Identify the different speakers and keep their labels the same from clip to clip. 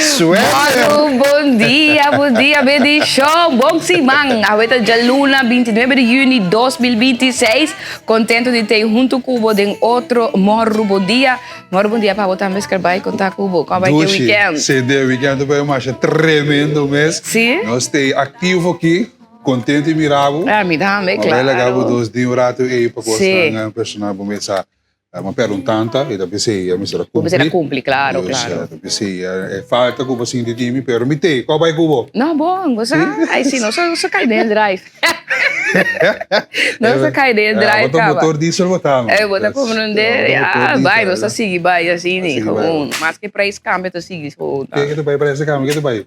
Speaker 1: Suerte!
Speaker 2: Mòru, bon dia, bon dia, bendishon, bon siman. Awe ta djaluna 29 di yüni 2026. Kontentu di tei huntu ku bo den otro Mòru Bon Dia. Mòru Bon Dia pa bo tambe, Skerbay, konta ku bo. Kon bai ke
Speaker 1: Dushi,
Speaker 2: weekend?
Speaker 1: si, den weekend ta bai masha tremendo mes.
Speaker 2: Si?
Speaker 1: Nos tei aktivo aki, kontentu di mira bo.
Speaker 2: Ah, mi tambe,
Speaker 1: Ma bai laga bo
Speaker 2: klaro.
Speaker 1: dos di un ratu ei pa
Speaker 2: Si.
Speaker 1: kosnan personal bo mes sa. Mi a perde un tanta y ta pesey mi mester a
Speaker 2: Bo mester a
Speaker 1: cumpli.
Speaker 2: cumpli, claro,
Speaker 1: Dus
Speaker 2: claro.
Speaker 1: ta pesey e falta cu bo sinti di mi, pero mi tey. Cua bay cu bo?
Speaker 2: No, bon, bo sa, ay si, nos a nos a cay den e drive. Nos a cay den e drive
Speaker 1: Bo ta
Speaker 2: caba.
Speaker 1: motor diesel bo ta, man.
Speaker 2: Eh, bo ta comprende, ya, bay, nos ta sigui bay asina,
Speaker 1: Sigui bay.
Speaker 2: gewoon. Maske prijs cambia, ta sigui gewoon.
Speaker 1: Ke ta bay prijs ta cambia, ke ta bay?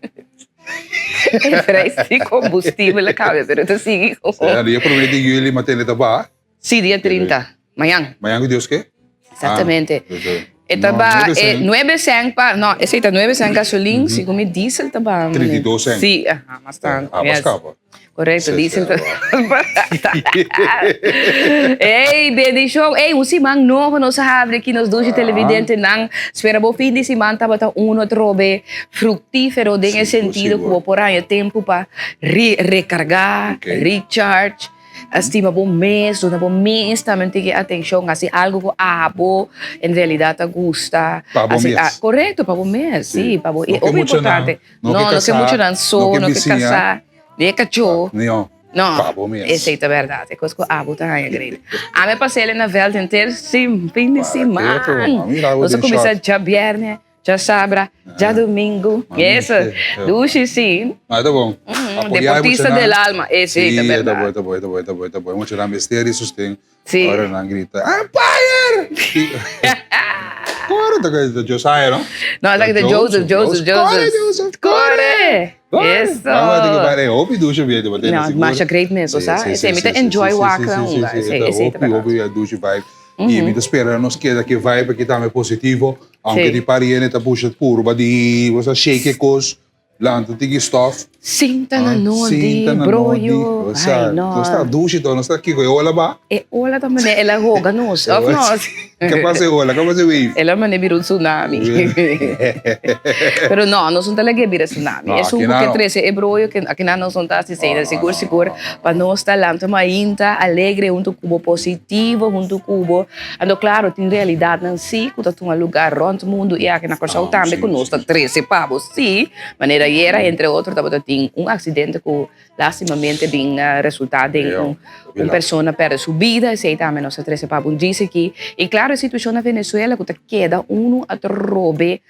Speaker 2: E prijs di combustibel a cambia, pero ta sigui gewoon.
Speaker 1: Dia prome di juli matene ta baha.
Speaker 2: Sí, dia 30. Mañan.
Speaker 1: Mañan ku Dios ke?
Speaker 2: Exactamente.
Speaker 1: Ah,
Speaker 2: E ta
Speaker 1: no,
Speaker 2: ba
Speaker 1: nuebe
Speaker 2: e
Speaker 1: cent.
Speaker 2: nuebe cent pa, no, esei ta nuebe cent gasolin, mm -hmm. segun mi diesel ta ba.
Speaker 1: 32 cent.
Speaker 2: Sí, aha, mas tanto.
Speaker 1: Ah,
Speaker 2: yes.
Speaker 1: scapa.
Speaker 2: Correcto,
Speaker 1: Sí,
Speaker 2: diesel
Speaker 1: sí,
Speaker 2: ta Ey, bendición. Ey, un siman nobo nos a habri aquí nos dushi
Speaker 1: Ah.
Speaker 2: televidente nan. Spera bo fin di siman tabata uno trobe fructífero den e
Speaker 1: Sigur,
Speaker 2: sentido ku
Speaker 1: sigur.
Speaker 2: bo por haña tempo pa re recarga,
Speaker 1: Ok.
Speaker 2: recharge. A stima bo mes, duna bo mes tambe un tiki atencion, haci algo cu abo en realidad ta gusta.
Speaker 1: Pa bo
Speaker 2: Haci
Speaker 1: mes.
Speaker 2: a- Correcto, pa bo mes, sí, pa bo.
Speaker 1: No
Speaker 2: E
Speaker 1: ke
Speaker 2: hopi
Speaker 1: muchanan,
Speaker 2: importante.
Speaker 1: no ke
Speaker 2: No, no ke
Speaker 1: casá,
Speaker 2: muchanan so,
Speaker 1: no ke
Speaker 2: no ke
Speaker 1: bisiña.
Speaker 2: casá, ni e cachó.
Speaker 1: No,
Speaker 2: No,
Speaker 1: pa bo mes.
Speaker 2: esey ta berdad, e cos cu abo ta haña great. Ami a pas'el na veld henter sin fin di
Speaker 1: Para
Speaker 2: siman.
Speaker 1: keto, a mira bo
Speaker 2: Nos a
Speaker 1: den
Speaker 2: cuminsa
Speaker 1: short.
Speaker 2: djabierne, Djasabra, djadumingu, eso, dushi si.
Speaker 1: Ah, ta bon. Apoyá e
Speaker 2: Deportista
Speaker 1: muchanan.
Speaker 2: del alma, e si, ta
Speaker 1: Sí, ta
Speaker 2: berdad.
Speaker 1: bon, ta bon, ta bon, ta bon, ta bon. E muchanan mester di sosten.
Speaker 2: Sí.
Speaker 1: Ora nan grita, Empire! Kore, ta ta Josiah, no?
Speaker 2: No, esaki ta Joseph, Joseph, Joseph.
Speaker 1: Kore, Joseph,
Speaker 2: Kore!
Speaker 1: Kore!
Speaker 2: Eso.
Speaker 1: Nan a tin ku bai, hopi dushi ambiente, bo tende
Speaker 2: No,
Speaker 1: sigur.
Speaker 2: masha great mes, bo
Speaker 1: Sí,
Speaker 2: sa?
Speaker 1: sí,
Speaker 2: Esei,
Speaker 1: sí,
Speaker 2: mi ta
Speaker 1: sí, sí,
Speaker 2: enjoy
Speaker 1: sí, sí,
Speaker 2: wak
Speaker 1: sí,
Speaker 2: nan
Speaker 1: sí,
Speaker 2: hunga,
Speaker 1: sí,
Speaker 2: esei,
Speaker 1: ta
Speaker 2: esei ta
Speaker 1: hopi,
Speaker 2: berdad.
Speaker 1: hopi dushi vibe. I mi ta spera nos keda ku e vibe aki tambe positivo. Aunke
Speaker 2: Sí.
Speaker 1: di par hende ta pusha purba di bo sa shake e kos, lanta tiki stof.
Speaker 2: Sinta na nodi,
Speaker 1: Sinta na nodi,
Speaker 2: broyo.
Speaker 1: bo sa,
Speaker 2: Ai, no.
Speaker 1: Nos ta dushi to, nos ta kiko e ola ba?
Speaker 2: E ola ta mane el a hoga nos, of nos?
Speaker 1: Ke pasa e ola? Ke pasa e wave?
Speaker 2: El a mane bira un tsunami. Pero no, nos no ta lag'é bira tsunami.
Speaker 1: No,
Speaker 2: Esun
Speaker 1: aki
Speaker 2: ku
Speaker 1: nan
Speaker 2: ke
Speaker 1: no.
Speaker 2: trese e broyo, ke aki nan nos no ta hasi esei.
Speaker 1: No, no,
Speaker 2: Sigur,
Speaker 1: no,
Speaker 2: sigur,
Speaker 1: no, no.
Speaker 2: pa nos ta lanta mainta alegre huntu ku bo, positivo huntu ku bo. Anto klaro, tin realidatnan sí ku ta tuma lugá rònt mundu i aki na Kòrsou tambe ku nos ta trese pa bo sí. Manera ayera, entre otro, tabata tin un aksidente ku lastimamente bin resultá den un un persona pèrdè su bida. Esei tambe nos ta trese pa bo djis aki. I klaro e situashon na Venezuela ku ta keda unu atrobe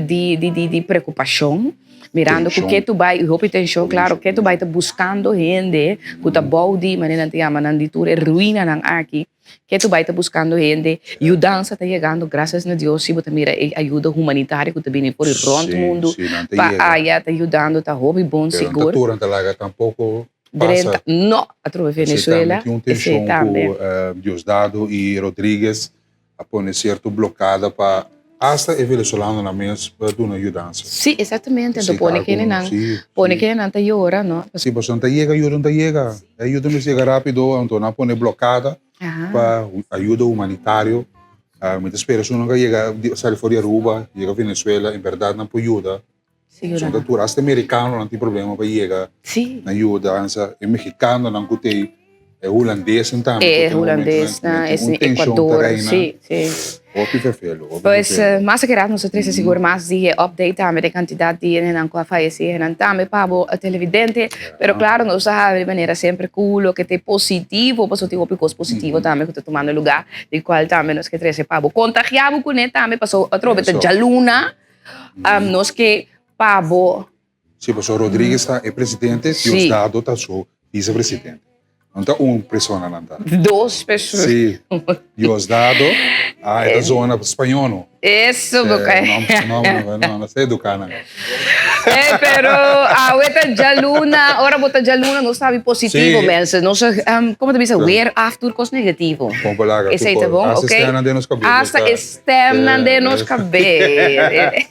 Speaker 2: di di di preokupashon. Mirando ku ketu bai, hopi tenshon, klaro, ketu bai ta buskando hende ku ta bou di, manera nan ta yama nan, di tur e ruinanan aki. Ketu bai ta buskando hende, yudansa ta yegando, grasias na Dios si bo ta mira e ayuda humanitario ku ta bini for di rònt mundu pa aya ta yudando ta hopi bon
Speaker 1: Pero
Speaker 2: sigur.
Speaker 1: no ta tur nan ta laga tampoko pasa.
Speaker 2: Drenta, no, atrobe Venezuela,
Speaker 1: Esei tambe tin un
Speaker 2: esei
Speaker 1: tenshon
Speaker 2: tambe.
Speaker 1: ku Diosdado i Rodriguez a pone sierto blokada pa hasta e venezolanonan mes pa duna yudansa.
Speaker 2: Sí, exactamente. Anto
Speaker 1: Sí,
Speaker 2: pone
Speaker 1: algun,
Speaker 2: kendenan,
Speaker 1: sí,
Speaker 2: pone
Speaker 1: sí.
Speaker 2: kendenan ta yora, no?
Speaker 1: Sí, pasobra no ta yega ayuda, no ta yega. E ayuda mester yega rápido, anto nan a pone blokada
Speaker 2: Aha.
Speaker 1: pa ayuda humanitario. Mi ta spera esun nan ka yega, sali for di Aruba, yega Venezuela, en berdad nan por yuda.
Speaker 2: Sí,
Speaker 1: Son ta tur, hasta e merikanonan tin problema pa yega
Speaker 2: Sí.
Speaker 1: na yudansa. E mexikanonan ku t'ei, e hulandesnan tambe.
Speaker 2: E
Speaker 1: ku tin
Speaker 2: hulandesnan,
Speaker 1: momentonan
Speaker 2: e
Speaker 1: tin un tenshon ta
Speaker 2: Ecuador,
Speaker 1: reina.
Speaker 2: sí, sí.
Speaker 1: Hopi ferfelu, hopi
Speaker 2: Pues
Speaker 1: ferfelu.
Speaker 2: mas ke rato nos a trese sigur mas di e update tambe di kantidat di hendenan ku a fayesí hendenan tambe pa bo televidente. Pero klaro nos ta habla di manera semper ku loke ta e positivo, pasobra tin hopi kos positivo tambe ku ta tumando lugá, di kual tambe nos ke trese pa bo. Kontagiá bo kuné tambe pasobra atrobe ta
Speaker 1: Eso.
Speaker 2: djaluna. Nos ke pa bo.
Speaker 1: Sí, pasobra Rodriguez ta e presidente,
Speaker 2: Sí.
Speaker 1: Diosdado ta su vicepresidente. No ta un persona nan ta.
Speaker 2: Dos persona.
Speaker 1: Sí, Diosdado, ah, e ta zona spañó no.
Speaker 2: Eso, bo
Speaker 1: Eh, no, no, no, no, no sa eduká nan.
Speaker 2: Eh, pero awe ta djaluna, ora bo ta djaluna nos ta habi positivo
Speaker 1: Sí.
Speaker 2: mensen. Nos a, como ta bisa,
Speaker 1: Claro.
Speaker 2: weer af tur cos negativo.
Speaker 1: Bon palabra,
Speaker 2: Esei ta
Speaker 1: tur
Speaker 2: bon,
Speaker 1: cos. Hasta
Speaker 2: ok.
Speaker 1: stemnan den nos cabes
Speaker 2: Hasta
Speaker 1: ta.
Speaker 2: e stemnan den nos cabes.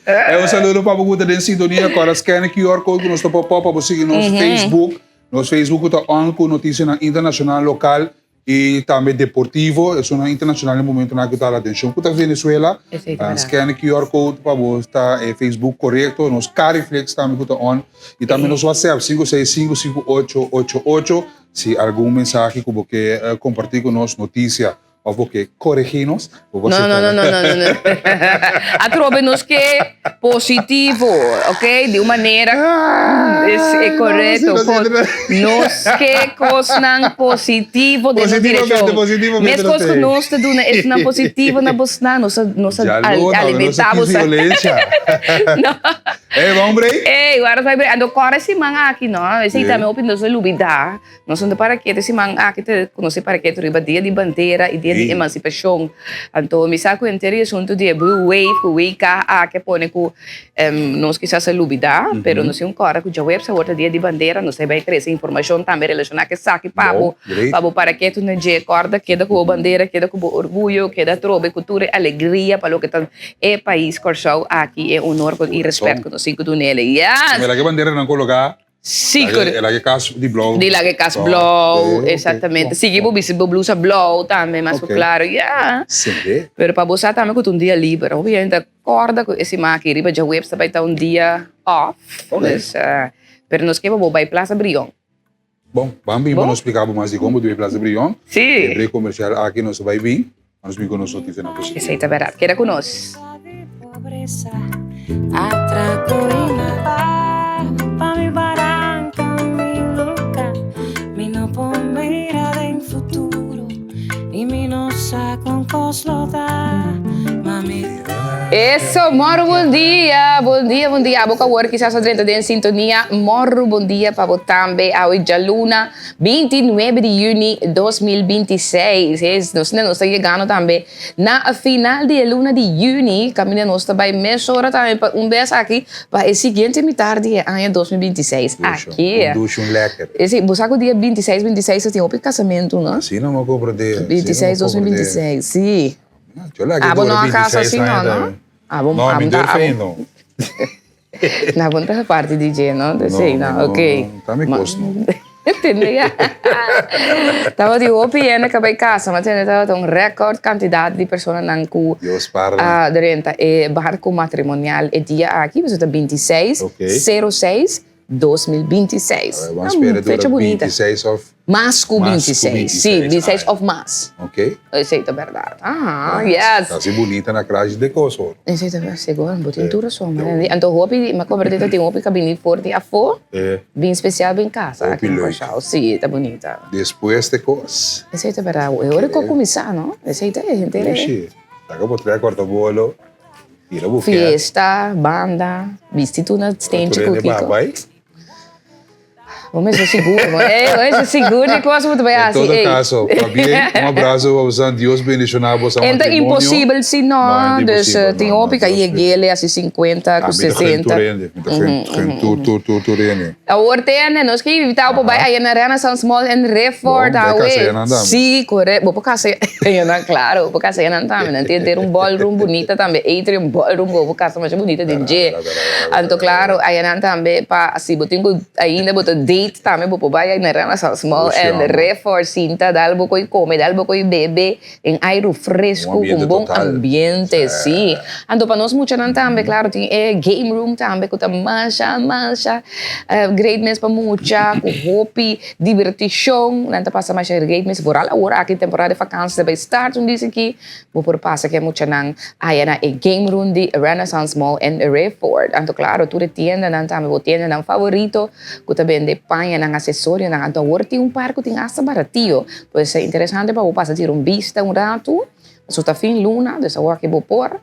Speaker 1: E un saludo pa bo ku ta den sintonia. Kòrda scan e QR code ku nos ta pop up pa bo sigui nos Facebook. Nos Facebook ku ta on ku notisianan internashonal, lokal. I tambe deportivo, esunnan internacional na e momentonan aki ta hala atencion cu ta Venezuela.
Speaker 2: Esey ta verdad.
Speaker 1: Scan e QR code pa bo ta e Facebook corecto, nos Cariflex tambe cu ta on y tambe nos WhatsApp 5655888 si algun mensahe cu bo ke comparti cu nos, noticia of bo ke coregi nos, bo por
Speaker 2: No, no, no, no, no, no, no. Atrobe nos ke positivo, ok? Di un manera es e korekto. Nos ke kosnan positivo den nos direkshon. Meskos ku nos ta duna esnan positivo na bosnan, nos ta nos ta alimentá bosnan.
Speaker 1: No. Ey, bon break.
Speaker 2: Ey, wara bai break. Anto kòrda e siman aki, no? Esei tambe hopi nos a lubidá. Nos no ta para ketu e siman aki ta konosé para ketu riba dia di bandera i dia di emansipashon. Anto mi sa ku henter e asuntu di e blue wave ku WK aki a pone ku nos kisas a lubidá, pero nos tin un kòrda ku djaweps awor ta dia di bandera, nos ta bai trese informashon tambe relashoná ku esaki pa bo, pa bo para ketu na dje. Kòrda keda ku bo bandera, keda ku bo orguyo, keda atrobe ku tur e alegria pa loke ta e pais Kòrsou aki, e honor i rèspèt ku nos tin ku dun'el. Yes!
Speaker 1: Mira ke banderanan koloká.
Speaker 2: Sí,
Speaker 1: Lage, lage kas di blou.
Speaker 2: Di lage kas blou, exactamente. Sigui bo bisti bo blusa blou tambe, mas ku klaro, ya.
Speaker 1: Sende.
Speaker 2: Pero pa bo sa tambe ku ta un dia liber. Hopi hende ta kòrda ku e siman aki riba djaweps ta bai ta un dia off. Dus, pero nos ke pa bo bai Plaza Brion.
Speaker 1: Bon, ban bin pa nos splika bo mas dikon bo debe Plaza Brion.
Speaker 2: Sí.
Speaker 1: E break komersial aki nos ta bai bin. Nos bin ku nos notisianan positivo.
Speaker 2: Esei ta bèrdat. Keda ku nos. Eso, mòru bon dia, bon dia, bon dia. Abo ku awor kisas a drenta den sintonia, mòru bon dia pa bo tambe. Awe djaluna. 29 di juni 2026, es, nos nos ta yegando tambe na final di e luna di juni, kaminda nos ta bai mesora tambe pa un bes aki pa e siguiente mitar di e aña 2026 aki.
Speaker 1: Un dushi, un lekker.
Speaker 2: Esi, bo sa ku dia 26, 26 ta tin hopi kasamentu, no?
Speaker 1: Asina no a komprende.
Speaker 2: 26, 2026, si.
Speaker 1: Yo lak e
Speaker 2: Abo
Speaker 1: dura
Speaker 2: no a kasa
Speaker 1: 26
Speaker 2: asi no,
Speaker 1: aña
Speaker 2: no?
Speaker 1: tambe.
Speaker 2: Abo,
Speaker 1: No,
Speaker 2: abo
Speaker 1: mi
Speaker 2: ta,
Speaker 1: durf
Speaker 2: abo.
Speaker 1: ainda.
Speaker 2: Na bon ta parti di dje, no?
Speaker 1: No,
Speaker 2: Sí, no,
Speaker 1: no,
Speaker 2: ok.
Speaker 1: ta mi kos no.
Speaker 2: Tende ya. Tabata di hopi hende ka bai kasa, ma tende tabata un record kantidat di personanan ku
Speaker 1: Dios parla.
Speaker 2: a drenta e barko matrimonial e dia aki, pasobra ta 26,
Speaker 1: Ok.
Speaker 2: 06, 2026.
Speaker 1: A ver, ban spera dura
Speaker 2: Fecha bunita.
Speaker 1: 26 of
Speaker 2: Mas ku
Speaker 1: Mas ku
Speaker 2: 26. Sí,
Speaker 1: 26,
Speaker 2: 26
Speaker 1: ah,
Speaker 2: of mas.
Speaker 1: Ok.
Speaker 2: Esei ta bèrdat. Aha, yes.
Speaker 1: Ta si bunita na krashi de kos hoor.
Speaker 2: Esei ta bèrdat, sigur. Bo tin tur rason. Anto hopi, mi a komprendé ta tin hopi ka bini for di afó, bin spesial bin kasa
Speaker 1: Hopi
Speaker 2: aki na
Speaker 1: leuk.
Speaker 2: Kòrsou. Sí, ta bunita.
Speaker 1: Despues de kos.
Speaker 2: Esei ta bèrdat. E ora ku a kuminsá, no? Esei ta e henter e.
Speaker 1: Dushi. Laga bo trae kòrtabolo. Tira bo kèt.
Speaker 2: Fiesta, banda, bisti tur na stenchi ku kiko. Bo mester sigur, bo mester sigur di kos ku bo ta bai hasi.
Speaker 1: En todo kaso, pabien, un abraso pa boso, Dios bendiciona boso
Speaker 2: En ta
Speaker 1: matrimonio.
Speaker 2: imposibel si no,
Speaker 1: No, en ta
Speaker 2: dus
Speaker 1: imposibel,
Speaker 2: tin
Speaker 1: no, no,
Speaker 2: hopi ka
Speaker 1: Dios
Speaker 2: yeg'e hasi 50 ku
Speaker 1: Ah, mi ta gen
Speaker 2: 60.
Speaker 1: tur hende, mi ta gen, gen tur, tur, tur, tur hende.
Speaker 2: Awor tende, nos ke invitá bo pa bai aya na Renaissance Mall en Rifford
Speaker 1: Bon, bai
Speaker 2: awe.
Speaker 1: kasa enan tambe.
Speaker 2: Sí, kore, bo por kasa enan, klaro, bo por kasa enan tambe. Nan tin henter un ballroom bunita tambe, atrium ballroom, bo por kasa masha bunita den dje. Anto klaro, ayanan tambe pa si bo tin ku ainda bo ta date tambe bo por bai na Renaissance Mall en Rifford sinta dal bo koi kome, dal bo koi bebe den airu fresku ku un bon ambiente, sí. Anto pa nos muchanan tambe klaro tin e game room tambe ku ta masha masha great mes pa mucha ku hopi dibertishon nan ta pasa masha great mes vooral awor aki temporada di vakansi ta bai start un disi aki bo por pasa ku e muchanan aya na e game room di Renaissance Mall en Rifford anto klaro tur e tiendanan tambe bo tiendanan favorito ku ta bende pañanan asesorionan anto awor tin un par ku tin asta baratio pues ta interesante pa bo pasa tira un bista un ratu pasobra ta fin luna dus awor aki bo por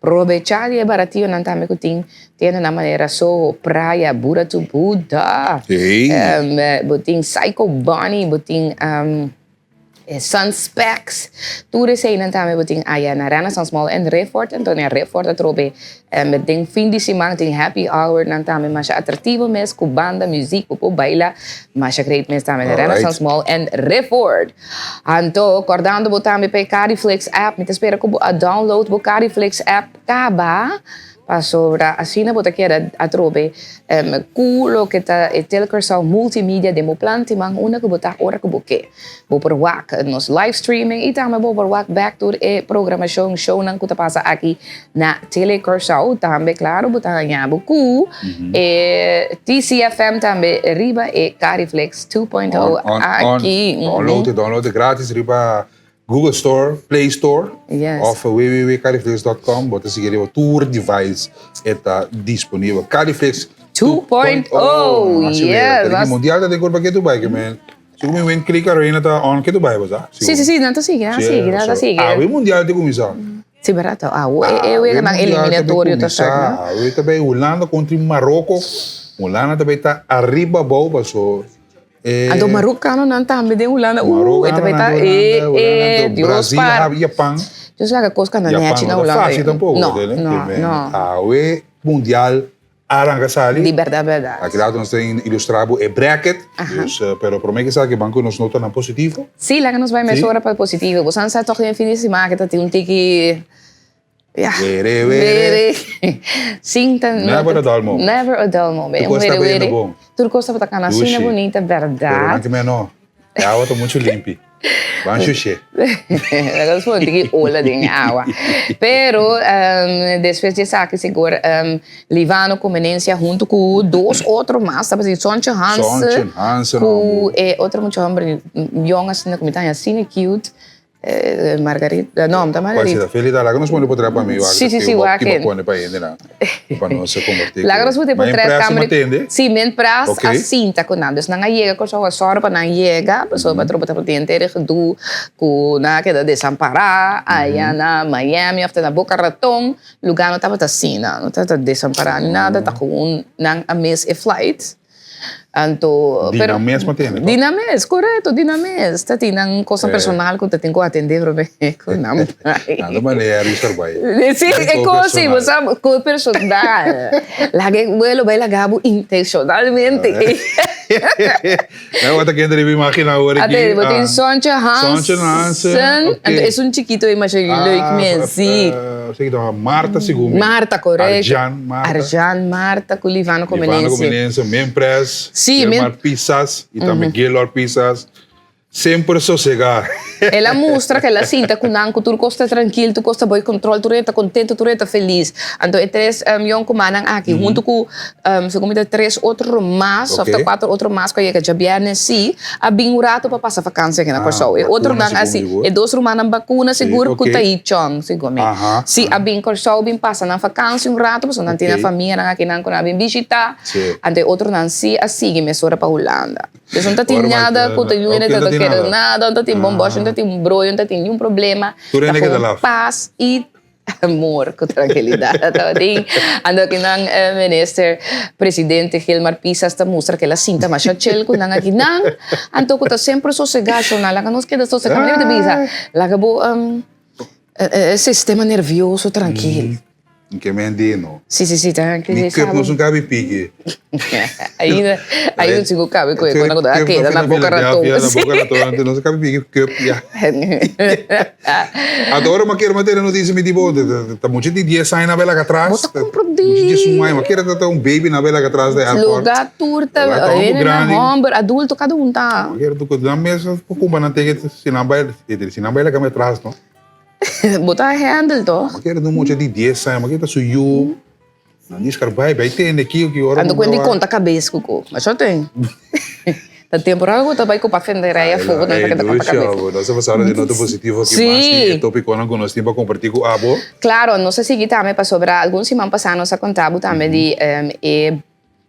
Speaker 2: Probechá di e barationan tambe ku tin tiendanan manera Soho, Praia, Buddha to Buddha. Bo tin Psycho Bunny, bo tin Sun Specs. Tur eseinan tambe bo tin aya na Renaissance Mall en Riffort. Anto na Riffort atrobe den fin di siman tin happy hournan tambe masha atractivo mes ku banda, muziek, bo por baila masha great mes tambe na Renaissance Mall en Riffort. Anto, kordando bo tambe pa e Cariflix app, mi ta spera ku bo a download bo Cariflix app kaba. Pasobra asina bo ta keda atrobe ku loke ta e Telekòrsou Multimedia den bo plan timan unda ku bo ta ora ku bo ke. Bo por wak nos live streaming i tambe bo por wak bek tur e programashon, shownan ku ta pasa aki na Telekòrsou. Tambe klaro bo ta haña bo ku e TCFM tambe riba e Cariflex 2.0 aki.
Speaker 1: Download e, download e gratis riba Google Store, Play Store
Speaker 2: Yes.
Speaker 1: of www.cariflex.com. Bo ta sigui riba tur device e ta disponibel. Cariflex
Speaker 2: 2.0,
Speaker 1: Así
Speaker 2: yes.
Speaker 1: wera. Mundial ta den kurpa ketu bai ke men. Sigur mi wen Klik Arena ta on ketu bai bo sa.
Speaker 2: Sí, sí, sí, nan ta sigui, nan ta sigui, nan ta sigui.
Speaker 1: Awe mundial ta kuminsá.
Speaker 2: Sí, berdad. Awe e weganan eliminatorio ta start, no?
Speaker 1: Awe ta bai Hulanda kontra Maroko. Hulanda ta bai ta ariba abou paso.
Speaker 2: Anto marokanonan tambe den Hulanda. Uh, e ta bai ta e e Dios
Speaker 1: Brasil,
Speaker 2: par.
Speaker 1: Japan.
Speaker 2: Dios laga kos kana
Speaker 1: Japan
Speaker 2: nechi na
Speaker 1: no ta
Speaker 2: Hulanda.
Speaker 1: fácil tampoko.
Speaker 2: No,
Speaker 1: tele.
Speaker 2: no,
Speaker 1: Ke men,
Speaker 2: no.
Speaker 1: Awe mundial arranca sali.
Speaker 2: Di berdad, berdad.
Speaker 1: Aki rato nos ta ilustra bo e bracket. Dus, pero prome ke sa ke ban ku nos notanan positivo.
Speaker 2: Sí, laga nos bai
Speaker 1: Sí.
Speaker 2: mesora pa positivo. Bo san sa toch den fin di siman ke ta tin un tiki Ja.
Speaker 1: Were, were.
Speaker 2: Were. Sin ta
Speaker 1: Never a dull moment.
Speaker 2: Never a dull moment.
Speaker 1: Tur kos ta
Speaker 2: Were,
Speaker 1: bene
Speaker 2: were.
Speaker 1: bon.
Speaker 2: Tur kos tabata kana asina
Speaker 1: Dushi.
Speaker 2: bunita,
Speaker 1: Pero nan
Speaker 2: berdad.
Speaker 1: ke meno. E awa ta muchu limpi. Ban shushé.
Speaker 2: Laga nos pone un tiki ola den e awa. Pero despues di esaki sigur Livano Comenencia huntu ku dos otro mas tabatin Sontje Hansen
Speaker 1: Sontje Hansen,
Speaker 2: ku
Speaker 1: homber.
Speaker 2: e otro mucha homber yong asina ku mi ta haña asina cute. Margarita, no, ta Margarita.
Speaker 1: Cual Felita, laga nos pone potret pa mi, wak.
Speaker 2: Sí, sí, sí, wak.
Speaker 1: Kiba pone pa hende na, pa nos comparti.
Speaker 2: Laga nos pone potret
Speaker 1: kamer. Ma tende?
Speaker 2: Sí, men pras a sinta cu nan. Dus nan a yega Corsou a sòru pa nan yega, pasobra patrón bo tabata tin henter e gedoe cu nan a keda desampara aya na Miami of te na Boca Raton. Lugar no tabata asina, no tabata desampara ni nada, ta gewoon nan a miss e flight. Anto,
Speaker 1: Di
Speaker 2: pero
Speaker 1: nan mes mantende, toch?
Speaker 2: Di nan mes, korekto, di nan mes. Ta tin nan kosnan personal ku ta tin ku atendé promé ku nan bai.
Speaker 1: Nan ta manera di sarbay.
Speaker 2: Sí, e kos sí, bo sa, kos personal. Laga e vuelo bai laga bo intenshonalmente.
Speaker 1: Nan wata kende riba imagina awor aki.
Speaker 2: Ate, bo tin Sontje Hansen.
Speaker 1: Sontje Hansen, ok.
Speaker 2: Anto esun chikito ei masha leuk mes, sí.
Speaker 1: Seki ta Marta segun mi.
Speaker 2: Marta, korekto.
Speaker 1: Arjan Marta.
Speaker 2: Arjan Marta ku Livano Comenense.
Speaker 1: Livano Comenense, Mempres.
Speaker 2: Sí, men.
Speaker 1: Gilmar Pisas i tambe Gilor Pisas. Semper sosegá.
Speaker 2: El a mustra ku el a sinta ku nan ku tur kos ta trankil, tur kos ta boi kontrol, tur hende ta kontento, tur hende ta felis. Anto e tres yonkumannan aki huntu ku segun mi ta tres otro mas òf ta kuater otro mas ku a yega djabièrnè sí, a bin un rato pa pasa vakansia aki na Kòrsou. E otronan a si, e dos rumannan bakuna sigur ku ta Ichon, segun mi. Sí, a bin Kòrsou bin pasa nan vakansia un rato pasobra nan tin nan famianan akinan ku nan a bin bishitá. Anto e otronan sí a sigui mesora pa Hulanda. Dus no ta tin nada ku ta yuda, no ta kere nada, no ta tin bombòshi, no ta tin broyo, no ta tin niun problema. Ta gewoon pas i amor ku trankilidat tabatin. Anto kinan minister presidente Gilmar Pisas ta mustra ku el a sinta masha chel ku nan akinan. Anto ku ta semper sosegá shonal. Laga nos keda sosegá. Manera mi ta bisa, laga bo sistema nervioso trankil.
Speaker 1: Ke men di no.
Speaker 2: Sí, sí, sí, ta
Speaker 1: Ni cup nos no cabe piki.
Speaker 2: Ainda, ainda no sigo cabe cu e cu a keda na Boca Raton.
Speaker 1: Na Boca Raton, nos no cabe piki cup ya. Anto ora mi a kere mantene noticia mi di bo, ta mucha di dies aña na bela atras.
Speaker 2: Bo ta comprende.
Speaker 1: Mucha di esun aña, mi a kere ta un baby na bela atras di airport.
Speaker 2: Lugar tur ta, hende homber, adulto, cada un ta.
Speaker 1: Mi a kere tu nan mes por cumpra nan ticket si nan bay, si nan bay laga mi atras no.
Speaker 2: Bo ta handle toch?
Speaker 1: Ma kere un mucha di dies aña, ma kere ta su yu. Nan di scarbai, bai tende ki ki ora.
Speaker 2: Ando kuenti konta kabes ku ku. Ma sho ten. Ta temporada ku ta bai ku patfenderij afó ku nan ta keda konta kabes.
Speaker 1: Nos a pasa di nota positivo aki mas di e topikonan ku nos tin pa kompartí ku abo.
Speaker 2: Klaro, nos a sigui tambe pasobra algun siman pasá nos a konta bo tambe di e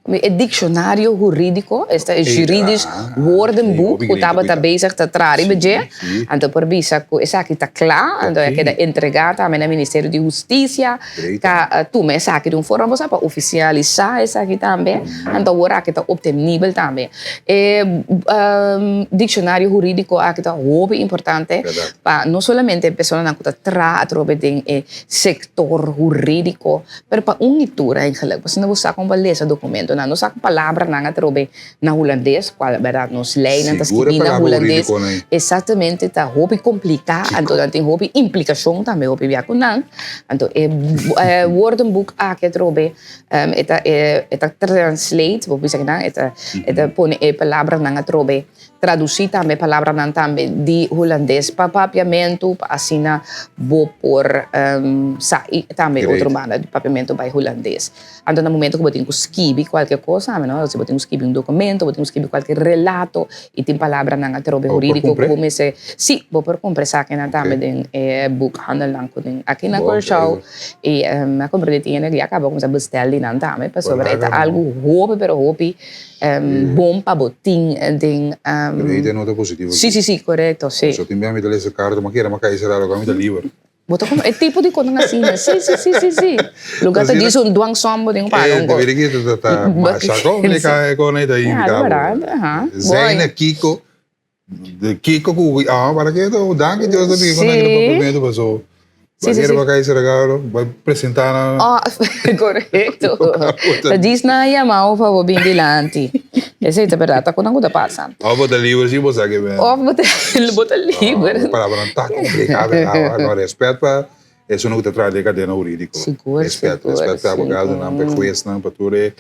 Speaker 2: E dikshonario hurídiko, esta e juridisch woordenboek ku tabata bezig ta traha riba dje, anto por bisa ku esaki ta kla, anto a keda entregá tambe na Ministerio di Hustisia ta tuma esaki di un forma bo sa pa ofisialisá esaki tambe, anto awor aki ta optenibel tambe. E dikshonario hurídiko aki ta hopi importante pa no solamente e personanan ku ta traha atrobe den e sektor hurídiko, Pero pa un i tur eigenlijk, pasobra bo sa kon pa lesa dokumento. nan no sa ku palabranan atrobe na hulandes, kual bèrdat nos leinan ta
Speaker 1: Sigur e
Speaker 2: skibí na
Speaker 1: palabra
Speaker 2: hulandes,
Speaker 1: hurídikonan ei.
Speaker 2: eksaktamente ta hopi kompliká, anto nan tin hopi implikashon tambe hopi bia ku nan. Anto e woordenboek aki atrobe e ta e ta translate, bo bisa kinan, e ta e ta pone e palabranan atrobe. Tradusí tambe palabranan tambe di hulandes pa papiamentu pa asina bo por sa i tambe otro banda di papiamentu bai hulandes. Anto na momento ku bo tin ku skibi kualke kos tambe no, si bo tin ku skibi un dokumento, bo tin ku skibi kualke relato i tin palabranan atrobe hurídiko ku bo mester, si bo por kumpra esakinan tambe den e boekhandelnan ku tin aki na Kòrsou i mi a komprendé tin hende ku ya kaba kuminsá bestel di nan tambe pasobra e ta algu hopi pero hopi Bon pa bo tin den.
Speaker 1: Pero ei ta e nota positivo
Speaker 2: aki. Si, si, si, korekto, si.
Speaker 1: Pasobra tin bia mi ta lesa karta, ma kere ma kai sera loke mi ta liber.
Speaker 2: Bo ta kono e tipo di konan asina, si, si, si, si, si. Loke ta disi un dwangsom bo tin ku paga un kos.
Speaker 1: E deber ki ta masha kompliká e kos ei ta indiká bo. Zijne kiko De kiko ku ah para ke to danki Dios ta bini ku nan papiamentu paso Wanneer bo kai sera bai presenta nan.
Speaker 2: Oh, korekto. Ta djis nan a yama bo pa bo bin dilanti. Esei ta bèrdat, ta ku nan ku ta pasa.
Speaker 1: Of bo ta liber si bo sa ke ben.
Speaker 2: Of bo ta bo ta liber.
Speaker 1: Palabranan ta kompliká bèrdat. No rèspèt pa esun ku ta traha den kadena hurídiko.
Speaker 2: Sigur, sigur.
Speaker 1: Rèspèt, rèspèt pa abogadonan, pa e huesnan, pa tur e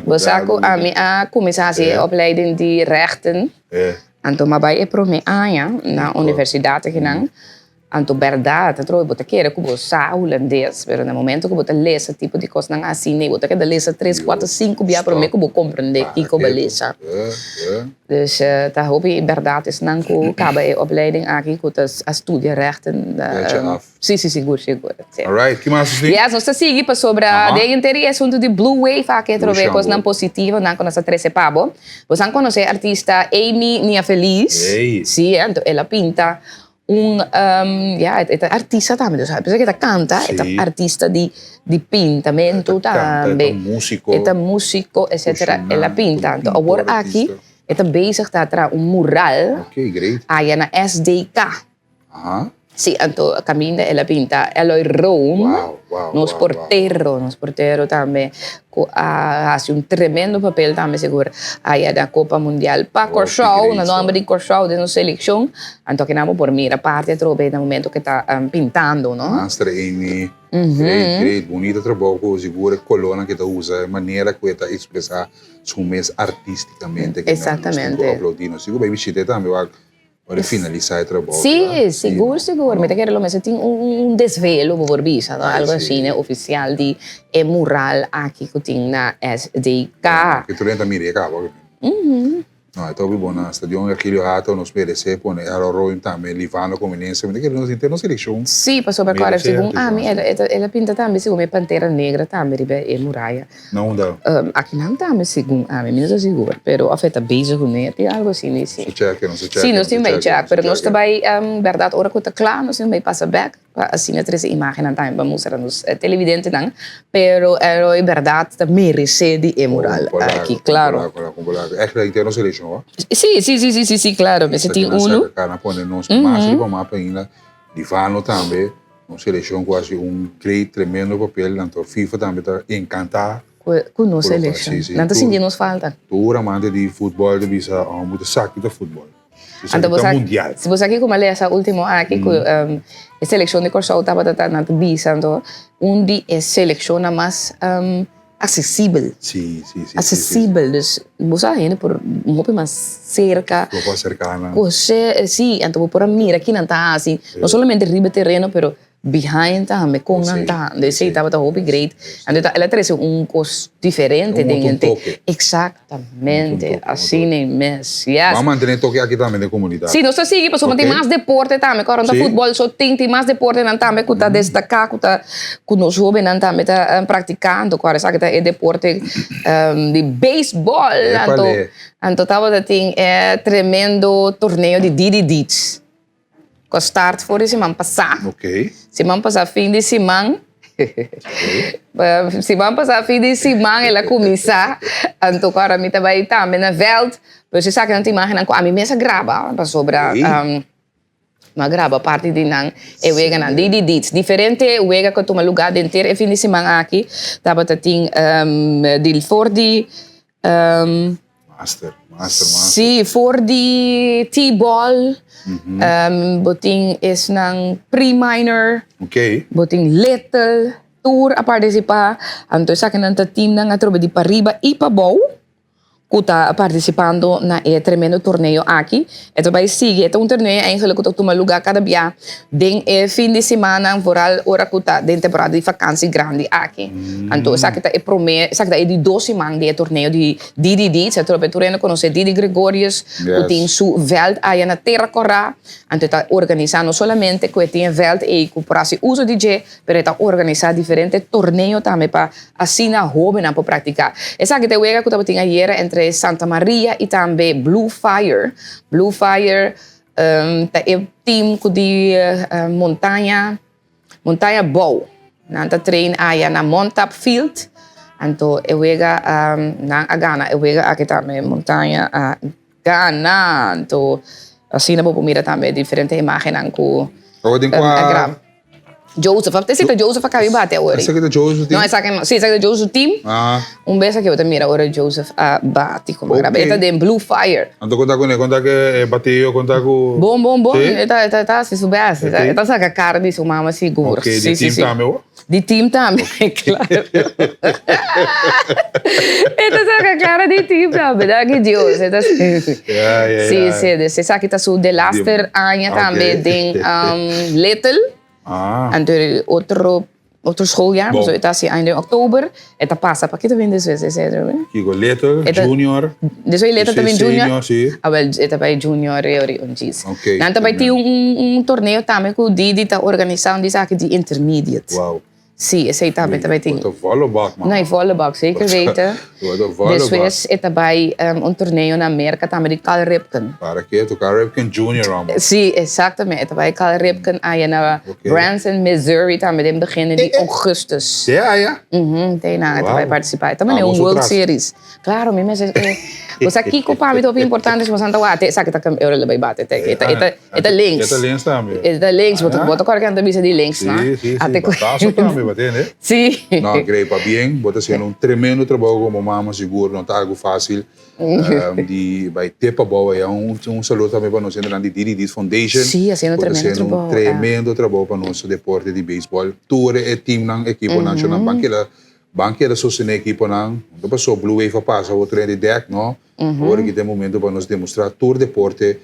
Speaker 2: Bo sa ku ami a kuminsá hasi e opleiding di rechten, anto mi a bai e promé aña na universidat akinan, anto bèrdat atrobe bo ta kere ku bo sa hulandes, pero na momento ku bo ta lesa tipo di kosnan asina bo ta keda lesa tres, kuater, sinku bia promé ku bo komprendé kiko bo a lesa. Dus ta hopi bèrdat esnan ku kaba e opleiding aki ku ta a studia rechten. Sí, sí, sigur, sigur. Sí.
Speaker 1: Alright, ki mas nos tin?
Speaker 2: Yes, nos ta sigui pasobra
Speaker 1: Aha.
Speaker 2: den henter e asuntu di Blue Wave aki atrobe
Speaker 1: Blue
Speaker 2: kosnan
Speaker 1: Shango.
Speaker 2: positivo nan ku nos a trese pa bo. Bosan konosé artista Amy Nia Feliz.
Speaker 1: Ey.
Speaker 2: Sí, anto el a pinta un, ya, e ta artista tambe, dus apesar ku e ta kanta, e ta
Speaker 1: Sí.
Speaker 2: artista di di pintamentu
Speaker 1: E ta kanta, e ta
Speaker 2: tambe.
Speaker 1: músiko.
Speaker 2: E ta músiko, etcetera. El a
Speaker 1: Kushiná,
Speaker 2: pinta. Anto
Speaker 1: pintor,
Speaker 2: awor aki
Speaker 1: artista.
Speaker 2: e ta bezig ta traha un mural
Speaker 1: Ok, great.
Speaker 2: aya na SDK.
Speaker 1: Aha.
Speaker 2: Sí, anto caminda el a pinta Eloy Room,
Speaker 1: Wow, wow,
Speaker 2: nos
Speaker 1: wow,
Speaker 2: portero, nos portero tambe, cu a haci un tremendo papel tambe sigur aya na Copa Mundial pa
Speaker 1: Oh,
Speaker 2: Corsou, na
Speaker 1: great,
Speaker 2: nomber di Corsou den nos seleccion. Anto aki nan bo por mira parti atrobe na momento cu e ta pintando, no?
Speaker 1: Master Amy, great, great, bunita trabou cu sigur e colornan cu e ta usa, e manera cu e ta expresa su mes artisticamente, cu nos tin cu aplaudi. Nos tin cu bay bishita e tambe wak. Ora e finalisá e trabou.
Speaker 2: Sí, sigur, sigur. Mi ta kere lo mester tin un desvelo, bo por bisa, no? Algo asina ofisial di e mural aki ku tin na SDK.
Speaker 1: Ke tur hende ta mira e kaba. No, e ta hopi bon na Stadion Ergilio Hato, nos meresé pone Harold Roim tambe, Livano Comenencia. Mi ta kere nos henter nos selekshon.
Speaker 2: Sí, pasobra kòrda, segun ami, el a pinta tambe segun e Pantera Negra tambe riba e muraya.
Speaker 1: Na unda?
Speaker 2: Akinan tambe segun ami, mi no ta sigur, pero of e ta bezig ku ne, tin algo asina si.
Speaker 1: Su check, nos ta check.
Speaker 2: Si, nos tin bai check, pero nos ta bai, bèrdat ora ku ta kla nos tin bai pasa bèk pa asina trese imagennan tambe pa mustra nos televidentenan, pero e bèrdat ta meresé di e mural aki, klaro.
Speaker 1: Ègt ta interno selekshon, ho?
Speaker 2: Si, si, si, si, si, klaro, mester tin unu.
Speaker 1: Esaki nan saka pone nos mas riba mapa ainda, Divano tambe. Un seleccion cu haci un great tremendo papel, anto FIFA tambe ta encanta
Speaker 2: Cu nos seleccion. Nan ta sinti nos falta.
Speaker 1: Tur amante di futbol ta bisa, oh, bo ta sa ki ta futbol.
Speaker 2: Anto bo
Speaker 1: ta
Speaker 2: sa,
Speaker 1: mundial.
Speaker 2: si bo sa kico mi a lesa ultimo aki cu e seleccion di Corsou tabata ta, nan ta bisa anto un di e seleccionnan mas Accesibel.
Speaker 1: Sí, sí, sí.
Speaker 2: Accesibel, dus bo sa hende por un hopi mas cerca.
Speaker 1: Bo por acerca nan.
Speaker 2: Cose, sí, anto bo por a mira ki nan ta haci, no solamente riba e tereno, pero behind tambe, con nan ta. Dus esey tabata hopi great. Anto el a trece un cos diferente den
Speaker 1: Un toke.
Speaker 2: Exactamente, asina e mes, yes.
Speaker 1: Bo a mantene toke aki tambe den comunidad.
Speaker 2: Sí, nos ta sigui pasobra tin mas deporte tambe, kòrda no ta futbòl so tin, tin mas deportenan tambe ku ta destaká, ku ta, ku nos hóbennan tambe ta praktikando, kòrda esaki ta e deporte di beisbòl, anto, anto tabata tin e tremendo torneo di Didi Deeds. Ku a start for di siman pasá. Siman pasá fin di siman. Siman pasá fin di siman el a kuminsá. Anto ku ora mi ta bai tambe na vèlt. Pero si esaki nan ta imágennan ku ami mes a graba pasobra. Mi a graba parti di nan e weganan. Di di diets. Diferente wega ku a tuma lugá denter e fin di siman aki. Tabata tin di for di
Speaker 1: Master, master, master.
Speaker 2: Sí, for di T-ball. Bo tin esnan pre-minor.
Speaker 1: Ok.
Speaker 2: Bo tin little. Tur a partisipá. Anto esakinan ta teamnan atrobe di pariba i pabou. Ku ta partisipando na e tremendo torneo aki. E ta bai sigui, e ta un torneo eigenlijk ku ta tuma lugá kada bia den e fin di simannan, vooral ora ku ta den temporada di fakansi grandi aki. Anto esaki ta e promé, esaki ta e di dos siman di e torneo di DDD. Sa trope tur hende konosé Didi Gregorius ku tin su vèlt aya na Tera Kòrá. Anto e ta organisá no solamente ku e tin e vèlt ei ku por hasi uso di dje, Pero e ta organisá diferente torneo tambe pa asina hóbennan por praktiká. Esaki ta e wega ku tabatin ayera entre Santa Maria i tambe Blue Fire. Blue Fire ta e tim ku di Montaña Montaña Bou. Nan ta train aya na Montap Field. Anto e wega nan a gana e wega aki tambe Montaña a gana. Anto asina bo por mira tambe diferente imágennan ku a graba. Joseph, a esaki ta Joseph a kabi bate awor.
Speaker 1: Esaki ta Joseph team?
Speaker 2: No, esaki no. Sí, esaki ta Joseph team.
Speaker 1: Ah.
Speaker 2: Un bes aki bo ta mira ora Joseph a bati como
Speaker 1: Ok.
Speaker 2: graba. E ta den Blue Fire.
Speaker 1: Anto konta ku ne, konta ku e bateo, konta ku.
Speaker 2: Bon, bon, bon.
Speaker 1: Sí?
Speaker 2: E ta, e ta, e ta hasi su best. E ta,
Speaker 1: E
Speaker 2: e ta saka kara di su mama sigur.
Speaker 1: Ok, di
Speaker 2: Sí, sí,
Speaker 1: team
Speaker 2: sí.
Speaker 1: tambe ho?
Speaker 2: Di team tambe, claro. E ta saka kara di team tambe, danki Dios. E ta
Speaker 1: Ja, ja,
Speaker 2: Sí,
Speaker 1: ja.
Speaker 2: sí, dus esaki ta su delaster aña
Speaker 1: Ok.
Speaker 2: tambe den um, Little.
Speaker 1: Ah.
Speaker 2: Anto otro otro schooljaar,
Speaker 1: Bon.
Speaker 2: so e ta hasi einde oktober, e ta pasa pa kita bin despues esei atrobe?
Speaker 1: Kiko, Little,
Speaker 2: E ta-
Speaker 1: Junior.
Speaker 2: Despues Little ta bin
Speaker 1: Senior,
Speaker 2: Junior?
Speaker 1: sí.
Speaker 2: Ah wel, e ta bai Junior e ori un djis.
Speaker 1: Ok,
Speaker 2: Nan ta bai tin un un torneo tambe ku Didi ta organisá un disaki di intermediate.
Speaker 1: Wow.
Speaker 2: Sí, esei tambe ta bai tin.
Speaker 1: Wat een volle bak, man.
Speaker 2: No, e volle bak, zeker weten.
Speaker 1: Wat een volle bak.
Speaker 2: Despues e ta bai un torneo na Merka tambe di Cal Ripken.
Speaker 1: Para ketu, Cal Ripken Junior allemaal.
Speaker 2: Sí, exactamente. E ta bai Cal Ripken aya na Branson, Missouri tambe den begin di augustus.
Speaker 1: Te aya?
Speaker 2: Mhm, te na e ta bai participa. E ta manera un World Series. Claro, mi mester e Bo sa kiko pa mi ta hopi importante si bo san ta wak esaki ta cambia ora lo bai bate te e ta e ta links.
Speaker 1: E ta links tambe.
Speaker 2: E ta links, bo ta bo ta kòrda ke nan ta bisa di links no?
Speaker 1: Si, si, si, bataso tambe bo tende.
Speaker 2: Si.
Speaker 1: No, Grey, pabien, bo ta haciendo un tremendo trabou como mama sigur, no ta algo facil di bai te pabou aya. Un saludo tambe pa nos hendenan di DDD Foundation.
Speaker 2: Si, haciendo tremendo trabou.
Speaker 1: Bo ta haciendo un tremendo trabou pa nos deporte di beisbol. Tur e teamnan, ekiponan, shownan, ban keda Ban keda sostené ekiponan. No ta paso Blue Wave a pasa otro hende dèk, no. Awor aki ta e momento pa nos demostrá tur deporte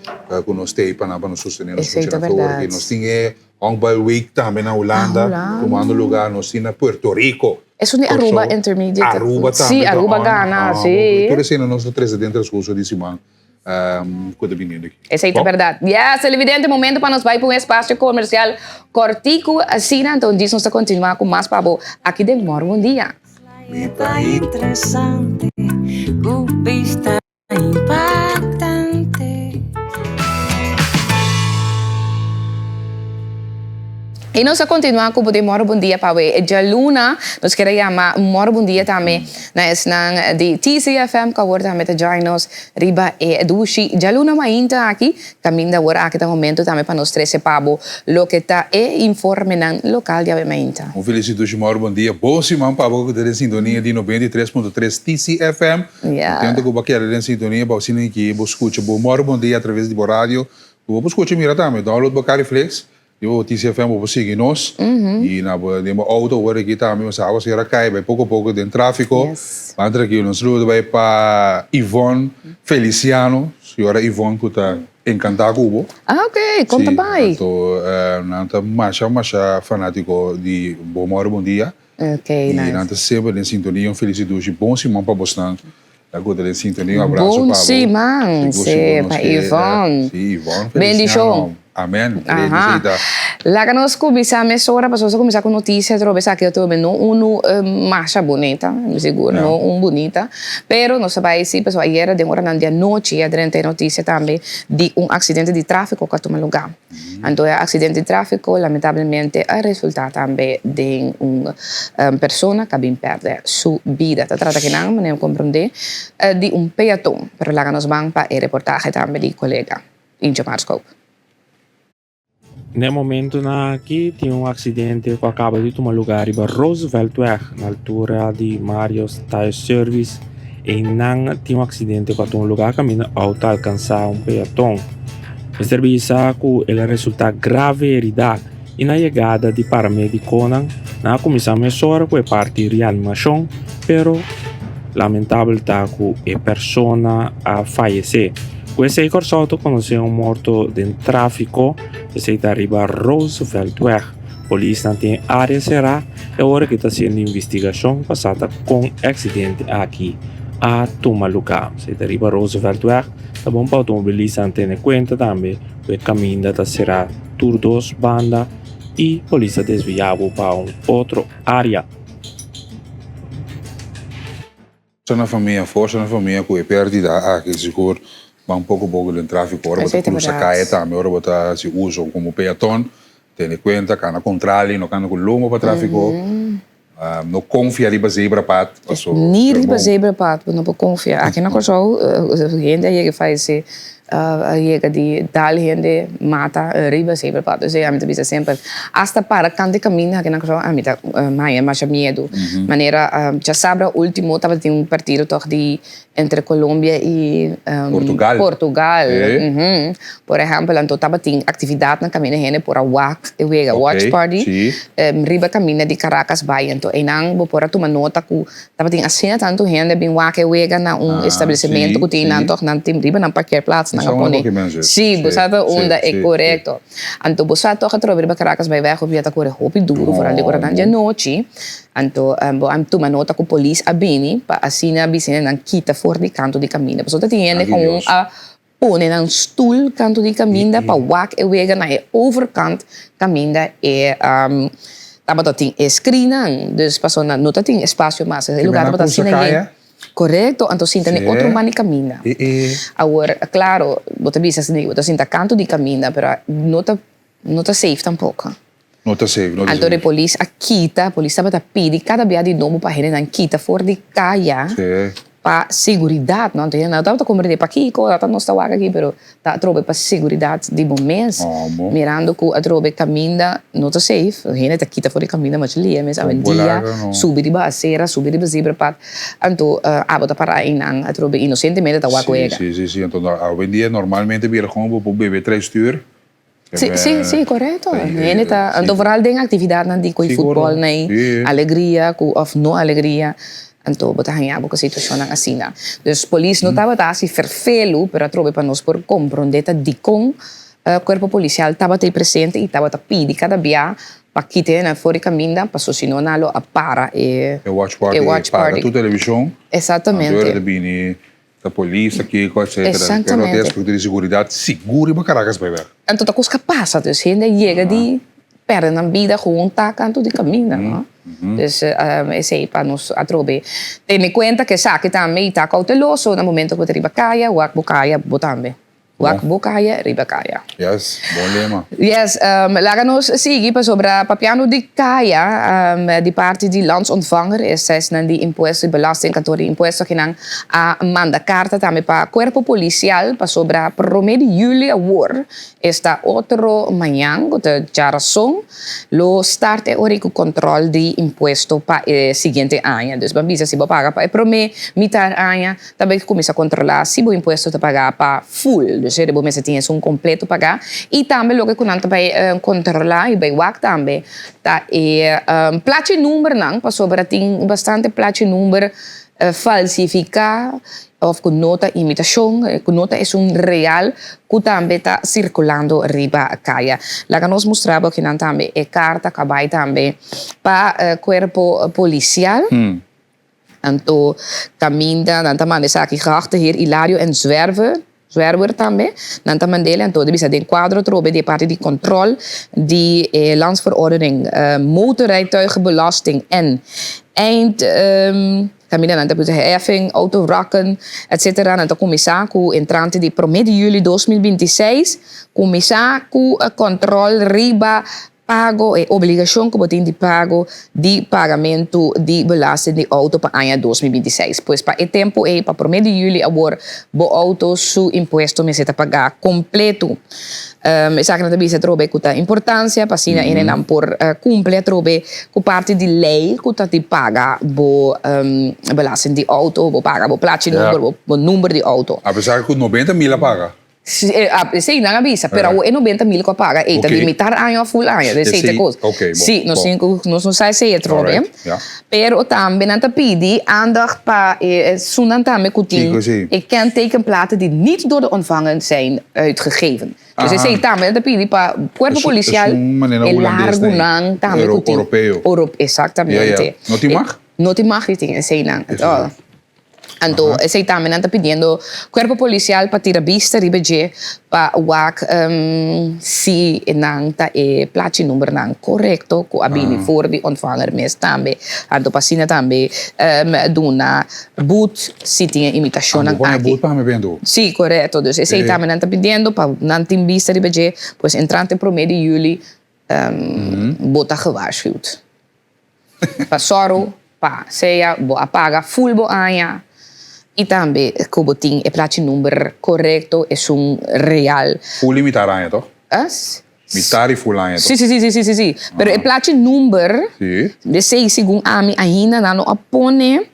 Speaker 1: ku nos ta ei pa nan, pa nos sostené nos
Speaker 2: Esei ta
Speaker 1: muchanan. Awor aki
Speaker 2: bèrdat.
Speaker 1: nos tin e Honkbal Week tambe na Hulanda, tumando lugá. Nos tin na Puerto Rico.
Speaker 2: Esun di Aruba Intermediate.
Speaker 1: Aruba tambe
Speaker 2: Sí,
Speaker 1: ta
Speaker 2: Aruba
Speaker 1: on.
Speaker 2: gana, sí.
Speaker 1: Tur esei nos ta trese den transkurso di siman ku ta biniendo aki.
Speaker 2: Esei ta bèrdat. Yes, televidente, momento pa nos bai pa un espasio komersial kòrtiku asina. Anto djis nos ta kontinuá ku mas pa bo aki den Mòrgen Bon Dia.
Speaker 3: Mi ta interesante ku bista impactante.
Speaker 2: I nos a kontinuá ku bo den Mòrgen Bon Dia pa awe. E djaluna nos kier a yama Mòrgen Bon Dia tambe na esnan di TCFM ku awor tambe ta join nos riba e dushi djaluna mainta aki. Kaminda awor aki ta momento tambe pa nos trese pa bo loke ta e informenan lokal di awe mainta.
Speaker 1: Un felis dushi Mòrgen Bon Dia. Bon siman pa bo ku ta den sintonia di 93.3 TCFM. Contento ku bo a keda den sintonia pa asina ki bo skucha bo Mòrgen Bon Dia atraves di bo radio. Ku bo por skucha i mira tambe. Download bo Cariflex. Di bo TCFM bo por sigui nos y na bo den bo auto awor aki tambe nos awa sera cay bay poco poco den trafico. Ban trankilo. Nos saludo ta bay pa Yvonne Feliciano, señora Yvonne cu ta encanta cu bo.
Speaker 2: Ah ok, con ta bay?
Speaker 1: Si, anto nan ta masha masha fanatico di Bo Moro Bon Dia.
Speaker 2: Ok, nice.
Speaker 1: Y nan ta semper den sintonia. Un felici dushi bon siman pa bosnan. Ta gusta den sintonia. Un abrazo pa bo.
Speaker 2: Bon siman, sí, pa Yvonne.
Speaker 1: Sí, Yvonne.
Speaker 2: Bendicion.
Speaker 1: Amen.
Speaker 2: Aha. Laga nos cuminsa mesora, pasobra nos a cuminsa cu noticia atrobe esaki atrobe no unu masha bunita, mi sigur no un bunita, pero nos ta bay si pasobra ayera den oranan di anochi a drenta e noticia tambe di un accidente di trafico cu a tuma lugar. Anto e accidente di trafico lamentablemente a resulta tambe den un persona cu a bin perde su bida. Ta trata kinan, manera mi comprende, di un peaton. Pero laga nos ban pa e reportahe tambe di colega Inge Marscoop.
Speaker 4: Na e momentonan aki tin un aksidente ku a kaba di tuma lugá riba Rooseveltweg na altura di Mario's Tire Service. Einan tin un aksidente ku a tuma lugá kaminda outo a alkansá un peaton. Mester bisa ku el a resultá grave heridá i na yegada di paramedikonan nan a kuminsá mesora ku e parti reanimashon pero lamentabel ta ku e persona a fayesé. Ku esei Kòrsou ta konosé un morto den tráfiko, esei ta riba Rooseveltweg. Polisnan tin e área será e ora ku ta hasiendo investigashon pa sa ta kon e aksidente aki a tuma lugá. Esei ta riba Rooseveltweg. Ta bon pa outomobilistanan tene kuenta tambe ku e kaminda ta será tur dos banda i polis ta desviá bo pa un otro área.
Speaker 1: Forsa na famia, forsa na famia ku e pèrdida aki sigur ban poko poko den tráfiko. Ora bo ta krusa kaya tambe, ora bo ta hasi uso komo peaton, tene kuenta, kana kontrali, no kana ku lombo pa tráfiko, no konfia riba zebrapad paso.
Speaker 2: Ni riba zebrapad bo no por konfia. Aki na Kòrsou hende a yega fayesé, a yega di dal hende mata riba zebrapad. Esei ami ta bisa semper. Asta para kanta e kaminda aki na Kòrsou ami ta haña masha miedu. Manera djasabra ultimo tabatin un partido tòg di entre Colombia i
Speaker 1: Portugal.
Speaker 2: Portugal. Por ehèmpel anto tabatin aktividatnan kaminda hende por a wak e wega, watch party, riba kaminda di Caracas bai. Anto einan bo por a tuma nota ku Tabatin asina tantu hende bin wak e wega na un establesimentu ku tin nan tòg nan tin riba nan parkeerplaats nan a pone. Sí, bo sa ta unda e korekto. Anto bo sa tòg atrobe riba Caracas bai wèg hopi ta kore hopi duru foral di ora nan djanochi. Anto bo a tuma nota ku polis a bini pa asina bisa nan kita for di kantu di kaminda. Pasobra ta tin hende ku a Pone nan stul kantu di kaminda pa wak e wega na e overkant kaminda e tabata tin e screennan. Dus pasobra nan no ta tin espasio mas. E lugar tabata asina yen. Korekto, anto sinta na e otro man di kaminda. Awor, klaro, bo ta bisa bo ta sinta kantu di kaminda, pero no ta no ta safe tampoko.
Speaker 1: No ta safe, no ta
Speaker 2: Anto
Speaker 1: safe.
Speaker 2: de polis a kita, polis tabata pidi kada bia di nobo pa hendenan kita for di kaya pa seguridat, no. Anto hendenan no tabata komprende pakiko tabata nos ta wak aki, pero ta atrobe pa seguridat di bo mes,
Speaker 1: Omo.
Speaker 2: mirando ku atrobe kaminda no ta safe, hende ta kita for di kaminda masha lia mes awendia,
Speaker 1: Bo laga no.
Speaker 2: subi riba asera, subi riba zebrapad, anto abo ta para einan atrobe inosentemente ta wak
Speaker 1: Si,
Speaker 2: wega.
Speaker 1: si, si, si. Anto awendia normalmente bira kon bo por bebe tres stuur.
Speaker 2: Sí, sí, sí, correcto. Hende ta, anto vooral den actividadnan di koe futbol na e alegria ku of no alegria, anto bo ta haña bo ku situacionnan asina. Dus polis no tabata hasi ferfelu, pero atrobe pa nos por comprende ta dikon cuerpo policial tabata ei presente i tabata pidi kada bia pa kita hende for di kaminda, paso si no nan lo a para e
Speaker 1: E watch party,
Speaker 2: watch party.
Speaker 1: paga tur television.
Speaker 2: Exactamente.
Speaker 1: Anto ora ta bini Ta polis ta kiko etcetera.
Speaker 2: Exactamente.
Speaker 1: Pero aspecto di seguridad sigur riba Caracas bay wer.
Speaker 2: Anto ta cos ka pasa dus hende a yega di perde nan bida gewoon ta canto di caminda no. Dus esey pa nos atrobe tene cuenta cu esaki tambe y ta cauteloso na momento cu bo ta riba caya wak bo caya bo tambe. Wak bo kaya riba kaya.
Speaker 1: Yes, bon lema.
Speaker 2: Yes, laga nos sigui pasobra papiando di kaya di parti di Landsontvanger, esta esnan di impuesto di belasting, kantoor di impuesto kinan a manda karta tambe pa kuerpo polisial pasobra prome di juli awor, esta otro mañan ku ta djarason, lo start e ora ku kòntròl di impuesto pa e siguiente aña. Dus ban bisa si bo paga pa e prome mitar aña, Ta bay cuminsa controla si bo impuesto ta paga pa full, dus bo mester tin esun completo paga y tambe loke cu nan ta bay controla y bay wak tambe ta e plachi numbernan pasobra tin bastante plachi number falsifica of cu no ta imitacion, cu no ta esun real cu tambe ta circulando riba caya. Laga nos mustra bo akinan tambe e carta cu a bay tambe pa cuerpo policial. Anto kaminda nan ta manda esaki geachte heer Ilario en Zwerver, Zwerwer tambe, nan ta mand'el anto ta bisa den kuadro atrobe di e parti di kontrol di e landsverordening motorrijtuigenbelasting en eind kaminda nan ta bisa heffing, autovrakken etcetera nan ta kuminsá ku entrante di promé di juli 2026 kuminsá ku kontrol riba. pago, e obligashon ku bo tin di pago di pagamentu di belasting di outo pa aña 2026. Pues pa e tempu ei, pa promé di yüli awor, bo outo su impuesto mester ta pagá kompletu. Esaki nan ta bisa atrobe ku ta importansia pa asina hendenan por kumpli atrobe ku parti di lei ku ta di paga bo belasting di outo, bo paga bo plachi number, bo number di outo.
Speaker 1: Apesar ku nobenta mil a paga.
Speaker 2: Esei nan a bisa, pero awor e 90 mil ku a paga ei ta di mitar aña òf full aña, esei ta e kos. Sí, nos tin ku, nos no sa esei atrobe. Pero tambe nan ta pidi aandacht pa e esunnan tambe ku tin e kentekenplaten die niet door de ontvanger zijn uitgegeven. Dus esei tambe nan ta pidi pa kuerpo polisial e largunan tambe ku tin. Exactamente.
Speaker 1: No tin mag?
Speaker 2: No tin mag di tin eseinan. Anto esei tambe nan ta pidiendo cuerpo policial pa tira bista riba dje pa wak si nan ta e plachi numbernan corecto cu a bini for di ontvanger mes tambe. Anto pa asina tambe duna boet si tin e imitacionnan
Speaker 1: aki. Pone boet pa mi bendo.
Speaker 2: Si, corecto. Dus esei tambe nan ta pidiendo pa nan tin bista riba dje. Pues entrante prome di juli bo ta gewaarschuwd. Pa sòru pa sea bo a paga ful bo aña i tambe ku bo tin e plachi number korekto, esun real.
Speaker 1: Ful i mitar aña toch?
Speaker 2: As?
Speaker 1: Mitar i ful aña toch?
Speaker 2: Si, si, si, si, si, si. Pero e plachi number, esei segun ami ainda nan no a pone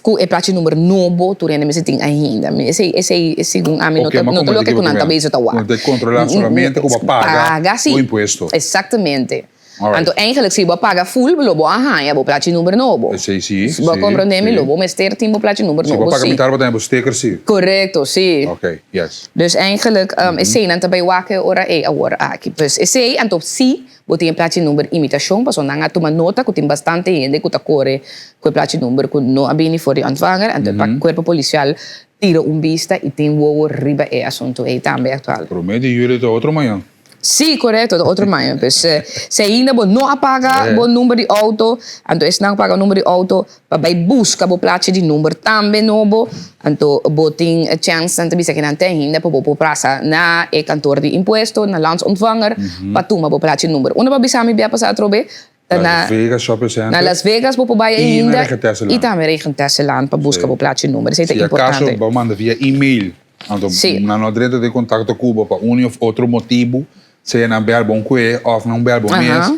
Speaker 2: ku e plachi number nobo tur hende mester tin ainda. Esei, esei segun ami no ta, no ta loke ku nan ta bezig ta wak.
Speaker 1: Bo ta kontrolá solamente ku bo a paga bo impuesto.
Speaker 2: Exactamente. Anto eigenlijk si bo a paga full lo bo a haña bo plachi number nobo.
Speaker 1: Esei si,
Speaker 2: Si bo a comprende mi lo bo mester tin bo plachi number
Speaker 1: Si bo
Speaker 2: nobo
Speaker 1: paga
Speaker 2: si.
Speaker 1: mitar bo ta haña bo sticker si.
Speaker 2: Correcto, si.
Speaker 1: Ok, yes.
Speaker 2: Dus eigenlijk eseinan ta bay wak e ora ey awor aki. Pues esei anto si bo tin e plachi number imitacion pasobra nan a tuma nota cu tin bastante hende cu ta core cu e plachi number cu no a bini for di ontvanger anto e pa cuerpo policial tira un bista y tin wowo riba e asunto ey tambe actual.
Speaker 1: Prome di juli ta otro mañan.
Speaker 2: Sí, korekto, ta otro maña. Pues, si ainda bo no a paga bo number di outo, anto esnan ku paga number di outo pa bai buska bo plachi di number tambe nobo, anto bo tin e chèns, nan ta bisa ku nan tin ainda pa bo por pasa na e kantor di impuesto, na landsontvanger, pa tuma bo plachi number. Unda bo a bisa mi bia pasa atrobe? Ta na
Speaker 1: Las Vegas Shopping Center.
Speaker 2: Na Las Vegas bo por bai
Speaker 1: I na
Speaker 2: ainda
Speaker 1: Regentesselaan.
Speaker 2: i tambe Regentesselaan pa buska bo plachi number. Esei ta
Speaker 1: Si akaso
Speaker 2: importante.
Speaker 1: bo manda via email, anto
Speaker 2: Sí.
Speaker 1: nan no drenta den kontakto ku bo pa un of otro motibu, sea nan bel bon kue of nan bel bo mes,
Speaker 2: Aha.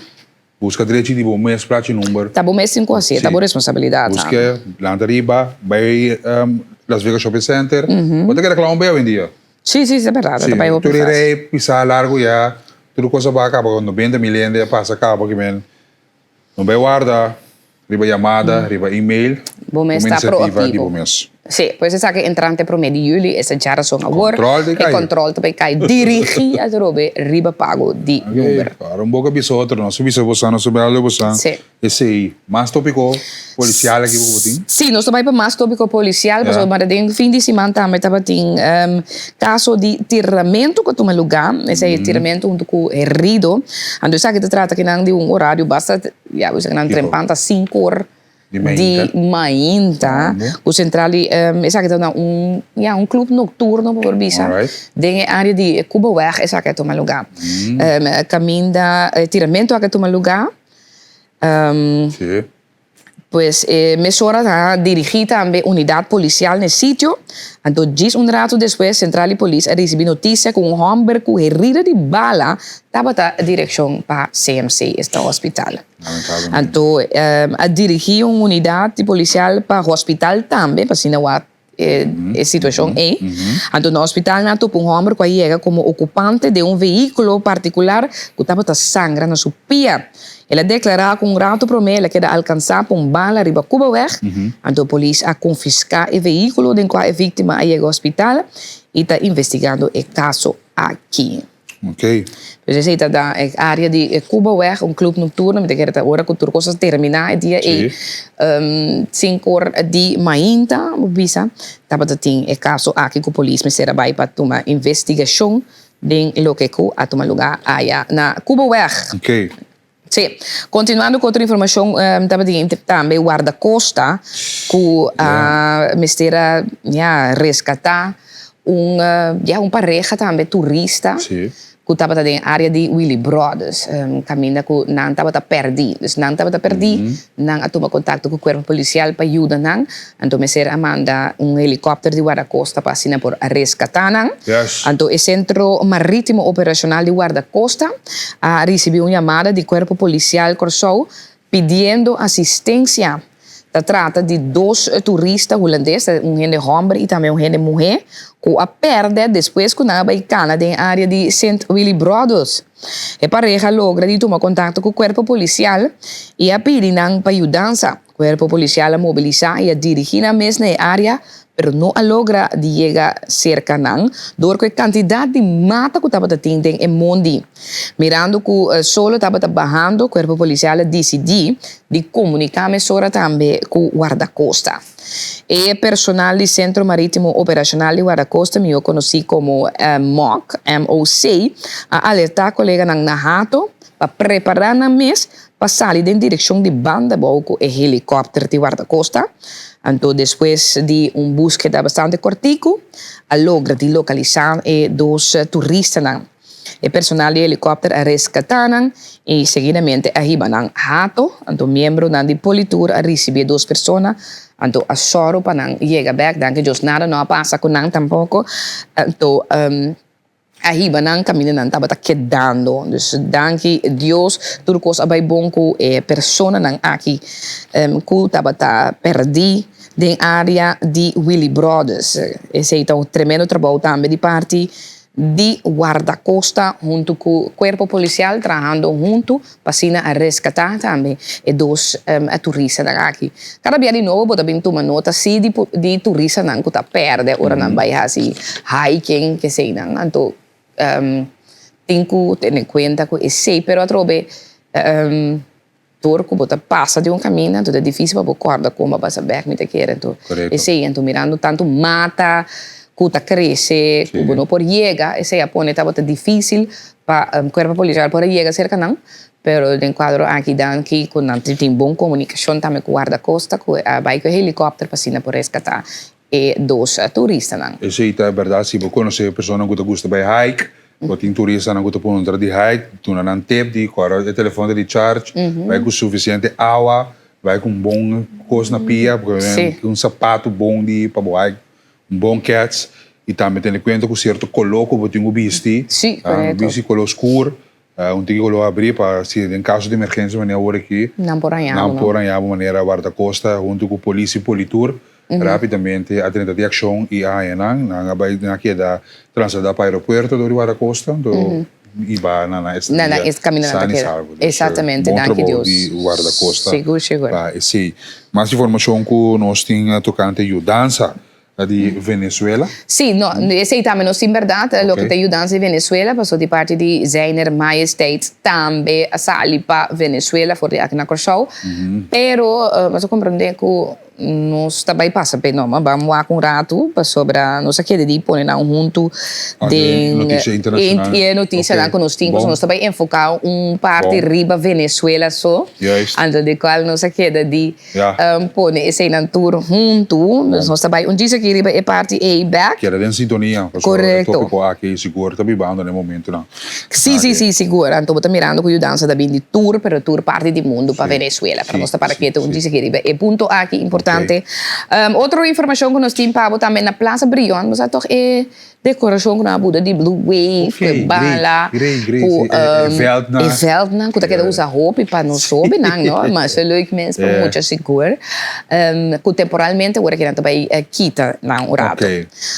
Speaker 1: buska drechi di bo mes plachi number.
Speaker 2: Ta bo mes tin ku hasié, ta
Speaker 1: Sí.
Speaker 2: bo responsabilidat tambe.
Speaker 1: Busk'e, lanta riba, bai Las Vegas Shopping Center. Bo ta keda kla un bai awendia.
Speaker 2: Sí, sí, ta berdad,
Speaker 1: Sí,
Speaker 2: ta bai hopi
Speaker 1: tur e
Speaker 2: fácil.
Speaker 1: rei pisá largu ya, tur kos a baha kaba, ku 90.000 hende a pasa kaba ki men no bai warda riba yamada, riba email,
Speaker 2: Bo mes
Speaker 1: tuma
Speaker 2: ta
Speaker 1: inisiativa di
Speaker 2: proaktivo.
Speaker 1: bo mes.
Speaker 2: Sí, pues esaki entrante promé di juli, esta djarason awor,
Speaker 1: Control di
Speaker 2: e
Speaker 1: kai.
Speaker 2: control ta bai kai dirigí atrobe riba pago di number.
Speaker 1: Oké, para un boka bisa otro, nos a bisa bosan, nos a bel bosan.
Speaker 2: Sí.
Speaker 1: Esei, mas tópiko polisial aki ku bo tin?
Speaker 2: Sí, nos ta bai pa mas tópiko polisial, pasobra mara den fin di siman tambe tabatin kaso di tiramentu ku a tuma lugá. Esei tiramentu huntu ku herido. Anto esaki ta trata kinan di un orario basta, ya, bo bisa kinan trempan ta sinkor di mainta ku sentral di esaki ta na un, ya, un club nocturno bo por bisa den e área di Cubaweg esaki a tuma lugá. Kaminda e tiramentu aki a tuma lugá.
Speaker 1: Sí.
Speaker 2: Pues e mesora ta dirigí tambe unidat polisial na e sitio. Anto djis un ratu despues sentral di polis a risibí notisia ku un hòmber ku herida di bala tabata direkshon pa CMC, esta hospital.
Speaker 1: Lamentablemente.
Speaker 2: Anto a dirigí un unidat di polisial pa hospital tambe pa asina wak e situacion ey. Anto na hospital nan a topa un homber cu a yega como ocupante den un vehiculo particular cu tabata sangra na su pia. El a declara cu un rato prome el a keda alcansa pa un bala riba Cubaweg. Anto polis a confisca e vehiculo den cua e victima a yega hospital y ta investigando e caso aki.
Speaker 1: Ok.
Speaker 2: Pues esei ta da e área di e Cubaweg, un club nocturno, mi ta kere ta ora ku tur kos a terminá e dia ei, sinkor di mainta, bo bisa, tabata tin e kaso aki ku polis mester a bai pa tuma investigashon den loke ku a tuma lugá aya na Cubaweg.
Speaker 1: Ok.
Speaker 2: Sí. Continuando cu otro informacion, tabatin tambe guardacosta cu a mester a, ya, rescata un, ya, un pareha tambe turista
Speaker 1: Sí.
Speaker 2: ku tabata den área di Willibrordus, kaminda ku nan tabata pèrdí. Dus nan tabata pèrdí, nan a tuma kontakto ku kuerpo polisial pa yuda nan, anto mester a manda un helikòpter di Wardakosta pa asina por a reskatá nan. Anto e Sentro Marítimo Operashonal di Wardakosta a risibí un yamada di kuerpo polisial Kòrsou pidiendo asistensia. Ta trata di dos turista hulandes, un hende hòmber i tambe un hende muhé, ku a pèrdè despues ku nan a bai kana den área di Sint Willibrordus. E pareha logra di tuma kontakto ku kuerpo polisial i a pidi nan pa yudansa. Kuerpo polisial a mobilisá i a dirigí nan mes na e área, pero no a logra di yega serka nan dor ku e kantidat di mata ku tabata tin den e mondi. Mirando ku solo tabata bahando, Kuerpo Polisial a disidí di komuniká mesora tambe ku Wardakosta. E personal di Sentro Marítimo Operashonal di Wardakosta, mihó konosí komo moc, MOC, a alertá koleganan na Hato pa prepará nan mes pa sali den direkshon di banda bou ku e helikòpter di Wardakosta. Anto despues di un búskeda bastante kòrtiku a logra di lokalisá e dos turistanan. E personal di helikòpter a reskatá nan i seguidamente a hiba nan Hato. Anto miembronan di Politur a risibí e dos persona, anto a sòru pa nan yega bèk. Danki Dios nada no a pasa ku nan tampoko. Anto a hiba nan kaminda nan tabata kedando. Dus danki Dios tur kos a bai bon ku e personanan aki ku tabata pèrdí den área di Willibrordus. Esei ta un tremendo trabou tambe di parti di Wardakosta huntu ku Kuerpo Polisial trahando huntu pa asina a reskatá tambe e dos turistanan aki. Kada bia di nobo bo ta bin tuma nota si di di turistanan ku ta pèrdè ora nan bai hasi hiking keseinan. Anto tin ku tene kuenta ku esei pero atrobe Dor ku bo ta pasa di un kaminda anto ta difisil pa bo kòrda kon bo a pasa bèk mi ta kere anto esei anto mirando tantu mata ku ta krese ku bo no por yega esei a pone tabata difisil pa kuerpo polisial por a yega serka nan pero den kuadro aki danki ku nan tin bon komunikashon tambe ku wardakosta ku a bai ku e helikòpter pa asina por reskatá e dos turistanan.
Speaker 1: Esei ta bèrdat, si bo konosé personanan ku ta gusta bai hike, bo tin turistanan ku ta puntra di hike, duna nan tip di kòrda e telefòn ta di charge, bai ku sufisiente awa, bai ku un bon kos na pia, un sapatu bon di pa bo hike, un bon kèts, i tambe tene kuenta ku sierto koló ku bo tin ku bisti, no bisti koló skur. Un tiki ku lo abrí pa si den kaso di emergensia manera awor aki
Speaker 2: Nan por haña
Speaker 1: bo, nan por haña bo manera Wardakosta huntu ku polis i Politur rápidamente a drenta di akshon i a haña nan. Nan a bai nan a keda trasladá pa aeropuerto dor di Wardakosta anto i ba na nan
Speaker 2: estadia
Speaker 1: Na nan es
Speaker 2: kaminda nan ta
Speaker 1: san i
Speaker 2: keda.
Speaker 1: salvo. Dus
Speaker 2: Exactamente,
Speaker 1: bon
Speaker 2: danki
Speaker 1: trabou
Speaker 2: Dios.
Speaker 1: di Wardakosta
Speaker 2: Sigur, sigur.
Speaker 1: pa esei. Mas informashon ku nos tin tokante yudansa di Venezuela?
Speaker 2: Sí, no, esei tambe nos tin bèrdat, loke ta yudansa di Venezuela, pasobra di parti di Zijner Majesteit tambe a sali pa Venezuela for di aki na Kòrsou. Pero nos a komprendé ku nos ta bai pasa p'e nòma, ban wak un ratu, pasobra nos a keda di pone nan huntu den
Speaker 1: notisia internashonal.
Speaker 2: E notisianan ku nos tin, pasobra nos ta bai enfoká un parti riba Venezuela so, anto di kual nos a keda di Pone eseinan tur huntu. Dus nos ta bai un djis aki riba e parti ei bek.
Speaker 1: Keda den sintonia pasobra e topiko aki sigur ta bibando na e momentunan.
Speaker 2: Si, si, si, sigur. Anto bo ta mirando ku yudansa ta bin di tur, pero tur parti di mundu pa Venezuela. Pero nos ta para ketu un djis aki riba e punto aki importante. Otro informashon ku nos tin pa bo tambe na Plaza Brion, bo sa tòg e Decoracion cu nan a buta di blue wave, cu e bala, cu e veldnan cu ta keda usa hopi pa nos hobennan, no? Masha leuk mes pa mucha sigur. Cu temporalmente ora cu nan ta bay kita nan un rato.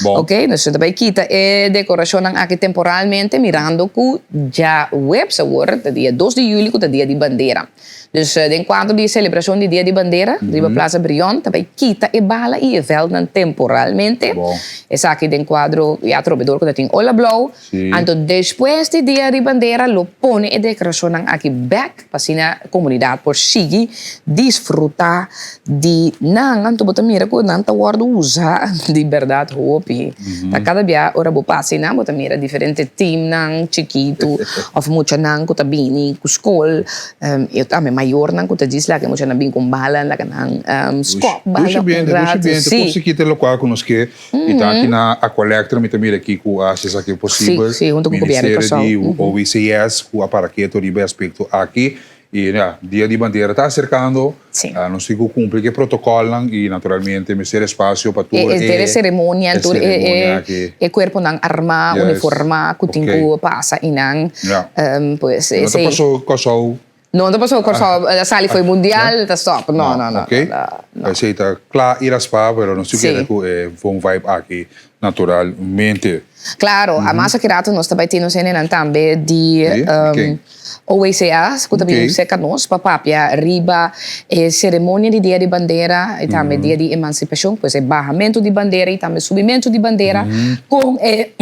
Speaker 2: Ok, nos ta bay kita e decoracionnan aki temporalmente mirando cu djaweps awor ta dia dos di juli cu ta dia di bandera. Dus den kuadro di e selebrashon di Dia di Bandera riba Plaza Brion ta bai kita e bala i e vèldnan temporalmente. Esaki den kuadro ya atrobe dor ku ta tin ola blou. Anto despues di Dia di Bandera lo pone e dekorashonnan aki bèk pa asina komunidat por sigui disfrutá di nan. Anto bo ta mira ku nan ta wòrdu usa di bèrdat hopi. Ta kada bia ora bo pasa einan bo ta mira diferente teamnan chikitu òf muchanan ku ta bini ku skol. I tambe mayornan ku ta djis laga e muchanan bin ku un bala, laga nan skòp bala
Speaker 1: un
Speaker 2: ratu.
Speaker 1: Dushi biente, dushi biente. Kos chikito lokual ku nos ke i ta aki na Aqualectra mi ta mira. mira aki ku a hasi esaki posibel.
Speaker 2: Sí, sí, huntu ku Gobièrnu di
Speaker 1: Ministerio
Speaker 2: Kòrsou.
Speaker 1: di OWCS ku a para ketu riba e aspekto aki. I ya, Dia di Bandera ta aserkando.
Speaker 2: Sí.
Speaker 1: Nos tin ku kumpli ku e protokòlnan i naturalmente mester espasio pa tur
Speaker 2: E
Speaker 1: e
Speaker 2: e seremonia,
Speaker 1: e
Speaker 2: tur e
Speaker 1: seremonia aki.
Speaker 2: e kuerponan armá,
Speaker 1: Juist.
Speaker 2: uniformá ku tin
Speaker 1: Oké.
Speaker 2: ku pasa einan.
Speaker 1: Ja.
Speaker 2: Pues
Speaker 1: No ta
Speaker 2: esei.
Speaker 1: pasó Kòrsou
Speaker 2: No ta pasó Kòrsou a sali fo'i mundial ta stòp. No, no, no,
Speaker 1: Ok.
Speaker 2: no.
Speaker 1: Esei ta kla i raspá, pero nos tin
Speaker 2: Sí.
Speaker 1: kere ku e bon vibe aki naturalmente.
Speaker 2: Claro, a mas aki rato nos ta bai tin nos hendenan tambe di
Speaker 1: Sí,
Speaker 2: um,
Speaker 1: ken?
Speaker 2: OWCA ku ta bin
Speaker 1: Ok.
Speaker 2: serka nos pa papia riba e seremonia di Dia di Bandera i tambe Dia di Emansipashon, pues e bahamentu di bandera i tambe subimentu di bandera kon e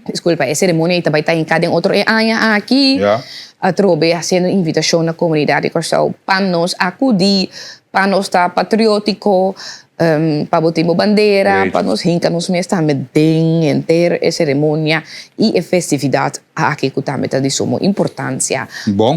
Speaker 2: disculpa e seremonia ei ta bai ta hinká den otro e aña aki.
Speaker 1: Ja.
Speaker 2: Atrobe hasiendo invitashon na komunidat di Kòrsou pa nos akudí, pa nos ta patriótiko, Pa bo tin bo bandera, pa nos hinka nos mes tambe den henter e seremonia i e festividat aki ku tambe ta di sumo importansia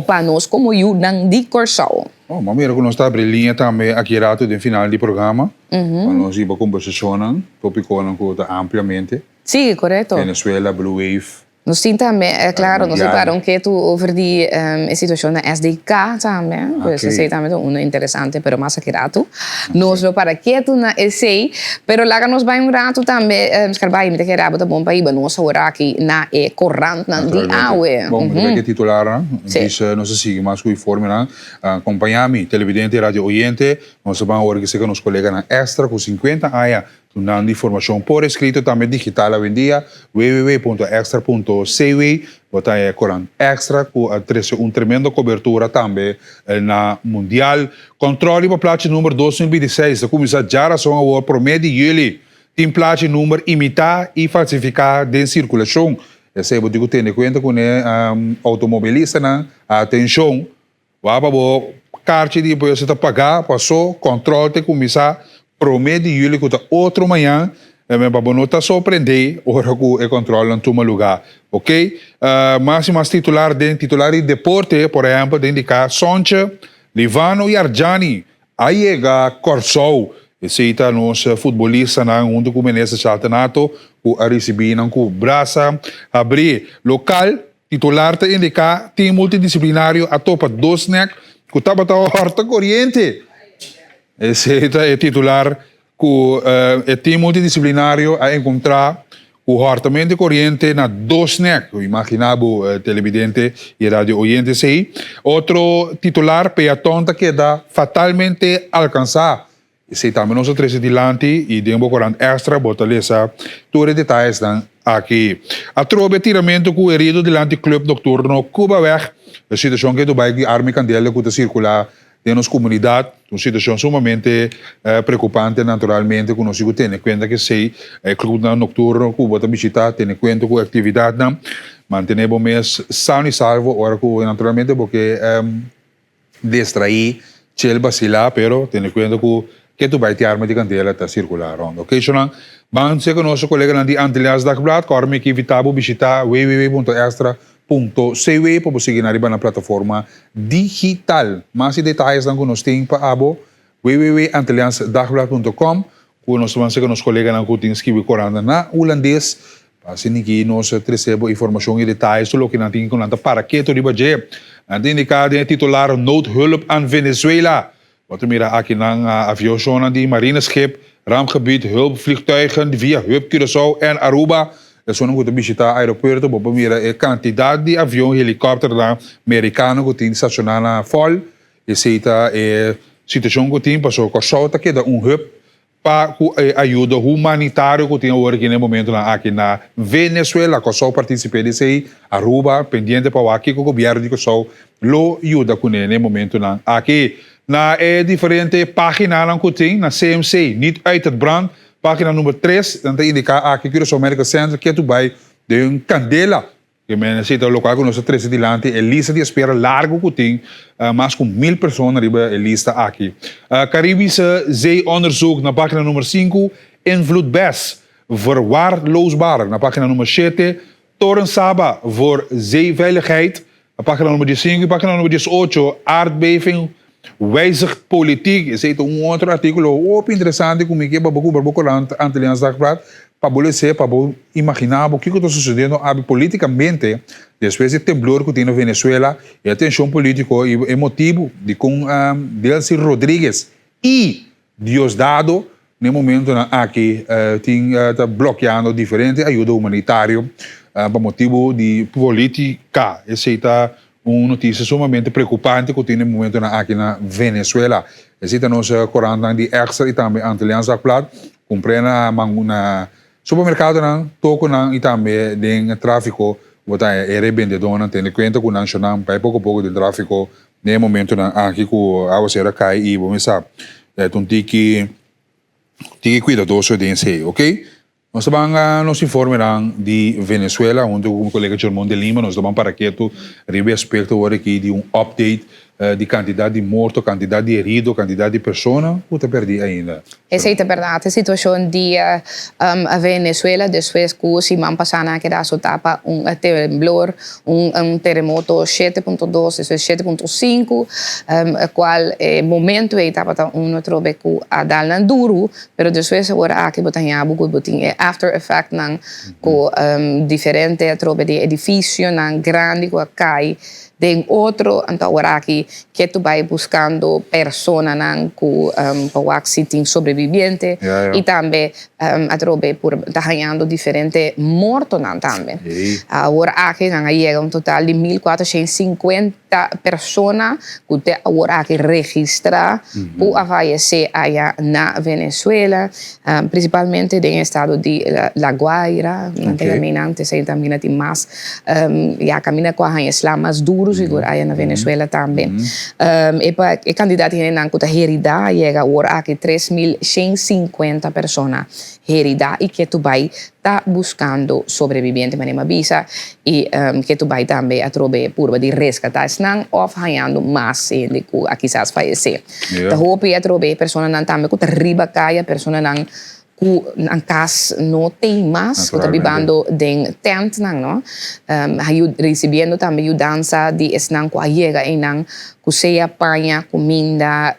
Speaker 2: pa nos komo yunan di Kòrsou.
Speaker 1: Bon, bo mira ku nos ta abri liña tambe aki rato den final di programa pa nos hiba kombersashonnan, topikonan ku ta ampliamente.
Speaker 2: Sí, korekto.
Speaker 1: Venezuela, Blue Wave.
Speaker 2: Nos tin tambe, claro, nos a para un ketu over di e situacion na SDK tambe, pues esey tambe ta uno interesante, pero mas aki ratu nos lo para ketu na esey, pero laga nos bay un ratu tambe, Scarbay, mi ta kere abo ta bon pa hiba nos aworaki na e corantnan di awe.
Speaker 1: Bon, mi ta bay ke titularnan, djis nos a sigui mas ku informenan. Acompaña mi, televidente y radio oyente, nos ta ban awor ki seka nos coleganan extra ku 50 aña Dunando informashon por eskrito tambe digital awendia, www.extra.cw, bo ta haña e korant Extra ku a trese un tremendo kobertura tambe na mundial. Kòntròl riba plachi number 2026 ta kuminsá djarason awor promé di yüli. Tin plachi number imitá i falsifiká den sirkulashon. Esei bo tin ku tene kuenta kuné outomobilistanan. Atenshon! Wak pa bo karchi di impuesto ta pagá pasó kòntròl ta kuminsá promé di yüli ku ta otro mañan pa bo no ta sorprendé ora ku e kòntròlnan tuma lugá ok. Mas i mas titular den titular di deporte por ehèmpel ta indiká Sontje, Livano i Arjani A yega Kòrsou. Esei ta nos futbolistanan huntu ku Minister Charlton Hato ku a risibí nan ku brasa habrí. Lokal, titular ta indiká tim multidisiplinario a topa dos nèk ku tabata hòrta koriente. Esei ta e titular Ku e tim multidisiplinario a enkontrá ku hòrtament di koriente na dos nèk. Imaginá bo televidente i radio oyente esei. Otro titular, Peaton ta keda fatalmente alkansá. Esei tambe nos a trese dilanti i den bo korant Extra bo ta lesa tur e detayesnan aki. Atrobe tiramentu ku herido dilanti club nocturno Cubaweg. E situashon ke Dubai di arma i kandela ku ta sirkulá Den nos comunidad, un situacion sumamente preocupante naturalmente cu nos tin cu tene cuenta cu esey, e clubnan nocturno cu bo ta bishita, tene cuenta cu e actividadnan, mantene bo mes sano y salvo ora cu naturalmente bo ke distraí, chel, bacila, pero tene cuenta cu ke tu bay ti arma di candela ta circula rond. Ok, shownan, ban ser cu nos coleganan di Antillas Dagblad, cu ora mi ke invita bo bishita www.extra. Punto cw pa bo sigui na riba na plataforma digital. Mas di detayesnan ku nos tin pa abo, www.antilliaansdagblad punto com, ku nos ta ban seka nos koleganan ku tin skibi koranta na hulandes, pa asina ki nos trese bo informashon i detayes tur loke nan tin ku nan ta para ketu riba dje. Nan ta indiká den e titular Noodhulp aan Venezuela. Bo ta mira aki nan avioshonnan di Marineschip, Rampgebied, hulpvliegtuigen via Hub Curaçao en Aruba. Esunnan ku ta bishita aeropuerto bo por mira e kantidat di avion helikòpternan merikano ku tin stashoná na fòl. Esei ta e situashon ku tin pasobra Kòrsou ta keda un hub Pa ku e ayudo humanitario ku tin awor aki na e momentonan aki na Venezuela, Kòrsou partisip'é di esei, Aruba pendiente pa wak kiko gobièrnu di Kòrsou lo yuda kuné na e momentonan aki. Na e diferente páginanan ku tin na CMC, Niet uit het brand, página number tres, nan ta indiká aki Curaçao Medical Center ketu bai den kandela. E mester ta lokual ku nos a trese dilanti e lista di espera largu ku tin mas ku mil persona riba e lista aki. Caribische Zeeonderzoek na página number sinku, Invloed Bes verwaarloosbaar na página number shete, Toren Saba voor zeeveiligheid na página number diesinku i página number diesocho, Aardbeving wijzigt politiek. Esei ta un otro artíkulo hopi interesante ku mi ke pa bo kumpra bo korant Antilliaans Dagblad. Pa bo les'é, pa bo imaginá bo kiko ta susediendo abi polítikamente despues di e temblor ku tin na Venezuela, e tenshon polítiko i e motibu dikon Delcy Rodriguez i Diosdado na e momentonan aki tin ta blokeando diferente ayuda humanitario pa motibu di polítika. Esei ta un notisia sumamente preokupante ku tin na e momentonan aki na Venezuela. Esei ta nos korantnan di Extra i tambe Antilliaans Dagblad. Kumpr'é na na supermerkadonan, tokonan i tambe den tráfiko bo ta haña e rebendedónan tene kuenta ku nan shonnan bai poko poko den tráfiko den e momentonan aki ku awasera kai i bo mester sa ta un tiki tiki kuidadoso den esei oke. Nos ta ban nos informenan di Venezuela hunto ku mi kolega Germon de Lima nos ta ban para ketu riba e aspekto awor aki di un update Di kantidat di morto, kantidat di herido, kantidat di persona ku ta pèrdí ainda.
Speaker 5: Esei ta bèrdat. E situashon di Venezuela despues ku siman pasá nan a keda asotá pa un temblor, un teremoto 7.2 despues 7.5, kual e momentu ei tabata un atrobe ku a dal nan duru, pero despues awor aki bo ta haña bo ku bo tin e after effectnan ku diferente atrobe di edifisionan grandi ku a kai. Den otro, anto aworaki ke tu bai buskando personanan ku pa wak si tin sobreviviente i tambe atrobe por ta hañando diferente mortonan tambe. Awor aki nan a yega un total di 1450 persona ku te awor aki registrá ku a fayesé aya na Venezuela, prinsipalmente den e estado di La Guaira, nan ta yama einan, esei tambe tin mas Ya kaminda ku a haña sla mas duru sigur aya na Venezuela tambe. E pa e kantidat di hendenan ku ta heridá a yega awor aki 3150 persona heridá i ketu bai ta buskando sobrebibiente manera mi a bisa i ketu bai tambe atrobe purba di reskatá esnan òf hañando mas hende ku a kisas fayesé. Ta hopi atrobe e personanan tambe ku ta riba kaya, personanan ku nan kas no tin mas, ku ta bibando den tèntnan, no, risibiendo tambe yudansa di esnan ku a yega einan ku sea paña, kuminda,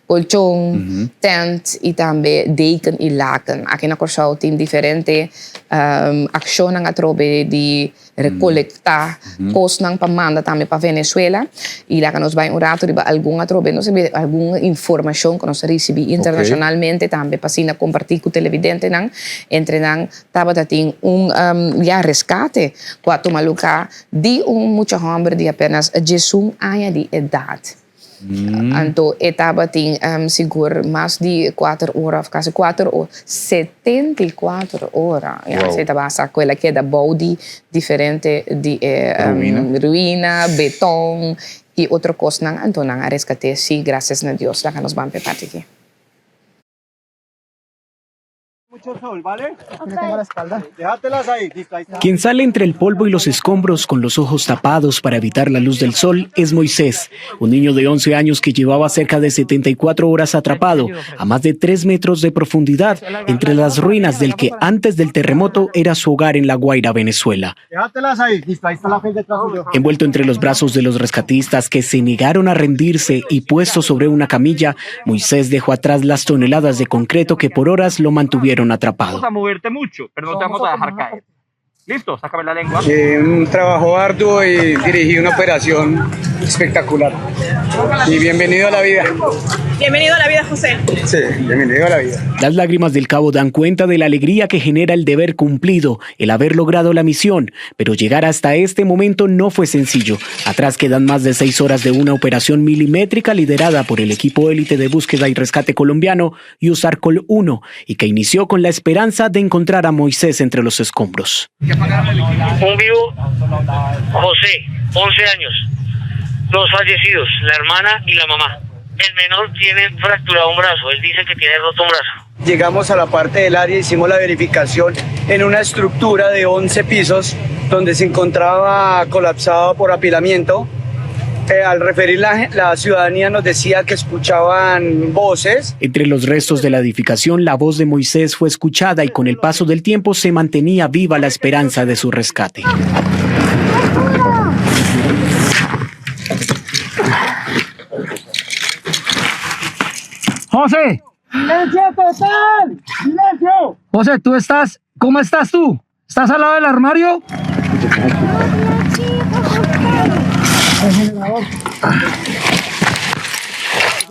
Speaker 5: kolchon, tènt i tambe deken i laken. Aki na Kòrsou tin diferente akshonnan atrobe di Recolecta cosnan pa manda tambe pa Venezuela y laga nos bay un rato riba algun atrobe nos algun informacion cu nos a ricibi internacionalmente tambe pa asina comparti cu televidentenan. Entre nan tabata tin un ya rescate cu a tuma lugar di un mucha homber di apenas diesun aña di edad. Anto e tabatin sigur mas di kuater ora of kasi kuater ora, 74 ora. Ya, Wow. esei tabata ku el a keda bou di diferente di e Ruina. ruina, beton i otro kosnan. Anto nan a reskat'é, sí, grasias na Dios. Laga nos ban p'e parti aki.
Speaker 6: Quien sale entre el polvo y los escombros con los ojos tapados para evitar la luz del sol es Moisés, un niño de 11 años que llevaba cerca de 74 horas atrapado a más de 3 metros de profundidad entre las ruinas del que antes del terremoto era su hogar en La Guaira, Venezuela. Envuelto entre los brazos de los rescatistas que se negaron a rendirse y puesto sobre una camilla, Moisés dejó atrás las toneladas de concreto que por horas lo mantuvieron atrapado.
Speaker 7: Vamos a moverte mucho, pero no te vamos a dejar caer. Listo, sácame la lengua.
Speaker 8: Un trabajo arduo y dirigí una operación espectacular. Y bienvenido a la vida.
Speaker 9: Bienvenido a la vida, José.
Speaker 8: Sí, bienvenido a la vida.
Speaker 6: Las lágrimas del cabo dan cuenta de la alegría que genera el deber cumplido, el haber logrado la misión, pero llegar hasta este momento no fue sencillo. Atrás quedan más de seis horas de una operación milimétrica liderada por el equipo élite de búsqueda y rescate colombiano USARCOL 1 y que inició con la esperanza de encontrar a Moisés entre los escombros.
Speaker 7: Un vivo, José, 11 años, dos fallecidos, la hermana y la mamá. El menor tiene fracturado un brazo, él dice que tiene roto un brazo.
Speaker 8: Llegamos a la parte del área, hicimos la verificación en una estructura de 11 pisos donde se encontraba colapsado por apilamiento. Eh, al referir la, la ciudadanía nos decía que escuchaban voces.
Speaker 6: Entre los restos de la edificación, la voz de Moisés fue escuchada y con el paso del tiempo se mantenía viva la esperanza de su rescate.
Speaker 10: José. ¡Silencio total! ¡Silencio! José, tú estás. ¿Cómo estás tú? ¿Estás al lado del armario?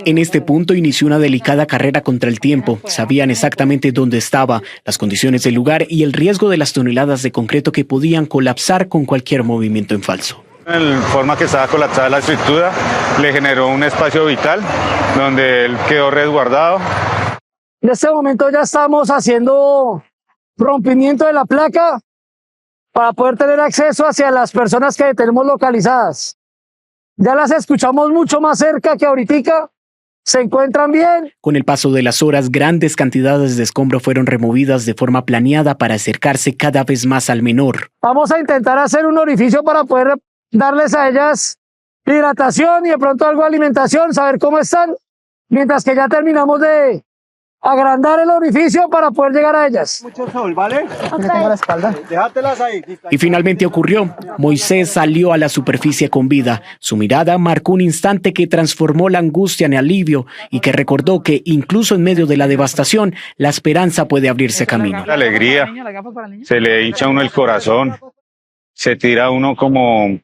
Speaker 6: En este punto inició una delicada carrera contra el tiempo. Sabían exactamente dónde estaba, las condiciones del lugar y el riesgo de las toneladas de concreto que podían colapsar con cualquier movimiento en falso.
Speaker 11: En forma que estaba colapsada la estructura, le generó un espacio vital donde él quedó resguardado.
Speaker 10: En este momento ya estamos haciendo rompimiento de la placa para poder tener acceso hacia las personas que tenemos localizadas. Ya las escuchamos mucho más cerca que ahorita. ¿Se encuentran bien?
Speaker 6: Con el paso de las horas, grandes cantidades de escombro fueron removidas de forma planeada para acercarse cada vez más al menor.
Speaker 10: Vamos a intentar hacer un orificio para poder darles a ellas hidratación y de pronto algo de alimentación, saber cómo están, mientras que ya terminamos de agrandar el orificio para poder llegar a ellas.
Speaker 8: Mucho sol, ¿vale? tengo la espalda. Déjatelas ahí.
Speaker 6: Y finalmente ocurrió. Moisés salió a la superficie con vida. Su mirada marcó un instante que transformó la angustia en alivio y que recordó que incluso en medio de la devastación, la esperanza puede abrirse camino.
Speaker 11: La alegría, se le hincha a uno el corazón, se tira uno como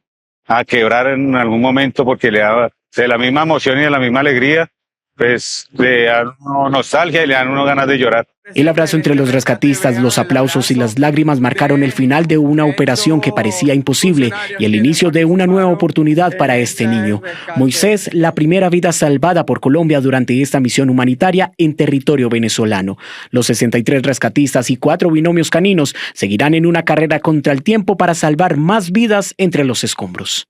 Speaker 11: a quebrar en algún momento porque le da de la misma emoción y de la misma alegría, pues le dan uno nostalgia y le dan uno ganas de llorar.
Speaker 6: El abrazo entre los rescatistas, los aplausos y las lágrimas marcaron el final de una operación que parecía imposible y el inicio de una nueva oportunidad para este niño. Moisés, la primera vida salvada por Colombia durante esta misión humanitaria en territorio venezolano. Los 63 rescatistas y cuatro binomios caninos seguirán en una carrera contra el tiempo para salvar más vidas entre los escombros.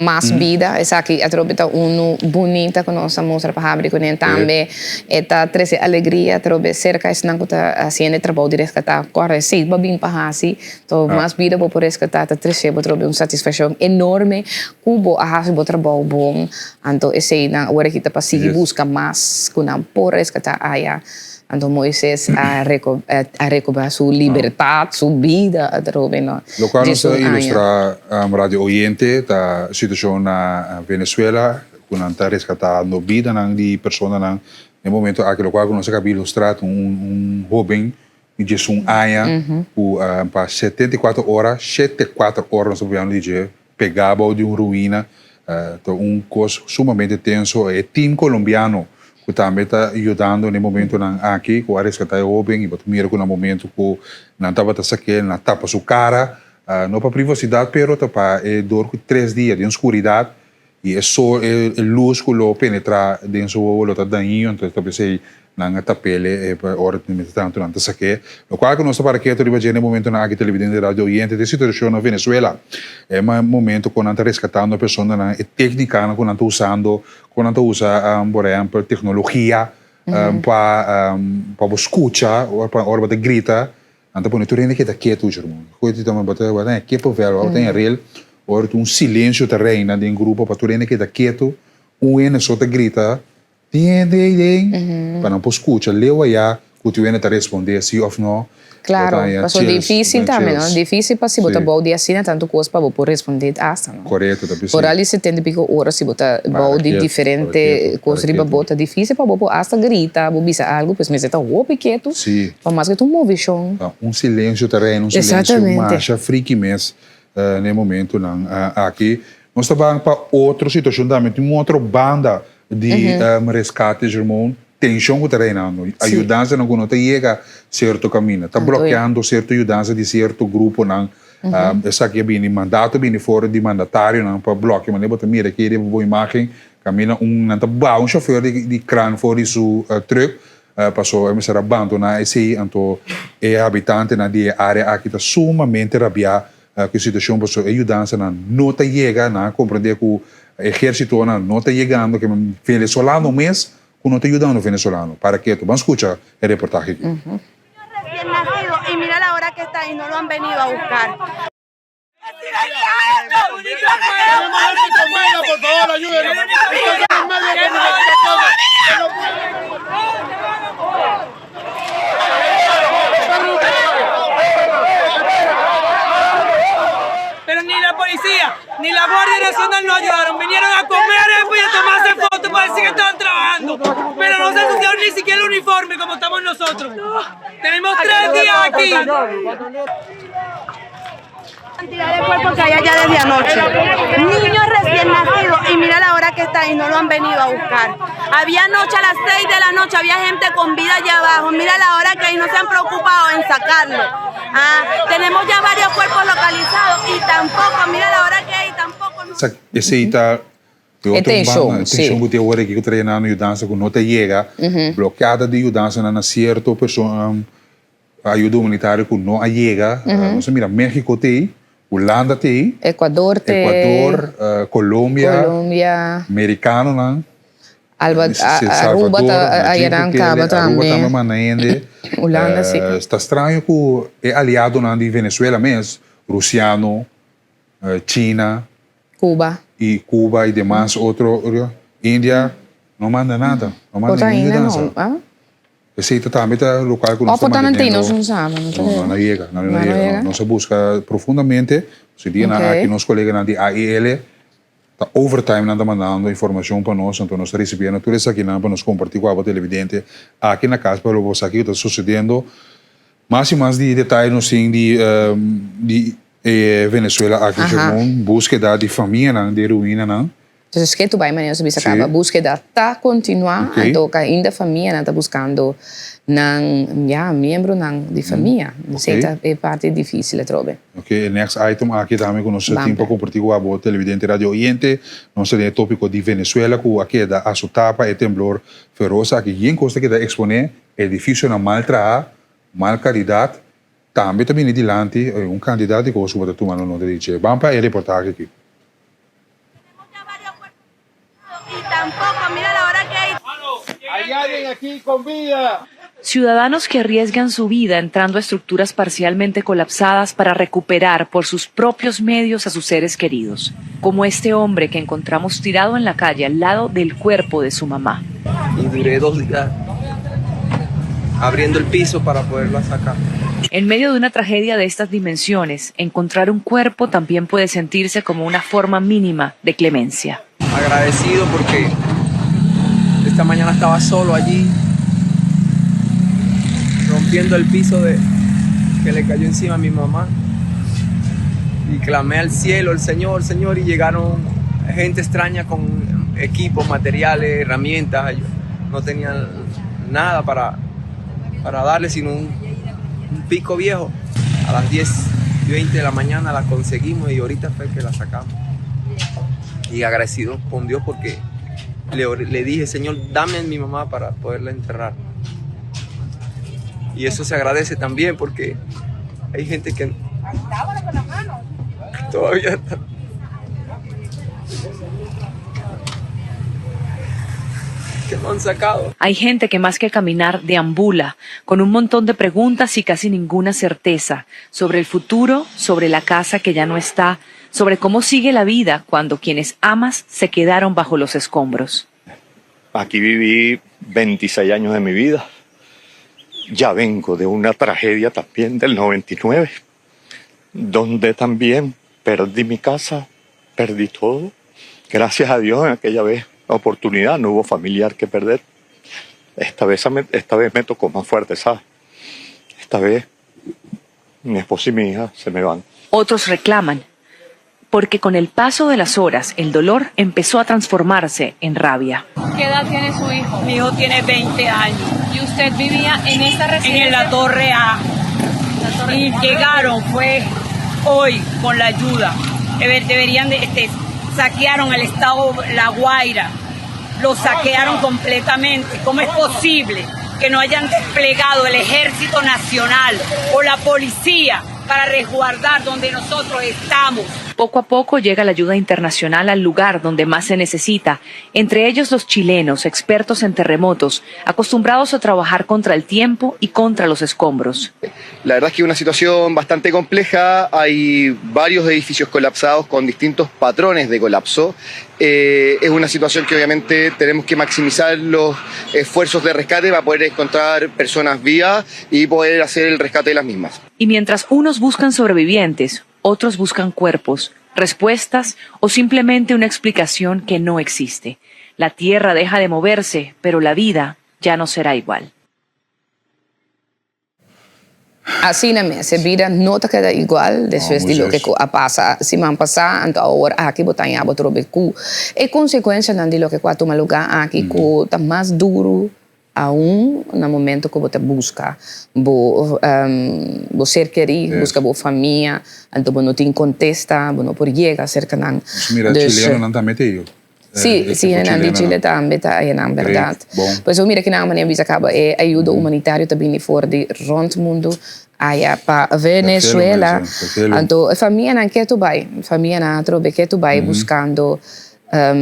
Speaker 5: Mas bida, esaki atrobe ta unu bunita ku nos a mustra pa habri kuné. Tambe e ta trese alegria atrobe serka esnan ku ta hasiendo e trabou di reskatá. Kòrda esei bo a bin pa hasi, to mas bida bo por reskatá ta trese bo atrobe un satisfakshon enorme ku bo a hasi bo trabou bon. Anto eseinan awor aki ta pa sigui buska mas ku nan por reskatá aya. Anto Moises a a recobrá su libertad, su bida atrobe no.
Speaker 1: Locual nos ta ilustra radio oyente ta situacion na Venezuela cu nan ta rescatando bidanan di personanan den momento aki locual cu nos a caba ilustra ta un hoben di diesun aña cu pa 74 ora, shete cuater ora nos ta papiando di dje pega bou di un ruina ta un cos sumamente tenso. E team colombiano cu tambe ta yudando n'e momentonan aki cu a rescata e hoben y bo ta mira cu na momento cu nan tabata sakel nan a tapa su cara, no pa privacidad pero ta pa e dor cu tres dia den oscuridad y e sol e luz cu lo penetra den su wowo lo ta dañino entonces ta pesey Nan a tapele e pa ora di mester tantu nan ta sak'é. Lokual ku nos ta para ketu riba dje na e momentunan aki televidente radio oyente di e situashon na Venezuela. E momento ku nan ta reskatando personanan, e téknikanan ku nan ta usando, ku nan ta usa por ehèmpel teknologia pa pa bo skucha ora pa ora bo ta grita, nan ta pone tur hende keda ketu ruman. Koe ti bo ta bo ta haña kepo vèl, bo ta haña rel, ora un silensio ta reina den grupo pa tur hende keda ketu, un hende so ta grita. Tin hende ei den pa nan por scucha leu aya cu tin hende ta responde si of no.
Speaker 5: Claro, pasobra dificil tambe no, dificil pa si bo ta bou di asina tanto cos pa bo por responde hasta no.
Speaker 1: Corecto, ta bisa.
Speaker 5: Por al di setenta y pico ora si bo ta bou di diferente cos riba bo ta dificil pa bo por hasta grita, bo bisa algo, pues mester ta hopi ketu pa mas ke ta un movicion.
Speaker 1: Un silencio ta reina, un silencio masha friki mes na e momentonan aki. Nos ta ban pa otro situacion tambe, tin un otro banda di rescate Jermon, tension cu ta reinando, ayudansanan cu no ta yega cierto caminda, ta blokeando cierto yudansa di cierto gruponan, esaki a bini, mandato a bini for di mandatarionan pa bloke, manera bo ta mira aki riba bo imagen, caminda un nan ta baha un chofer di kran for di su truck, pasobra e mester a bandona esey, anto e habitantenan di e area aki ta sumamente rabia Ku e situashon pasobra e yudansanan no ta yega, nan a komprendé ku ehérsitonan no ta yegando, ke venezolano mes ku no ta yudando venezolano. Para ketu, ban skucha e reportahe aki.
Speaker 9: Recién nacido y mira la hora que está y no lo han venido a buscar.
Speaker 12: Pero ni la policía. Ni la Guardia Nacional no ayudaron. Vinieron a comer arepa y a tomarse fotos para decir que estaban trabajando. Pero no se ensuciaron ni siquiera el uniforme como estamos nosotros. Tenemos tres días aquí.
Speaker 9: Cantidad de cuerpos que hay allá desde anoche. Niños recién nacidos y mira la hora que está y no lo han venido a buscar. Había anoche a las 6 de la noche, había gente con vida allá abajo. Mira la hora que hay, no se han preocupado en sacarlo. Ah, tenemos ya varios cuerpos localizados y tampoco, mira la hora que hay, tampoco.
Speaker 1: Esey ta de
Speaker 5: E
Speaker 1: otro
Speaker 5: tension,
Speaker 1: banda, e
Speaker 5: sí.
Speaker 1: tension cu tin awor aki cu ta reinando yudansa cu no ta yega, blokeada di yudansanan na cierto persona, Ayuda humanitario ku no a yega. Nos a mira Mexico t'ei, Hulanda t'ei,
Speaker 5: Ecuador t'ei,
Speaker 1: Ecuador, Colombia,
Speaker 5: Colombia,
Speaker 1: Mericanonan,
Speaker 5: Alba, Aruba ta ayanan kaba tambe.
Speaker 1: Aruba tambe manda hende.
Speaker 5: Hulanda si.
Speaker 1: Ta straño ku e aliadonan di Venezuela mes, Rusiano, China,
Speaker 5: Cuba.
Speaker 1: I Cuba i demas otro, India no manda nada, no manda ningun yudansa. Esey ta tambe ta locual cu nos ta manteniendo. No, no a yega, no a yega. Nos a busca profundamente. Si dianan aki nos coleganan di AIL ta overtime nan ta mandando informacion pa nos, anto nos ta ricibiendo tur esakinan pa nos comparti cu abo televidente aki na cas pa lo bo sa kico ta sucediendo. Mas y mas di detaye nos tin di di e Venezuela aki, Germon, busqueda di famianan di e ruinanan.
Speaker 5: Entonces ke tu bai manera nos a bisa kaba buskeda ta kontinuá anto kainda famianan ta buskando nan ya miembronan di famia. Esei ta e parti difísil atrobe.
Speaker 1: Ok, e next item aki tambe ku nos tin pa kompartí ku abo televidente radio oyente, nos ta den e tópiko di Venezuela ku a keda asotá pa e temblor feros aki. Yen kos ta keda eksponé, edifisionan mal trahá, mal kalidat, tambe ta bini dilanti un kantidat di kos ku bo ta tuma nota di dje. Ban pa e reportahe aki.
Speaker 13: Ciudadanos que arriesgan su vida entrando a estructuras parcialmente colapsadas para recuperar por sus propios medios a sus seres queridos, como este hombre que encontramos tirado en la calle al lado del cuerpo de su mamá.
Speaker 14: Y duré dos días abriendo el piso para poderla sacar.
Speaker 13: En medio de una tragedia de estas dimensiones, encontrar un cuerpo también puede sentirse como una forma mínima de clemencia.
Speaker 14: Agradecido porque esta mañana estaba solo allí, rompiendo el piso de, que le cayó encima a mi mamá. Y clamé al cielo, el Señor, Señor, y llegaron gente extraña con equipos, materiales, herramientas. Yo no tenía nada para, para darle, sino un, un pico viejo. A las 10 y 20 de la mañana la conseguimos y ahorita fue que la sacamos. Y agradecido con Dios porque le, le dije, Señor, dame a mi mamá para poderla enterrar. Y eso se agradece también porque hay gente que todavía está. Que no han sacado.
Speaker 13: Hay gente que más que caminar deambula, con un montón de preguntas y casi ninguna certeza sobre el futuro, sobre la casa que ya no está, sobre cómo sigue la vida cuando quienes amas se quedaron bajo los escombros.
Speaker 15: Aquí viví 26 años de mi vida. Ya vengo de una tragedia también del 99, donde también perdí mi casa, perdí todo. Gracias a Dios en aquella vez, oportunidad, no hubo familiar que perder. Esta vez, esta vez me tocó más fuerte, ¿sabes? Esta vez mi esposa y mi hija se me van.
Speaker 13: Otros reclaman, porque con el paso de las horas el dolor empezó a transformarse en rabia.
Speaker 16: ¿Qué edad tiene su hijo?
Speaker 12: Mi hijo tiene 20 años.
Speaker 16: ¿Y usted vivía en esta residencia?
Speaker 12: En la Torre A. Y llegaron, fue hoy con la ayuda. Deberían de, este, saquearon el estado La Guaira, lo saquearon completamente. ¿Cómo es posible que no hayan desplegado el Ejército Nacional o la policía para resguardar donde nosotros estamos?
Speaker 13: Poco a poco llega la ayuda internacional al lugar donde más se necesita, entre ellos los chilenos, expertos en terremotos, acostumbrados a trabajar contra el tiempo y contra los escombros.
Speaker 17: La verdad es que es una situación bastante compleja, hay varios edificios colapsados con distintos patrones de colapso. Eh, es una situación que obviamente tenemos que maximizar los esfuerzos de rescate para poder encontrar personas vivas y poder hacer el rescate de las mismas.
Speaker 13: Y mientras unos buscan sobrevivientes, otros buscan cuerpos. Respuestas o simplemente una explicación que no existe. La tierra deja de moverse, pero la vida ya no será igual.
Speaker 5: Asina mes, e bida no ta keda igual despues di loke ku a pasa siman pasá, anto awor aki bo ta haña bo trobe ku e konsekuensianan di loke ku a tuma lugá aki ku ta mas duru aun na momento ku bo ta buska bo bo ser kerí, buska bo famia, anto bo no tin kontesta, bo no por yega serka nan.
Speaker 1: Nos mira chilenonan tambe te yo.
Speaker 5: Sí, sí, hendenan di Chile tambe ta ayanan, bèrdat. Por eso mira kinan manera bisa kaba e ayudo humanitario ta bini for di rònt mundu aya pa Venezuela. Anto e famianan ketu bai, famianan atrobe ketu bai buskando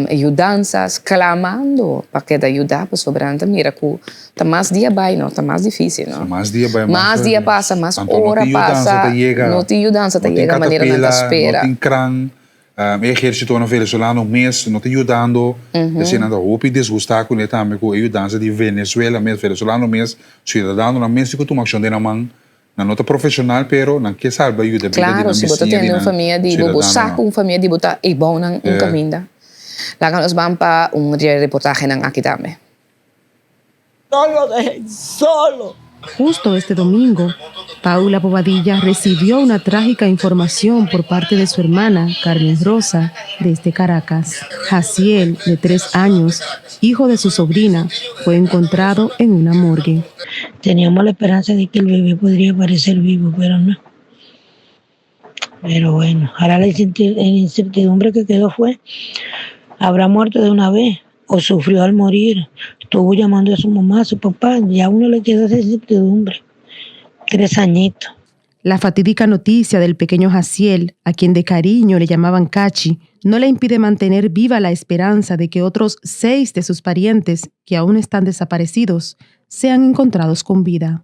Speaker 5: yudansa, sklamando pa keda yuda pasobra nan ta mira ku ta mas dia bai no, ta mas difísil no.
Speaker 1: Mas dia bai,
Speaker 5: mas dia pasa, mas ora pasa, no tin yudansa ta yega manera nan ta spera.
Speaker 1: No tin kran. E ehérsitonan venezolano mes no ta yudando, esei nan ta hopi disgustá kuné tambe ku e yudansa di Venezuela mes, venezolano mes, siudadanonan mes tin ku tuma akshon den nan man, nan no ta profeshonal pero nan ke salba yuda bida di
Speaker 5: Klaro,
Speaker 1: nan
Speaker 5: si bo ta
Speaker 1: bisiña, di
Speaker 5: tende un
Speaker 1: nan
Speaker 5: famia di bo, bo sa
Speaker 1: siudadanonan.
Speaker 5: ku un famia di bo ta eibou nan un kaminda. Laga nos ban pa un di e reportahenan aki tambe.
Speaker 18: No lo dejen solo.
Speaker 19: Justo este domingo, Paula Bobadilla recibió una trágica información por parte de su hermana, Carmen Rosa, desde Caracas. Jaciel, de tres años, hijo de su sobrina, fue encontrado en una morgue.
Speaker 20: Teníamos la esperanza de que el bebé podría aparecer vivo, pero no. Pero bueno, ahora la incertidumbre que quedó fue, ¿habrá muerto de una vez o sufrió al morir? Estuvo llamando a su mamá, a su papá, ya a uno le quedó esa incertidumbre. Tres añitos.
Speaker 19: La fatídica noticia del pequeño Jaciel, a quien de cariño le llamaban Cachi, no le impide mantener viva la esperanza de que otros seis de sus parientes, que aún están desaparecidos, sean encontrados con vida.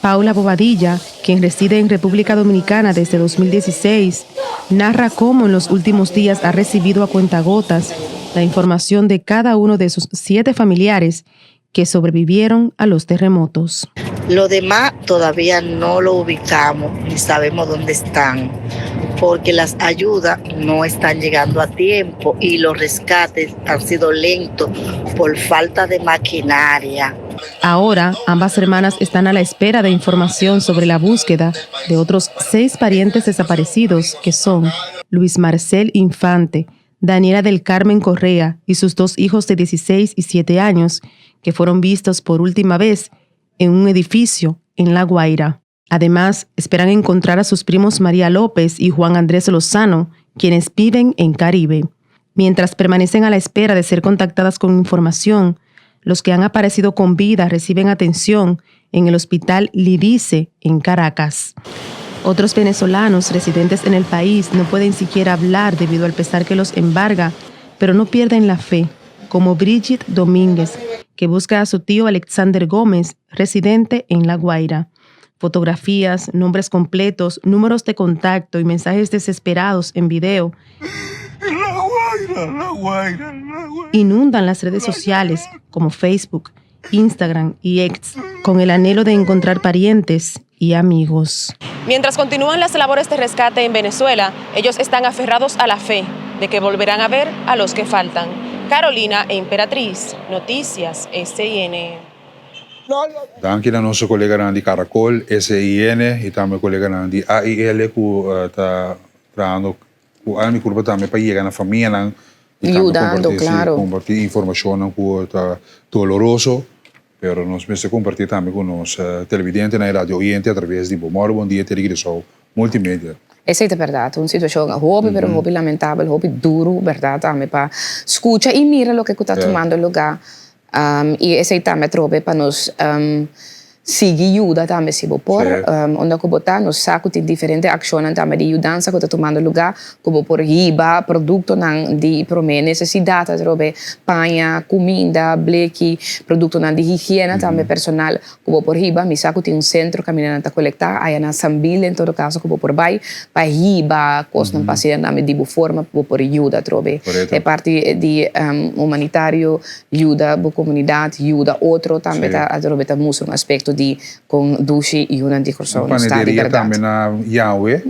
Speaker 19: Paula Bobadilla, quien reside en República Dominicana desde 2016, narra cómo en los últimos días ha recibido a cuentagotas la información de cada uno de sus siete familiares que sobrevivieron a los terremotos.
Speaker 21: Lo demás todavía no lo ubicamos ni sabemos dónde están, porque las ayudas no están llegando a tiempo y los rescates han sido lentos por falta de maquinaria.
Speaker 19: Ahora, ambas hermanas están a la espera de información sobre la búsqueda de otros seis parientes desaparecidos, que son Luis Marcel Infante, Daniela del Carmen Correa y sus dos hijos de 16 y 7 años, que fueron vistos por última vez en un edificio en La Guaira. Además, esperan encontrar a sus primos María López y Juan Andrés Lozano, quienes viven en Caribe. Mientras permanecen a la espera de ser contactadas con información, los que han aparecido con vida reciben atención en el hospital Lidice en Caracas. Otros venezolanos residentes en el país no pueden siquiera hablar debido al pesar que los embarga, pero no pierden la fe, como Brigitte Domínguez, que busca a su tío Alexander Gómez, residente en La Guaira. Fotografías, nombres completos, números de contacto y mensajes desesperados en video inundan las redes sociales como Facebook, Instagram y X con el anhelo de encontrar parientes y amigos.
Speaker 16: Mientras continúan las labores de rescate en Venezuela, ellos están aferrados a la fe de que volverán a ver a los que faltan. Carolina e Emperatriz, Noticias SIN.
Speaker 1: Danki na nos koleganan di Caracol, SIN i tambe koleganan di AIL ku ta trahando ku alma i kurpa tambe pa yega na famianan i tambe
Speaker 5: Yudando,
Speaker 1: kompartí sí,
Speaker 5: klaro.
Speaker 1: kompartí informashonnan ku ta doloroso, pero nos mester kompartí tambe ku nos televidentenan i radio oyente atraves di Bo Mòru Bon Dia Telegresou Multimedia.
Speaker 5: Esei ta bèrdat, un situashon hopi pero hopi lamentabel, hopi duru bèrdat tambe pa skucha i mira loke ku ta tumando lugá. I esei tambe atrobe pa nos sigui yuda tambe si bo por. Unda ku bo ta, nos sa ku tin diferente akshonnan tambe di yudansa ku ta tumando lugá, ku bo por hiba produktonan di promé nesesidat atrobe, paña, kuminda, bleki, produktonan di higiena tambe personal ku bo por hiba. Mi sa ku tin un sentro kaminda nan ta kolektá aya na Sambil en todo kaso ku bo por bai pa hiba kosnan pa asina nan di bo forma bo por yuda atrobe. E parti di humanitario yuda bo komunidat, yuda otro tambe ta atrobe ta mustra un aspekto di kon dushi yunan di Kòrsou
Speaker 1: Un
Speaker 5: nos ta di
Speaker 1: panaderia
Speaker 5: bèrdat.
Speaker 1: tambe na Yahweh.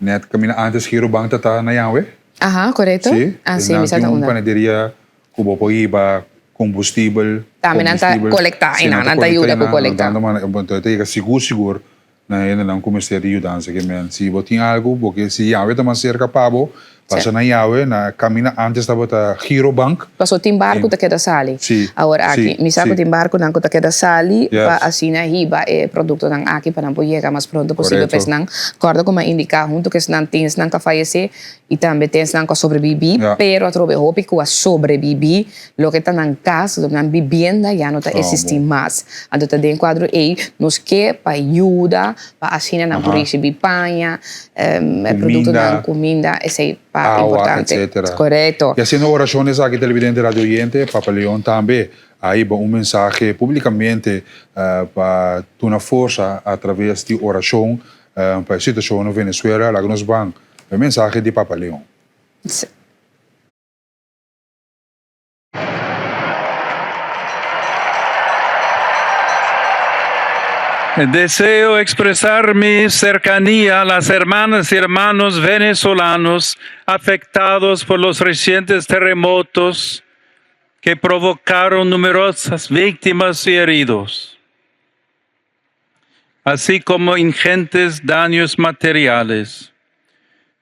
Speaker 1: Net kaminda antes Girobank ta ta na Yahweh.
Speaker 5: Aha, korekto.
Speaker 1: Sí.
Speaker 5: Ah, sí, mi sa ta
Speaker 1: Nan tin un
Speaker 5: unda.
Speaker 1: panaderia ku bo por hiba kombustibel.
Speaker 5: Tambe nan ta kolektá
Speaker 1: Sí,
Speaker 5: einan, nan ta yuda ku kolektá.
Speaker 1: Nan ta yega sigur sigur na hendenan ku mester di yudansa ke men. Si bo tin algu, bo ke si Yahweh ta mas serka pa bo, pasa na Yahweh, na kaminda antes tabata Girobank.
Speaker 5: Paso tin barku ta keda sali.
Speaker 1: Sí,
Speaker 5: Awor
Speaker 1: sí,
Speaker 5: aki, mi sa ku
Speaker 1: sí.
Speaker 5: tin barkunan ku ta keda sali
Speaker 1: Yes.
Speaker 5: pa asina hiba e produktonan aki pa nan por yega mas pronto posibel pa
Speaker 1: Korekto.
Speaker 5: esnan. Kòrda ku mi a indiká huntu ku esnan tin esnan ku a fayesé i tambe tin esnan ku a sobrebibí,
Speaker 1: Ja.
Speaker 5: pero atrobe hopi ku a sobrebibí Loke ta nan kas, loke nan bibienda ya no ta existi mas. Anto ta den kuadro ei nos ke pa yuda pa asina nan por ricibi paña, produktonan, kuminda, esei pa importante.
Speaker 1: Awa, etcetera.
Speaker 5: Korekto.
Speaker 1: I hasiendo orashon esaki televidente radio oyente, Papa Leon tambe a hiba un mensahe publikamente pa tuna forsa a traves di orashon pa e situashon na Venezuela. Laga nos ban e mensahe di Papa Leon.
Speaker 3: Deseo expresar mi cercanía a las hermanas y hermanos venezolanos afectados por los recientes terremotos que provocaron numerosas víctimas y heridos, así como ingentes daños materiales.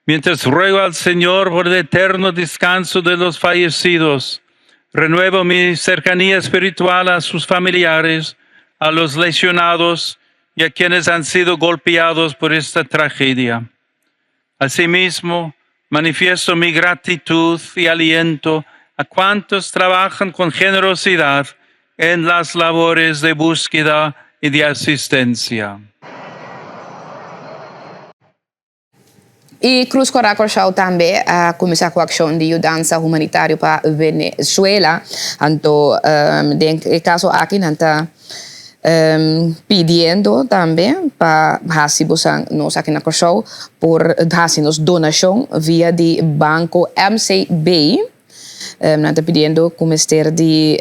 Speaker 3: Mientras ruego al Señor por el eterno descanso de los fallecidos, renuevo mi cercanía espiritual a sus familiares, a los lesionados y a quienes han sido golpeados por esta tragedia. Asimismo, manifiesto mi gratitud y aliento a cuantos trabajan con generosidad en las labores de búsqueda y de asistencia.
Speaker 5: E Cruz Kòrá Kòrsou tambe a kuminsá ku akshon di yudansa humanitario pa Venezuela. Anto den e kaso aki nan ta pidiendo tambe pa hasi bosan nos aki na Kòrsou por hasi nos donashon via di banko MCB. Nan ta pidiendo ku mester di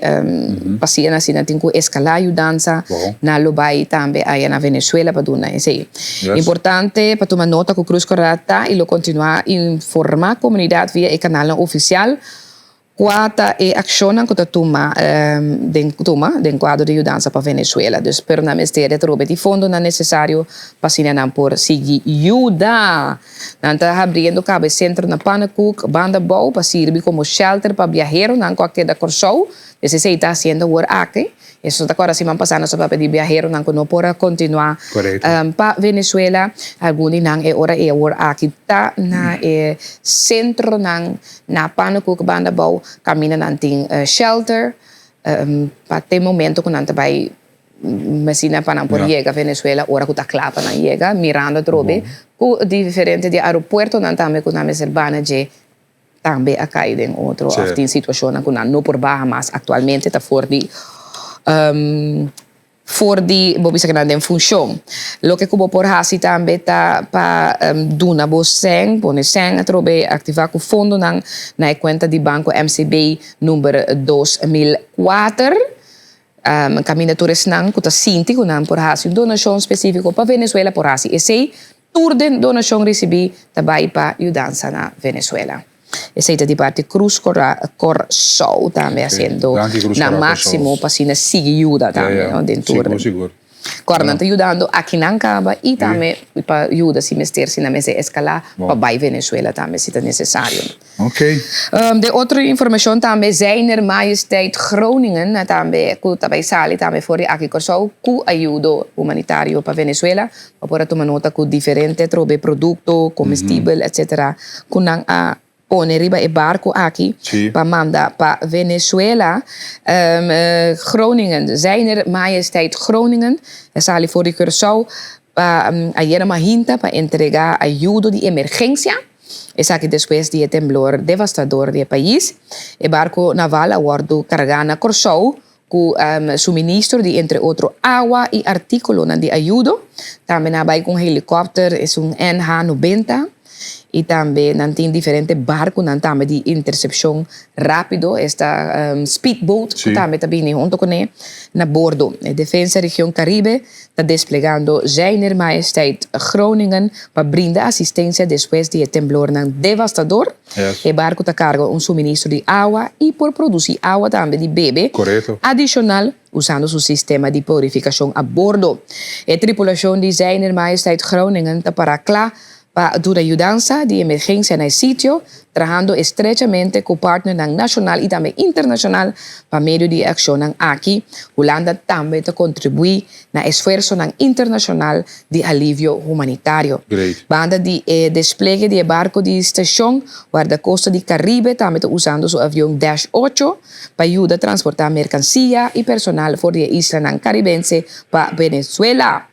Speaker 5: pasinan asina tin ku eskalá yudansa. Nan lo bai tambe aya na Venezuela pa duna esei. Importante pa tuma nota ku Cruz Kòrá ta i lo kontinuá informá komunidat via e kanalnan ofisial kua ta e akshonnan ku ta tuma den tuma den kuadro di yudansa pa Venezuela. Dus pero nan mester di atrobe di fondonan nesesario pa asina nan por sigui yuda. Nan ta habriendo kaba e sentro na Pannekoek, banda bou, pa sirbi komo shelter pa biaheronan ku a keda Kòrsou. Des esei ta hasiendo awor aki. Eso ta kòrda siman pasá nos a papia di biaheronan ku no por a kontinuá pa Venezuela. Algun di nan e ora ei awor aki ta na e sentronan na Pannekoek, banda bou, kaminda nan tin shelter pa te momento ku nan ta bai Asina pa nan por yega Venezuela ora ku ta kla pa nan yega, mirando atrobe ku diferente di aeropuertonan tambe ku nan mester bana dje tambe a kai den otro òf tin situashonnan ku nan no por baha mas aktualmente ta for di for di bo bisa ku nan den funshon. Loke ku bo por hasi tambe ta pa duna bo sèn, pone sèn atrobe aktivá ku fondonan na e kuenta di banko MCB number 2004. Kaminda tur esnan ku ta sinti ku nan por hasi un donashon spesífiko pa Venezuela por hasi esei. Tur den donashon risibí ta bai pa yudansa na Venezuela. Esei ta di parti Cruz Kòrsou tambe hasiendo nan máksimo pa asina sigui yuda tambe den tur. Kòrda nan ta yudando akinan kaba i tambe pa yuda si mester si nan mester eskalá pa bai Venezuela tambe si ta nesesario. Den otro informashon tambe Zijner Majesteit Groningen tambe ku ta bai sali tambe for di aki Kòrsou ku ayudo humanitario pa Venezuela. Bo por a tuma nota ku diferente trobe produkto, komestibel etcetera ku nan a pone riba e barco aki pa manda pa Venezuela. Groningen, Zijner Majesteit Groningen a sali for di Curaçao pa ayera mahinta pa entrega ayudo di emergencia. Esaki despues di e temblor devastador di e pais. E barco naval a wordo carga na Curaçao cu suministro di entre otro awa y articulonan di ayudo. Tambe nan a bay cu un helicopter, esun NH 90. I tambe nan tin diferente barkunan tambe di intersepshon rápido, esta speedboat ku tambe ta bini hunto kuné na bordo. E Defensa Region Karibe ta desplegando Zijner Majesteit Groningen pa brinda asistensia despues di e temblornan devastador. E barku ta karga un suministro di awa i por produsí awa tambe di bebe adishonal usando su sistema di purifikashon a bordo. E tripulashon di Zijner Majesteit Groningen ta pará kla pa duna yudansa di emergensia na e sitio, trahando estrechamente ku partnernan nashonal i tambe internashonal. Pa medio di e akshonnan aki, Hulanda tambe ta kontribuí na esfuersonan internashonal di alivio humanitario. Banda di e despliegue di e barko di stashon, Wardakosta di Karibe tambe ta usando su avion Dash ocho pa yuda transportá merkansia i personal for di e islanan karibense pa Venezuela.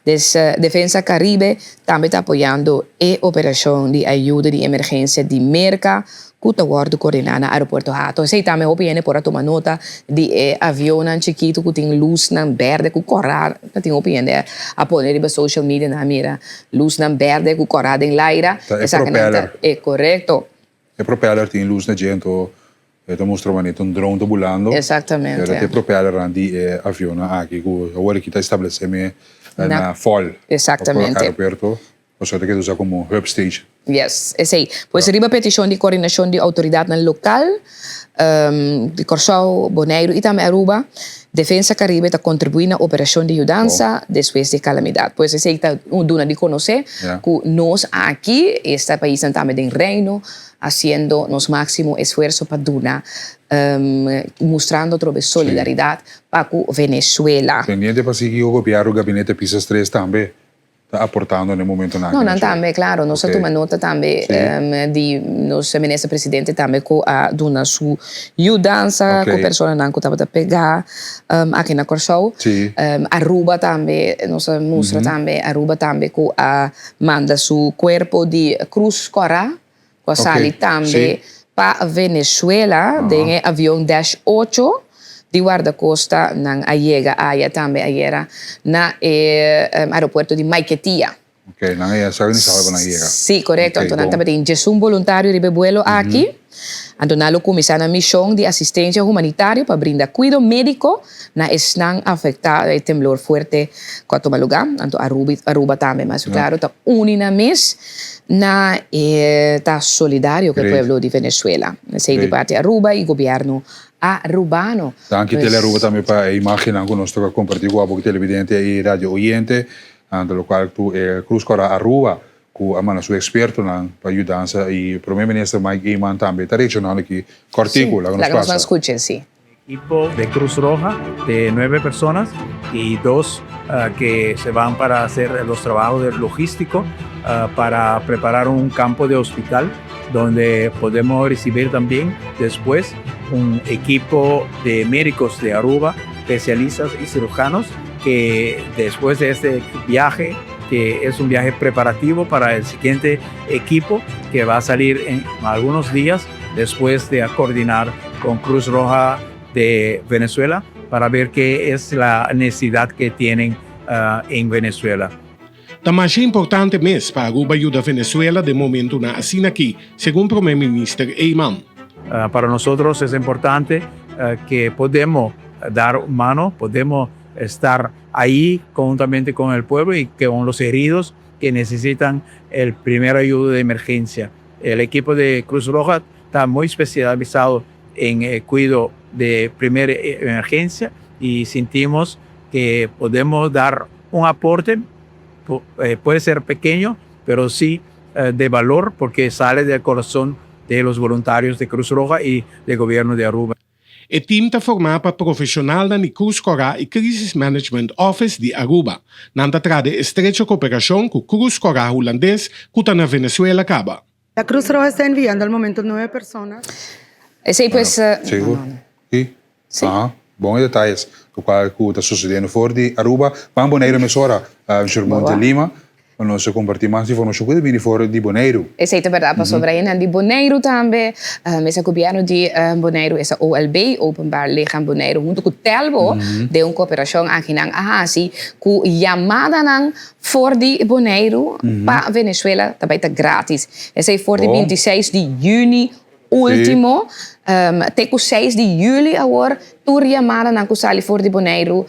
Speaker 5: Des Defensa Caribe tambe ta apoyando e operacion di ayuda di emergencia di Merca cu ta wordo coordina na Aeropuerto Hato. Esey tambe hopi hende por a tuma nota di e avionnan chikito cu tin luznan berde cu cora. Ta tin hopi hende a pone riba social media nan a mira luznan berde cu cora den laira.
Speaker 1: Ta e propeller.
Speaker 5: E corecto.
Speaker 1: E propeller tin luz na dje anto e ta mustra manera ta un drone ta bulando.
Speaker 5: Exactamente.
Speaker 1: Pero ta e propellernan di e avionnan aki cu awor aki ta establece me na Fol.
Speaker 5: Exactamente.
Speaker 1: Aeropuerto pasobra ta keda usa como hub station.
Speaker 5: Yes, esey. Pues riba peticion di coordinacion di autoridadnan local di Corsou, Boneiru y tambe Aruba, Defensa Caribe ta contribui na operacion di yudansa despues di calamidad. Pues esey ta duna di conoce cu nos aki, esta paisnan tambe den Reino, haciendo nos maximo esfuerzo pa duna, mustrando atrobe solidaridad pa cu Venezuela.
Speaker 1: Pendiente pa sigui cu gobierno Gabinete Pisas tres tambe ta aportando na e momentonan aki.
Speaker 5: No, nan tambe, claro. Nos a tuma nota tambe di nos minister presidente tambe cu a duna su yudansa cu personanan cu tabata pega aki na Corsou. Aruba tambe, nos a mustra tambe Aruba tambe cu a manda su cuerpo di Cruz Cora cu a sali tambe pa Venezuela den e avion Dash ocho di Guardacosta. Nan a yega aya tambe ayera na e aeropuerto di Maiquetía.
Speaker 1: Ok, nan a yega, sa ni sabe pa nan yega.
Speaker 5: Sí, korekto. Anto nan tabatin djesun boluntario riba e buelo aki. Anto nan lo kuminsá nan mishon di asistensia humanitario pa brinda kuido médiko na esnan afektá e temblor fuerte ku a tuma lugá. Anto Aruba tambe mas klaro ta uni nan mes na e ta solidario ku e pueblo di Venezuela. Esei di parti Aruba i gobièrnu arubano.
Speaker 1: Danki Tele Aruba tambe pa e imágennan ku nos toka kompartí ku abo televidente i radio oyente, anto lokual ku e Cruz Kora Aruba ku a manda su ekspertonan pa yudansa i Prome Minister Mike Eman tambe ta reakshonando aki kòrtiku.
Speaker 5: Laga nos pasa. Skucha si.
Speaker 4: Equipo de Cruz Roja de nueve personas y dos que se van para hacer los trabajos de logístico para preparar un campo de hospital donde podemos recibir también después un equipo de médicos de Aruba, especialistas y cirujanos que después de este viaje que es un viaje preparativo para el siguiente equipo que va a salir en algunos días después de coordinar con Cruz Roja de Venezuela para ver qué es la necesidad que tienen uh, en Venezuela.
Speaker 22: Ta masha importante mes pa Aruba yuda Venezuela den momentonan asina aki, segun Prome Minister Eman.
Speaker 4: Uh, para nosotros es importante uh, que podemos dar mano, podemos estar ahí conjuntamente con el pueblo y con los heridos que necesitan el primer ayuda de emergencia. El equipo de Cruz Roja está muy especializado en el cuidado de primera emergencia y sentimos que podemos dar un aporte, eh, puede ser pequeño, pero sí eh, de valor porque sale del corazón de los voluntarios de Cruz Roja y del gobierno de Aruba.
Speaker 22: E team ta formá pa profeshonalnan di Cruz Kòrá i Crisis Management Office di Aruba. Nan ta traha den estrecho koperashon ku Cruz Kòrá Hulandes ku ta na Venezuela kaba.
Speaker 23: La Cruz Roja está enviando al momento nueve personas.
Speaker 5: Esei pues.
Speaker 1: Sigur. Si.
Speaker 5: Si.
Speaker 1: Aha. Bon e detayes lokual ku ta susediendo for di Aruba. Ban Boneiru mesora, Shermonte Lima. Pa nos kompartí mas informashon ku ta bini for di Boneiru.
Speaker 5: Esei ta bèrdat pasobra hendenan di Boneiru tambe, mester gobièrnu di Boneiru, esta OLB, Openbaar Lichaam Boneiru, huntu ku Telbo den un koperashon aki nan a hasi ku yamadanan for di Boneiru pa Venezuela ta bai ta gratis. Esei for di 26 di yüni último te ku 6 di yüli awor tur yamadanan ku sali for di Boneiru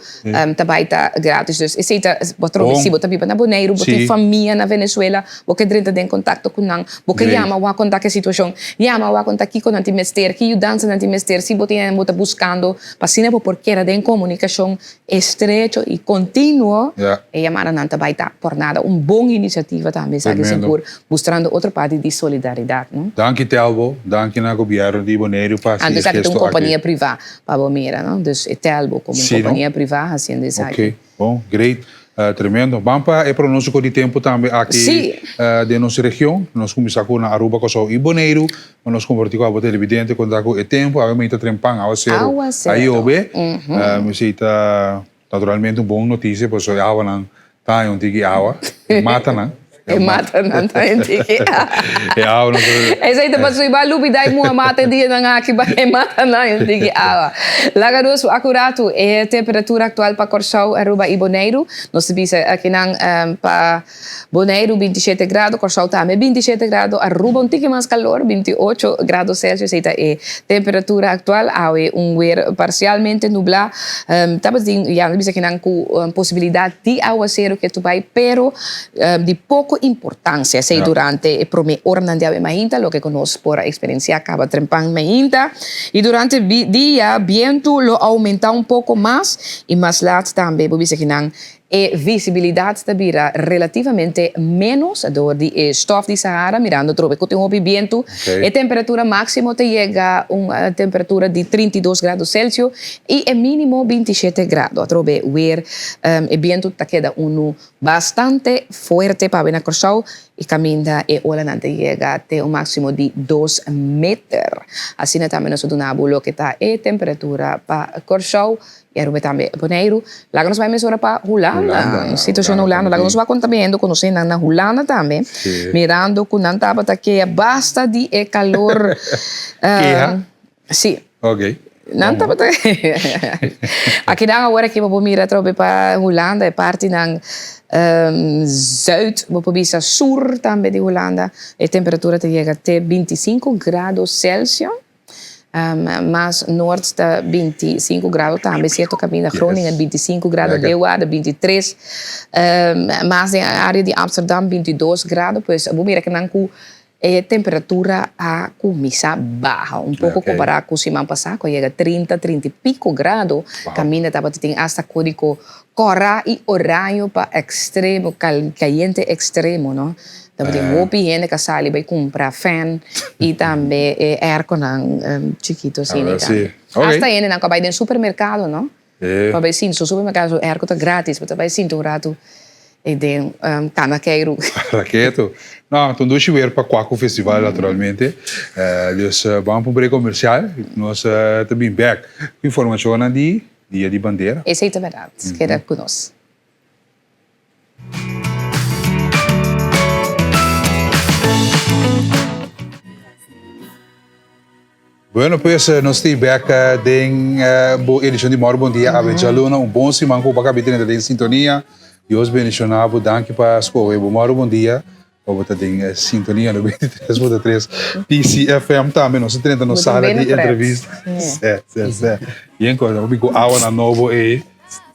Speaker 5: ta bai ta gratis. Dus esei ta bo trobe si bo ta biba na Boneiru, bo tin famia na Venezuela, bo ke drenta den kontakto ku nan, bo ke yama wak konta ke situashon, yama wak konta kiko nan tin mester, ki yudansa nan tin mester, si bo tin bo ta buskando pa asina bo por keda den komunikashon estrecho i kontinuo, e yamadanan ta bai ta por nada. Un bon inisiativa tambe esaki sigur, mustrando otro parti di solidaridat, no?
Speaker 1: Danki Telbo, danki na gobièrnu di Boneiru pa hasi e gesto aki.
Speaker 5: Anto esaki ta un kompania privá, pa bo mira, no? Dus e Telbo komo un kompania privá hasiendo esaki.
Speaker 1: Ok, bon, great, tremendo. Ban pa e pronóstiko di tempu tambe aki den nos region. Nos kuminsá ku na Aruba, Kòrsou i Boneiru. Pa nos kompartí ku abo televidente konta ku e tempu awe mei ta tren pan awaseru a yobe. Esei ta naturalmente un bon notisia pasobra e awanan ta haña un tiki awa, e matanan.
Speaker 5: E matanan ta haña un tiki awa.
Speaker 1: E awanan ta.
Speaker 5: Esei ta pasobra i bai lubidá i muha mata e dianan aki pa e matanan haña un tiki awa. Laga nos akurá tu e temperatura aktual pa Kòrsou, Aruba i Boneiru. Nos ta bisa akinan pa. Boneiru 27 grado, Kòrsou tambe 27 grado, Aruba un tiki mas kalor, 28 grado Celsius, ei ta e temperatura aktual. Awe un wer parsialmente nublá, tabatin ya nos bisa kinan ku posibilidat di awaseru ke tu bai, pero di poko importansia, esei durante e promé oranan di awe mainta, loke ku nos por a eksperensiá kaba trempan mainta. I durante dia bientu lo oumentá un poko mas i mas lat tambe bo bisa kinan E visibilidat ta bira relativamente ménos dor di e stòf di Sahara, mirando trobe ku tin hopi bientu. E temperatura máksimo ta yega un temperatura di 32 grado Celsius i e mínimo 27 grado. Atrobe wer e bientu ta keda unu bastante fuerte pabia na Kòrsou i kaminda e olanan ta yega te un máksimo di dos meter. Asina tambe nos ta duna bo loke ta e temperatura pa Kòrsou. I Aruba tambe. Boneiru, laga nos bai mesora pa Hulanda. Situashon na Hulanda. Laga nos wak kon ta biniendo konosé nan na Hulanda tambe. Mirando ku nan tabata kea basta di e kalor.
Speaker 1: Keha?
Speaker 5: Si.
Speaker 1: Ok.
Speaker 5: Nan tabata Aki nan awor aki bo por mira atrobe pa Hulanda e partinan zuid, bo por bisa sur tambe di Hulanda. E temperatura ta yega te 25 grado Celsius. Mas noord ta 25 grado tambe, cierto caminda Groningen 25 grado, Leeuwarden 23, mas den area di Amsterdam 22 grado, pues bo mira kinan cu e temperatura a cuminsa baha un poco compara cu siman pasa cu a yega 30, 30 y pico grado, caminda tabata tin hasta codico cora y oraño pa extremo, cayente extremo, no. Tabatin hopi hende ka sali bai kumpra fan i tambe e airconan chikito asina i tambe. Hasta hendenan ku a bai den supermerkado no, pa bai sinti su supermerkado su airco ta gratis, bo ta bai sinti un ratu ei den kana keiru.
Speaker 1: Raketo. No, ta un dushi weer pa Kwaku Festival naturalmente. Dus ban pa un break komersial, nos ta bin bek ku informashonnan di Dia di Bandera.
Speaker 5: Esei ta bèrdat. Keda ku nos.
Speaker 1: Bueno pues nos tin bek den bo edicion di Mor Bon Dia awe djaluna un bon siman ku bo a kabi tene den sintonia Dios bendiciona bo danki pa skohe bo Mor Bon Dia pa bo ta den sintonia 93.3 PCFM tambe nos ta drenta nos sala di entrevista se se se yen ko hopi ku awa na nobo ei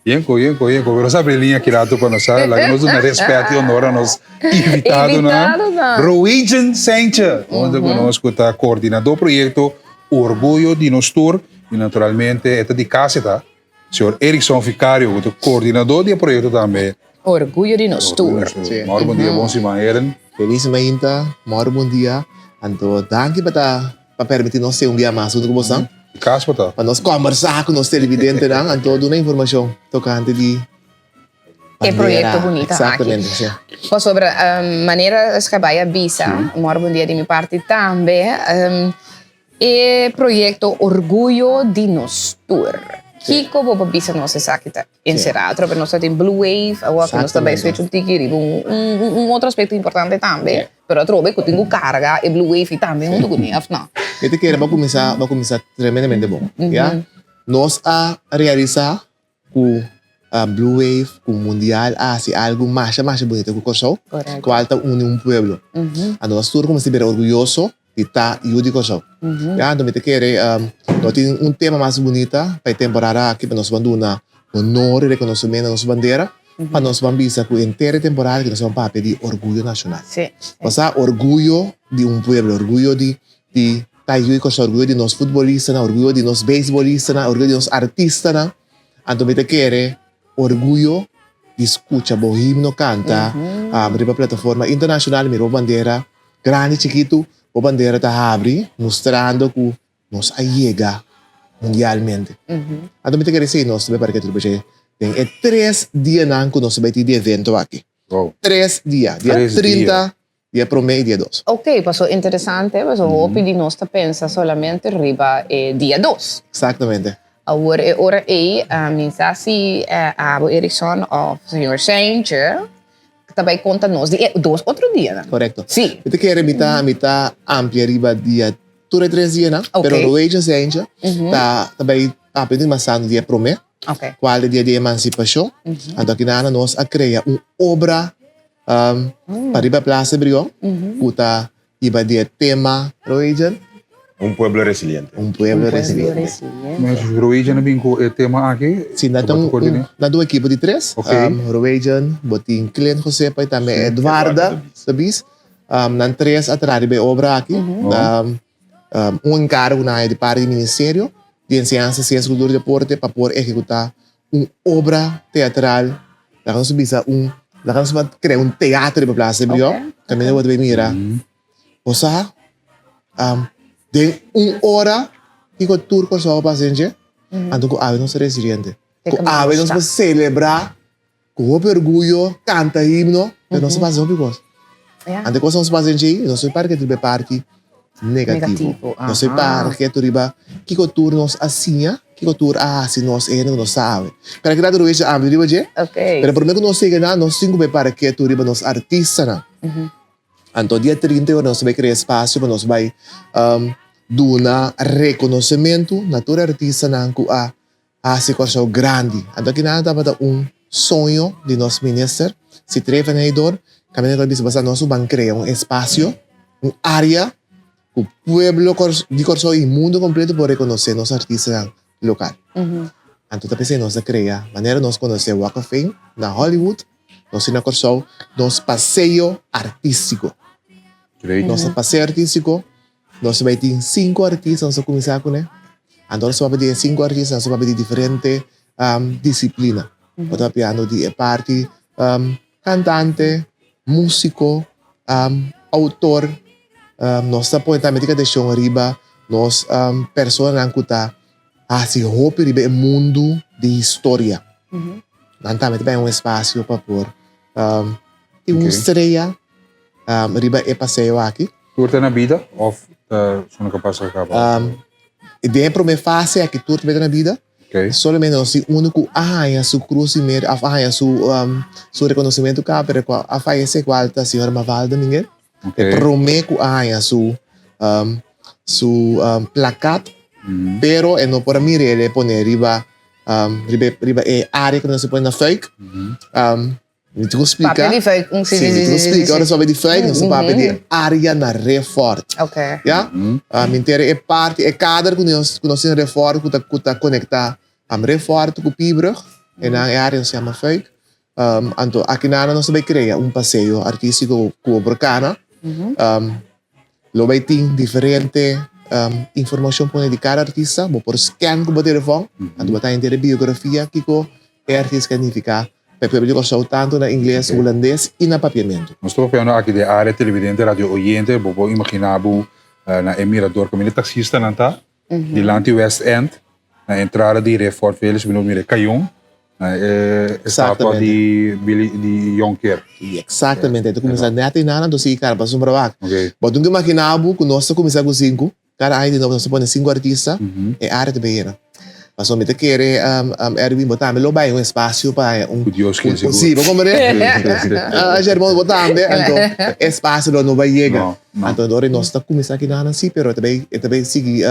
Speaker 1: Yenko, yenko, yenko. Pero nos abri liña aki rato pa nos sa laga nos duna respet y honor a nos invitadonan. Roejen Saintje, hunto cu nos cu ta coordinador proyecto Orguyo di Nos Tur y naturalmente e ta di casa e ta, señor Erikson Vicario cu ta coordinador di e proyecto tambe.
Speaker 5: Orguyo di Nos Tur.
Speaker 1: Mor bon dia, bon siman heren.
Speaker 2: Feliz mainta, mor bon dia. Anto danki pa ta Pa permiti nos te un bia mas huntu ku bosan.
Speaker 1: Kas bo ta.
Speaker 2: Pa nos kombersá ku nos televidentenan, anto duna informashon tokante di
Speaker 5: E
Speaker 2: bandera.
Speaker 5: proyekto bunita aki.
Speaker 2: Eksaktamente, si.
Speaker 5: Pasobra manera Scabay a bisa, mor bon dia di mi parti tambe, e proyekto Orguyo di Nos Tur. Kiko bo por bisa nos esaki ta enserá? Atrobe nos ta tin Blue Wave, awor ku nos ta bai switch un tiki riba un otro aspekto importante tambe, pero atrobe ku tin ku karga e Blue Wave tambe huntu kuné, òf no?
Speaker 2: Mi ta kere bo a kuminsá, bo a kuminsá tremendamente bon, ya. Nos a realisá ku Blue Wave, ku Mundial a hasi algu masha masha bunita ku Kòrsou, kual ta uni un pueblo. Anto nos tur kuminsá bira orguyoso di ta yu di Kòrsou. Ya, anto mi ta kere no tin un tema mas bunita pa e temporada aki pa nos ban duna honor i rekonosementu na nos bandera, pa nos ban bisa ku henter e temporada aki nos ban papia di orguyo nashonal. Pasá orguyo di un pueblo, orguyo di di ta yu di Kòrsou, orguyo di nos futbolistanan, orguyo di nos beisbolistanan, orguyo di nos artistanan. Anto mi ta kere orguyo di skucha bo himno kanta riba plataforma internashonal, mira bo bandera Grandi chikitu, bo bandera ta habri mustrando ku nos a yega mundialmente. Anto mi ta kere si nos ta bai parke tur pache den e tres dianan ku nos ta bai tin di evento aki. Tres dia, dia 30, dia prome i dia dos.
Speaker 5: Ok, paso interesante, paso hopi di nos ta pensa solamente riba e dia dos.
Speaker 2: Exactamente.
Speaker 5: Awor e ora ei mi sa si abo Erikson of señor Seintje ta bai konta nos di e dos otro dianan.
Speaker 2: Korekto.
Speaker 5: Sí.
Speaker 2: Mi ta kere mi ta mi ta amplia riba dia tur e tres dianan,
Speaker 5: Ok.
Speaker 2: pero Roeja Seintje ta ta bai papia di mas tantu dia promé,
Speaker 5: Ok.
Speaker 2: kual ta dia di emansipashon. Anto akinana nos a krea un obra pa riba Plaza Brion ku ta Iba di e tema, Roejan?
Speaker 7: Un pueblo resiliente.
Speaker 2: Un pueblo resiliente.
Speaker 1: Mas Roejan a bin ku e tema aki?
Speaker 2: Si, nan ta un, nan ta un ekipo di tres.
Speaker 1: Ok.
Speaker 2: Roejan, bo tin Clint Josepa i tambe Eduarda Sabis. Nan tres a traha riba e obra aki. Un enkargo ku nan haña di parti di Ministerio di Enseñansa, Siensia, Kultura i Deporte pa por ehekutá un obra teatral, laga nos bisa un, laga nos crea un teatro riba Plaza de Brion, caminda bo ta bay mira, bo sa, den un ora kico tur Corsou a pasa den dje, anto cu awe nos ta resiliente, cu awe nos por celebra cu hopi orguyo, canta himno, pero nos a pasa hopi cos. Anto e cos nos pasa den dje, nos no parke riba e parti negativo. Nos no parke riba kico tur nos a siña, kico tur a haci nos e hende cu nos ta awe. Pero aki ta Ruiz a amplia riba dje. Pero prome cu nos yega nan, nos tin cu bay parke tur riba nos artistanan. Anto dia 30 ora nos ta bay crea espacio pa nos bay duna reconocemento na tur e artistanan cu a Hasi Kòrsou grandi. Anto kinan tabata un soño di nos minister, Citré van Heydoorn, kaminda ku a bisa basta nos ban krea un espasio, un área ku pueblo di Kòrsou i mundu kompleto por rekonosé nos artistanan lokal. Anto ta p'esei nos a krea, manera nos konosé Walk of Fame na Hollywood, nos tin na Kòrsou nos paseo artístiko. Nos paseo artístiko. Nos bai tin sinku artista nos a kuminsá kuné. Anto nos papia di e sinku artista nos papia di diferente disiplina. Bo ta papiando di e parti kantante, músiko, outor. Nos ta pone tambe tin atenshon riba nos personanan ku ta hasi hopi riba e mundu di historia. Nan tambe ta bai un espasio pa por tin un strea riba e paseo aki.
Speaker 1: Tur ta na bida of ta sunu ka pasa kaba?
Speaker 2: Den e prome fase aki tur ta na bida. Solamente nos tin unu ku a haña su krus di mérito of a haña su su rekonosementu kaba pero ku a fayesé kual ta señor Mavaldo Minguel. E prome ku a haña su su plakat pero e no por a mir'é e pone riba riba e área ku nos a pone na fuik. Mi tin ku splika.
Speaker 5: Papia di fuik.
Speaker 2: Sí, mi tin ku splika ora nos papia di fuik, nos ta papia di área na Refort. Ya? Mi entera e parti, e kader ku nos ku nos tin na Refort ku ta ku ta konektá Refort ku Piebrug, einan e área nos yama fuik. Anto akinan nos ta bai krea un paseo artístiko ku bo por kana. Lo bai tin diferente informashon pone di kada artista. Bo por scan ku bo telefòn, anto bo ta henter e biografia kiko e artista a nifiká pa e pueblo di Kòrsou tantu na ingles, hulandes i na papiamentu.
Speaker 1: Nos ta papiando aki di e área televidente, radio oyente. Bo por imaginá bo na e mirador kaminda e taksistanan ta dilanti West End, na entrada di Refort Village, bo mira e kayon na e estatua di Billy di Jonker.
Speaker 2: Eksaktamente, ta kuminsá nèt einan anto sigui kara pa Sumbrabak. Bo tin ku imaginá bo ku nos ta kuminsá ku sinku, kada aña di nobo nos ta pone sinku artista, e área ta bay yena. Pasobra mi ta kere Erwin bo tambe lo bai un espacio pa haña un
Speaker 1: Ku Dios kier sigur.
Speaker 2: Si, bo komprende? Shermon bo tambe, anto e espacio lo no bai yega.
Speaker 1: No, no.
Speaker 2: Anto ora nos ta kuminsá aki nan si, pero e ta bai e ta bai sigui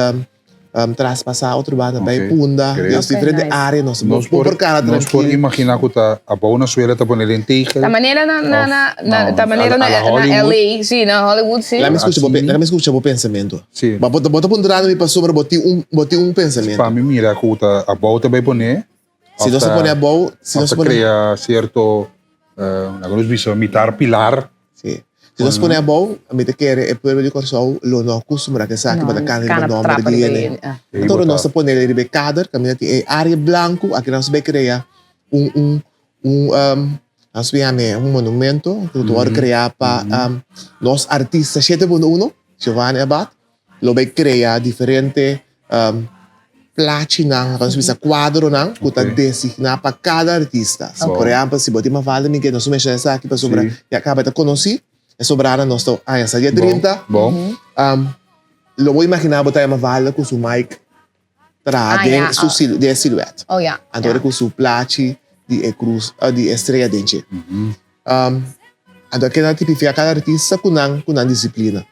Speaker 2: traspasá otro banda, bai Punda,
Speaker 1: Great.
Speaker 2: diferente área nos
Speaker 1: Nos
Speaker 2: bo
Speaker 1: por
Speaker 2: por kana
Speaker 1: nos por
Speaker 2: trankil.
Speaker 1: imaginá ku ta abou na suela ta pone den tegel
Speaker 5: Ta manera na na
Speaker 1: òf
Speaker 5: na na
Speaker 1: no
Speaker 5: ta manera
Speaker 1: a
Speaker 5: na
Speaker 1: la
Speaker 5: na
Speaker 1: Hollywood.
Speaker 5: LA, si na Hollywood si.
Speaker 2: Laat mi skucha bo
Speaker 1: Así.
Speaker 2: laat mi skucha bo pensamentu.
Speaker 1: Sí.
Speaker 2: Bo bo ta puntrando mi pasobra bo tin un bo tin un pensamentu.
Speaker 1: Pa mi mira ku ta abou ta bai pone
Speaker 2: Si
Speaker 1: òf
Speaker 2: nos ta
Speaker 1: ta
Speaker 2: pone abou, si
Speaker 1: òf
Speaker 2: nos
Speaker 1: ta
Speaker 2: pone
Speaker 1: krea sierto laga nos bisa mitar pilar.
Speaker 2: Sí. Si nos pone abou, mi ta kere e pueblo di Kòrsou lo no akustumbrá ku esaki
Speaker 5: No,
Speaker 2: pa ta kana riba
Speaker 5: kana
Speaker 2: nòmber
Speaker 5: trapa
Speaker 2: di
Speaker 5: riba
Speaker 2: hende.
Speaker 5: hende, ah.
Speaker 2: Anto ora nos ta pone riba e kader, kaminda tin e área blanku, aki nos bai krea un un un nos bai yam'é un monumento ku ta wòrdu kreá pa nos artista 7.1, Giovanni Abath, lo bai krea diferente plachinan, nos bisa kuadronan ku ta designá pa kada artista. Si por ehèmpel si bo tin Mafalda Miguel, nos a menshoná esaki pasobra ya kaba ta konosí, e sobranan nos ta haña sa dia 30. Lo bo imaginá bo ta haña Mafalda ku su mic traha den su den e siluèt. Anto ora ku su plachi di e krus di e strea den dje. Anto a keda tipifiká kada artista ku nan ku nan disiplina.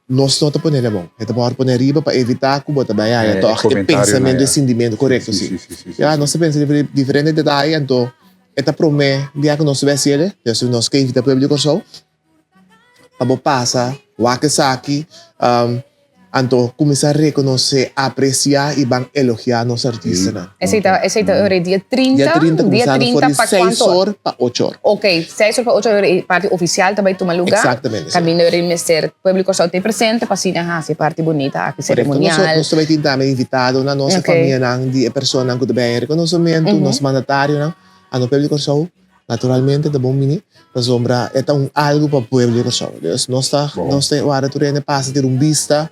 Speaker 2: Nos no ta pone na bon. E ta mehor pone ariba pa evitá ku bo ta bai haña tòg e pensamentu, e sintimentu. Korekto, si. Ya, nos ta pensa riba diferente detaye, anto e ta promé bia ku nos ta bai hasiel e. Entonces nos ke invitá pueblo di Kòrsou pa bo pasa wak esaki. Anto kuminsá rekonosé, apresiá i ban elogiá nos artistanan.
Speaker 5: Esei ta esei ta ora dia 30?
Speaker 2: Dia 30
Speaker 5: Dia
Speaker 2: kuminsando for
Speaker 5: 30
Speaker 2: di
Speaker 5: pa
Speaker 2: seis
Speaker 5: kuantu or?
Speaker 2: or pa ocho or.
Speaker 5: Ok, seis or pa ocho or e parti ofisial ta bai tuma lugá.
Speaker 2: Eksaktamente, si.
Speaker 5: Kaminda ora mester pueblo di Kòrsou ta presente pa asina hasi e parti bunita aki,
Speaker 2: Korekto. Nos
Speaker 5: seremonial.
Speaker 2: nos ta bai tin tambe invitadonan, nos
Speaker 5: Ok.
Speaker 2: famianan di e personanan ku ta bai haña rekonosementu, nos mandatarionan. Anto pueblo di Kòrsou Naturalmente ta bon bini, pasobra e ta un algu pa pueblo di Kòrsou. Dus nos ta nos ta warda tur hende pasa tira un bista,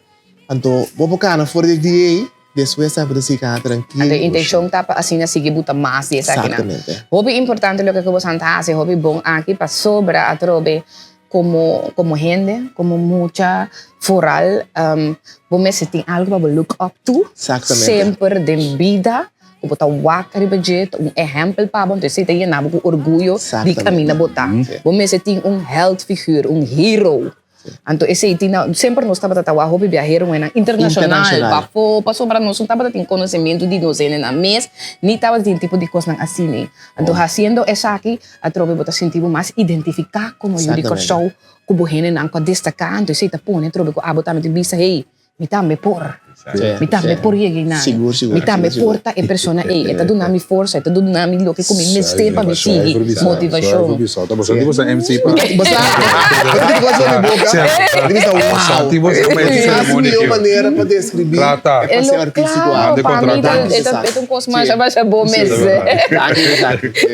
Speaker 2: anto bo por kana for di e dia ei, despues tambe bo ta sigui kana trankil.
Speaker 5: Anto e intenshon ta pa asina sigui buta mas di esakinan.
Speaker 2: Exactamente.
Speaker 5: Hopi importante loke ku boso ta hasi, hopi bon aki pasobra atrobe komo komo hende, komo mucha foral bo mester tin algu pa bo look up to
Speaker 2: Exactamente.
Speaker 5: semper den bida. Ku bo ta wak riba dje ta un ehèmpel pa bo, entonces esei ta yena bo ku orguyo di kaminda bo ta. Bo mester tin un held figuur, un hero. Anto esei tin na, semper nos tabata ta wak hopi biaheronan internashonal pafó, pasobra nos no tabata tin konosementu di nos hendenan mes, ni tabata tin tipo di kosnan asina. Anto hasiendo esaki atrobe bo ta sinti bo mas identifiká komo yu di Kòrsou ku bo hendenan ku a destaká, anto esei ta pone atrobe ku abo tambe ta bisa, hey, Mi tambe por. Mi tambe por yega einan.
Speaker 2: Sigur, sigur.
Speaker 5: Mi tambe por ta e persona ei. E ta duna mi forsa, e ta duna mi loke ku mi mester pa mi sigui. Motivashon. Claro, pa mi ta e ta un kos masha masha bon mes.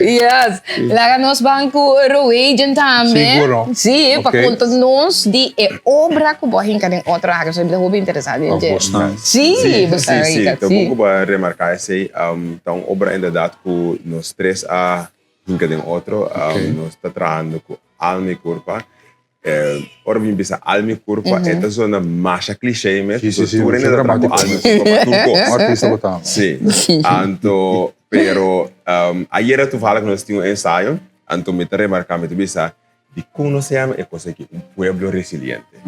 Speaker 5: Yes. Laga nos ban ku Roejen tambe. Si, pa konta nos di e obra ku bo a hinka den otro aki, pasobra mi ta hopi interesá den dje. Sí, bo sa
Speaker 7: Sí, sí,
Speaker 5: hinka,
Speaker 7: ta
Speaker 5: sí.
Speaker 7: bon ku bo a remarká esei. Ta un obra inderdat ku nos tres a hinka den otro. Nos ta trahando ku alma i kurpa. Ora mi bisa alma i kurpa e ta zona masha klishé mes, pasobra tur hende ta traha ku alma i kurpa pa tur kos. Sí, anto, pero ayera toevallig nos tin un ensayo, anto mi ta remarká, mi ta bisa, Dikon nos ta yama e kos aki un pueblo resiliente?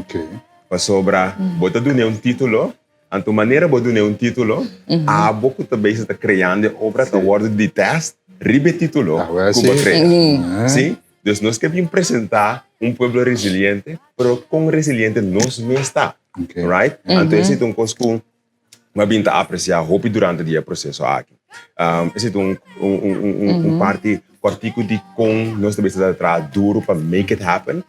Speaker 7: Pasobra bo ta dun'é un título, anto manera bo dun'é un título, abo ku ta bezig ta kreando e obra ta wòrdu di tèst riba e título ku bo krea. Sí? Dus nos ke bin presentá un pueblo resiliente, pero kon resiliente nos mes ta? Right? Anto esei ta un kos ku Mi a bin ta apresiá hopi durante di e proseso aki. Esei ta un un parti kòrtiku di kon nos ta bisa ta traha duru pa make it happen.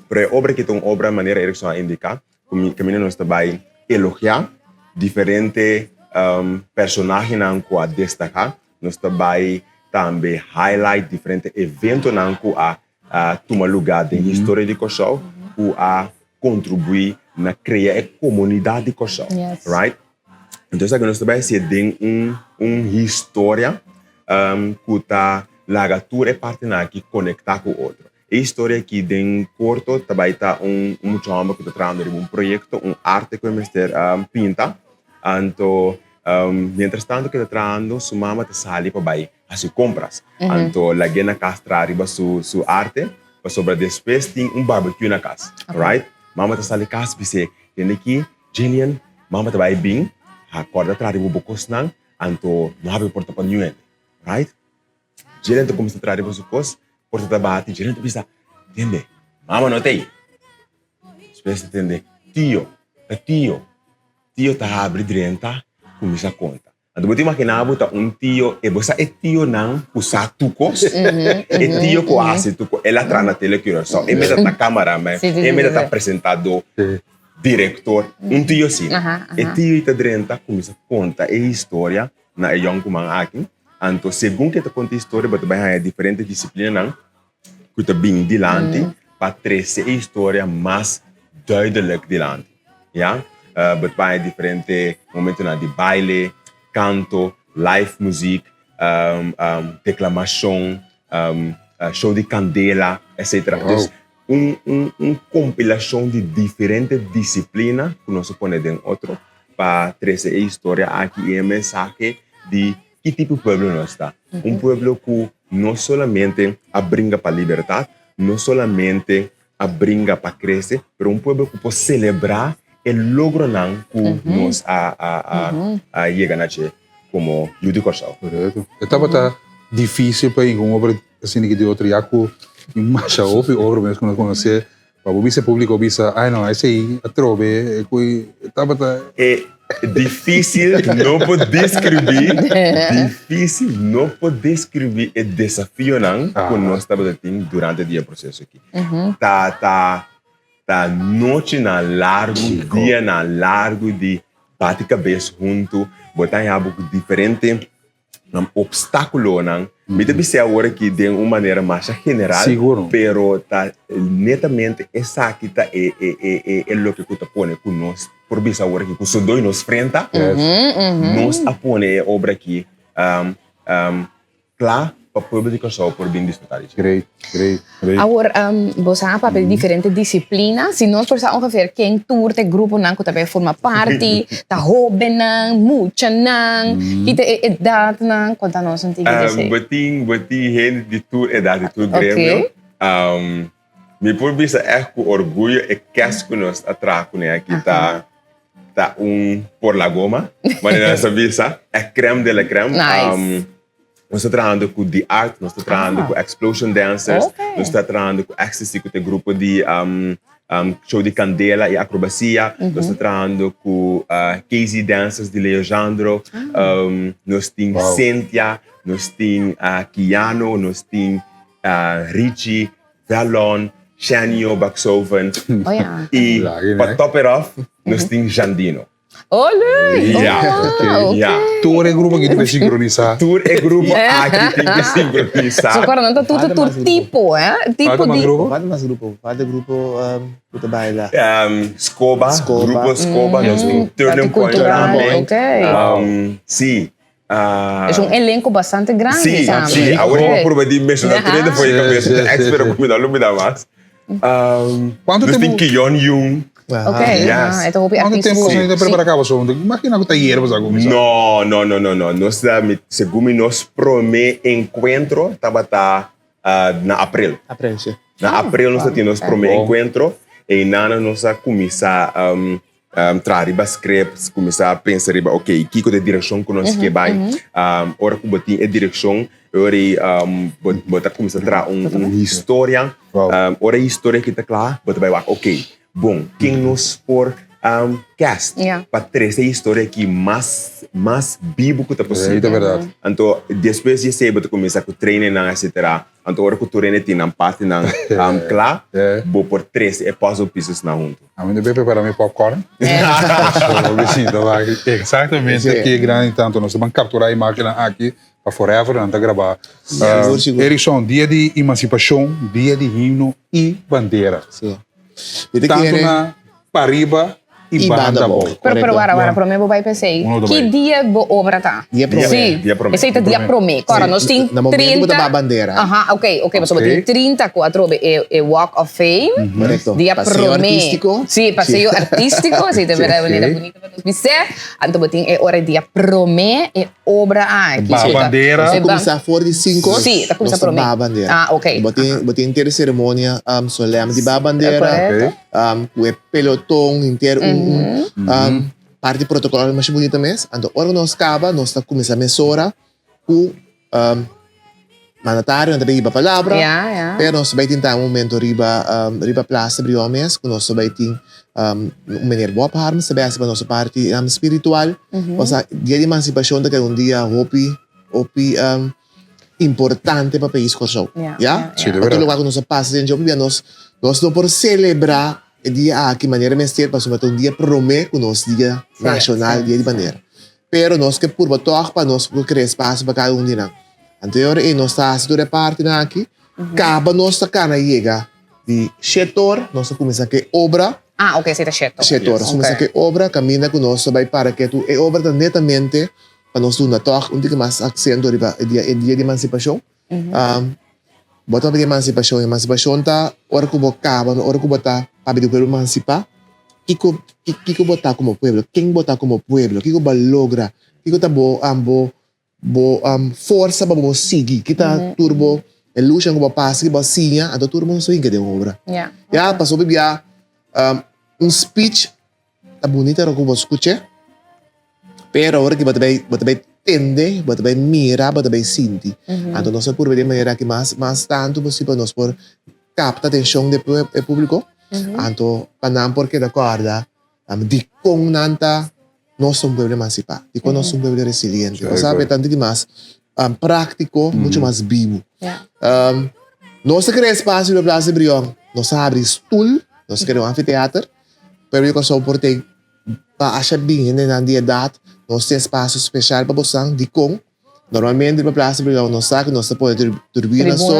Speaker 7: Pero e obra aki ta un obra manera Erickson a indiká ku kaminda nos ta bai elogiá diferente personahenan ku a destaká. Nos ta bai tambe highlight diferente eventonan ku a a tuma lugá den historia di Kòrsou ku a kontribuí na krea e komunidat di Kòrsou. Right? Entonces esaki nos ta bai hasié den un un historia ku ta laga tur e partinan aki konektá ku otro. E historia aki den korto ta bai ta un mucha hòmber ku ta trahando riba un proyekto, un arte ku e mester pinta. Anto mientras tanto ku e ta trahando su mama ta sali pa bai hasi kompras. Anto lag'é na kas traha riba su su arte pasobra despues tin un barbecue na kas. Right? Mama ta sali kas bis'é, Tende aki Jillian, mama ta bai bin, ha kòrda traha riba bo kosnan, anto no habri porta pa niun hende. Right? Jillian ta kuminsá traha riba su kos, porta ta bati, Jillian ta bisa, Tende, mama no ta ei. Despues ta tende, Tio, ta tio. Tio ta habri drenta, kuminsá konta. Anto bo ta imaginá bo ta un tio, e bo sa e tionan ku sa tur kos, e tio ku a hasi tur kos, el a traha na Tele Curaçao, e mester ta cameraman, e mester ta presentadó, direktor, un tio asina. E tio ei ta drenta, kuminsá konta e historia na e yònkuman aki. Anto segun ku e ta konta e historia bo ta bai haña diferente disiplinanan ku ta bin dilanti pa trese e historia mas duidelijk dilanti. Ya, bo ta bai haña diferente momentonan di baile, kanto, live muziek, deklamashon, show di kandela, etcetera. Dus un un un kompilashon di diferente disiplina ku nos a pone den otro pa trese e historia aki i e mensahe di ki tipo pueblo nos ta. Un pueblo ku no solamente a bringa pa libertat, no solamente a bringa pa krese, pero un pueblo ku por selebrá e logronan ku nos a a a yega na dje komo yu di Kòrsou.
Speaker 1: Korekto. E tabata difísil pa hinka un obra asina ki di otro ya ku tin masha hopi obra mes ku nos konosé pa bo bisa e públiko bisa ai no esei atrobe e ku e tabata.
Speaker 7: E difísil no por deskribí difísil no por deskribí e desafionan ku nos tabata tin durante di e proseso aki. Ta ta ta nochinan largu dianan largu di bati kabes huntu bo ta haña bo ku diferente obstáculonan. Mi ta bis'é awor aki den un manera masha general,
Speaker 1: Sigur.
Speaker 7: pero ta netamente esaki ta e e e e e loke ku ta pone ku nos por bisa awor aki ku Sodoi nos frenta, nos a pone e obra aki Kla pa pueblo di Kòrsou por bin disfrutá di dje.
Speaker 1: Great, great, great.
Speaker 5: Awor, bo sa a papia di diferente disiplina. Si nos por sa ongeveer ken tur ta e gruponan ku ta bai forma parti, ta hóbennan, muchanan, ki ta e edatnan, konta nos un tiki di esei.
Speaker 7: Bo tin, bo tin hende di tur edat, di tur gremio. Mi por bisa ègt ku orguyo e kès ku nos a traha kuné aki ta ta un por la goma, manera nos ta bisa, e crème de la crème.
Speaker 5: Nice.
Speaker 7: Nos ta trahando ku The Art, nos ta trahando ku Explosion Dancers, nos ta trahando ku Ecstasy ku ta e grupo di show di kandela i akrobasia, nos ta trahando ku KZ Dancers di Leo Jandro, nos tin Cynthia, nos tin Kiano, nos tin Richie, Velon, Shanio Baksoven
Speaker 5: Oh ja.
Speaker 7: i pa top it off nos tin Jandino.
Speaker 5: Oh leuk!
Speaker 7: Ja,
Speaker 5: Oh,
Speaker 7: ja.
Speaker 5: oké.
Speaker 1: Tur e grupo aki tin ke sinkronisá.
Speaker 7: Tur e grupo aki tin ke sinkronisá.
Speaker 5: So kòrda nan ta tur tur tipo, eh? Tipo
Speaker 1: Falta mas
Speaker 5: di.
Speaker 1: grupo?
Speaker 2: Falta mas grupo. Falta grupo ku ta baila.
Speaker 7: Scoba,
Speaker 2: Scoba.
Speaker 7: grupo Scoba, nos tin Turning Point
Speaker 5: Cultural,
Speaker 7: tambe.
Speaker 5: oké.
Speaker 7: Sí.
Speaker 5: Es un elenco bastante grandi
Speaker 7: Sí,
Speaker 5: tambe.
Speaker 7: sí. Awor
Speaker 5: Ok.
Speaker 7: mi a purba di menshoná tur hende for e kabes.
Speaker 1: Sí, sí,
Speaker 7: Ex, pero
Speaker 1: sí.
Speaker 7: ku mi no lubida mas.
Speaker 1: Kuantu
Speaker 7: Nos tin
Speaker 1: tempu-
Speaker 7: Kion Yung.
Speaker 5: Ok,
Speaker 7: Yes.
Speaker 5: ah, e ta hopi
Speaker 1: Kuantu tempu
Speaker 5: artístico.
Speaker 1: boso ta prepara kaba so? Imagina ku ta ayer boso a kuminsá.
Speaker 7: No, no, no, no, no. Nos ta, mi, segun mi nos promé enkuentro tabata na april.
Speaker 2: April, sí.
Speaker 7: Na april nos ta tin nos promé enkuentro. Einan nos a kuminsá Traha riba scripts, kuminsá pensa riba ok, kiko ta e direkshon ku nos ke bai. Ora ku bo tin e direkshon, e ora ei bo ta kuminsá traha un historia. Ora e historia aki ta kla, bo ta bai wak, ok, bon, ken nos por cast pa trese e historia aki mas mas bibu ku ta posibel. Anto despues di esei bo ta kuminsá ku trainingnan etcetera. Anto ora ku tur hende tin nan partinan kla, bo por trese e puzzle piecesnan huntu.
Speaker 1: Ami no bay prepara mi popcorn. So mi sinta wak exactamente ke grandi tanto nos ta ban captura imagennan aki pa forever nan ta graba.
Speaker 2: Sigur, sigur.
Speaker 1: Erikson, dia di emancipacion, dia di himno y bandera.
Speaker 2: Si. Mi ta
Speaker 1: Tanto
Speaker 2: kere.
Speaker 1: na pariba. I banda abou.
Speaker 5: Pero, pero wara, wara, promé bo bai p'esei. Ki dia bo obra ta?
Speaker 2: Dia promé.
Speaker 5: Sí,
Speaker 7: Dia promé.
Speaker 5: Esei ta dia promé. Kòrda, nos tin
Speaker 2: Na momento ku ta
Speaker 5: 30.
Speaker 2: baha bandera.
Speaker 5: Aha, ok, ok. Pasobra tin 30 ku atrobe e, e Walk of Fame.
Speaker 2: Korekto.
Speaker 5: Dia
Speaker 2: Paseo
Speaker 5: promé.
Speaker 2: artístiko.
Speaker 5: Sí, paseo artístiko. Esei ta berdad manera bunita pa nos bis'é. Anto bo tin e ora di dia promé e obra aki.
Speaker 1: Baha bandera.
Speaker 2: Nos ta kuminsá for di sinku or.
Speaker 5: Sí, ta kuminsá promé.
Speaker 2: Nos ta baha bandera.
Speaker 5: Ah, ok.
Speaker 2: Bo tin, bo tin henter e seremonia solèm di baha bandera.
Speaker 5: Korekto.
Speaker 2: Ku e peloton henter un un parti protokòl masha bunita mes. Anto ora ku nos kaba nos ta kuminsá mesora ku mandatarionan ta bay hiba palabra, pero nos ta bay tin tambe un momento riba riba Plaza Brion mes ku nos ta bay tin un meneer Bob Harms ta bay hasi pa nos parti spiritual. Osea dia di emansipashon ta keda un dia hopi hopi importante pa pais Kòrsou. Ya? Otro lugar ku nos a pasa den dje hopi bia nos nos no por selebrá e dia aki manera mester pasobra ta un dia promé ku nos dia nashonal dia di bandera. Pero nos ke purba tòg pa nos por krea espasio pa kada un di nan. Anto e ora ei nos ta hasi tur e partinan aki, kaba nos ta kana yega di shete or, nos ta kuminsá ku e obra.
Speaker 5: Ah, oke, esei ta shete or.
Speaker 2: Shete or, nos ta kuminsá ku e obra, kaminda ku nos ta bai para ketu. E obra ta netamente pa nos duna tòg un tiki mas aksento riba e dia, e dia di emansipashon. Bo ta papia di emansipashon, emansipashon ta ora ku bo kaba, ora ku bo ta papia di pueblo emansipá, kiko kiko bo ta komo pueblo, ken bo ta komo pueblo, kiko bo a logra, kiko ta bo bo bo forsa pa bo sigui, ki ta tur bo e lushan ku bo a pasa, ki bo a siña, anto tur bo a hinka den obra. Ya, pasobra bia un speech Ta bunita ora ku bo skuch'é, pero ora ki bo ta bai bo ta bai tende, bo ta bai mira, bo ta bai sinti. Anto nos a purba di e manera aki mas mas tantu posibel pa nos por kapta atenshon di e públiko, anto pa nan por keda kòrda dikon nan ta nos ta un pueblo emansipá, dikon nos ta un pueblo resiliente. Bo sa e ta un tiki mas práktiko, muchu mas bibu. Nos ta krea espasio riba Plaza di Brion, nos a habri stul, nos a krea un anfiteater. Pueblo di Kòrsou por tin pa asha bin hendenan di edat, nos tin espasio speshal pa bosan. Dikon? Normalmente riba Plaza Brion nos sa ku nos ta pone tribuna so,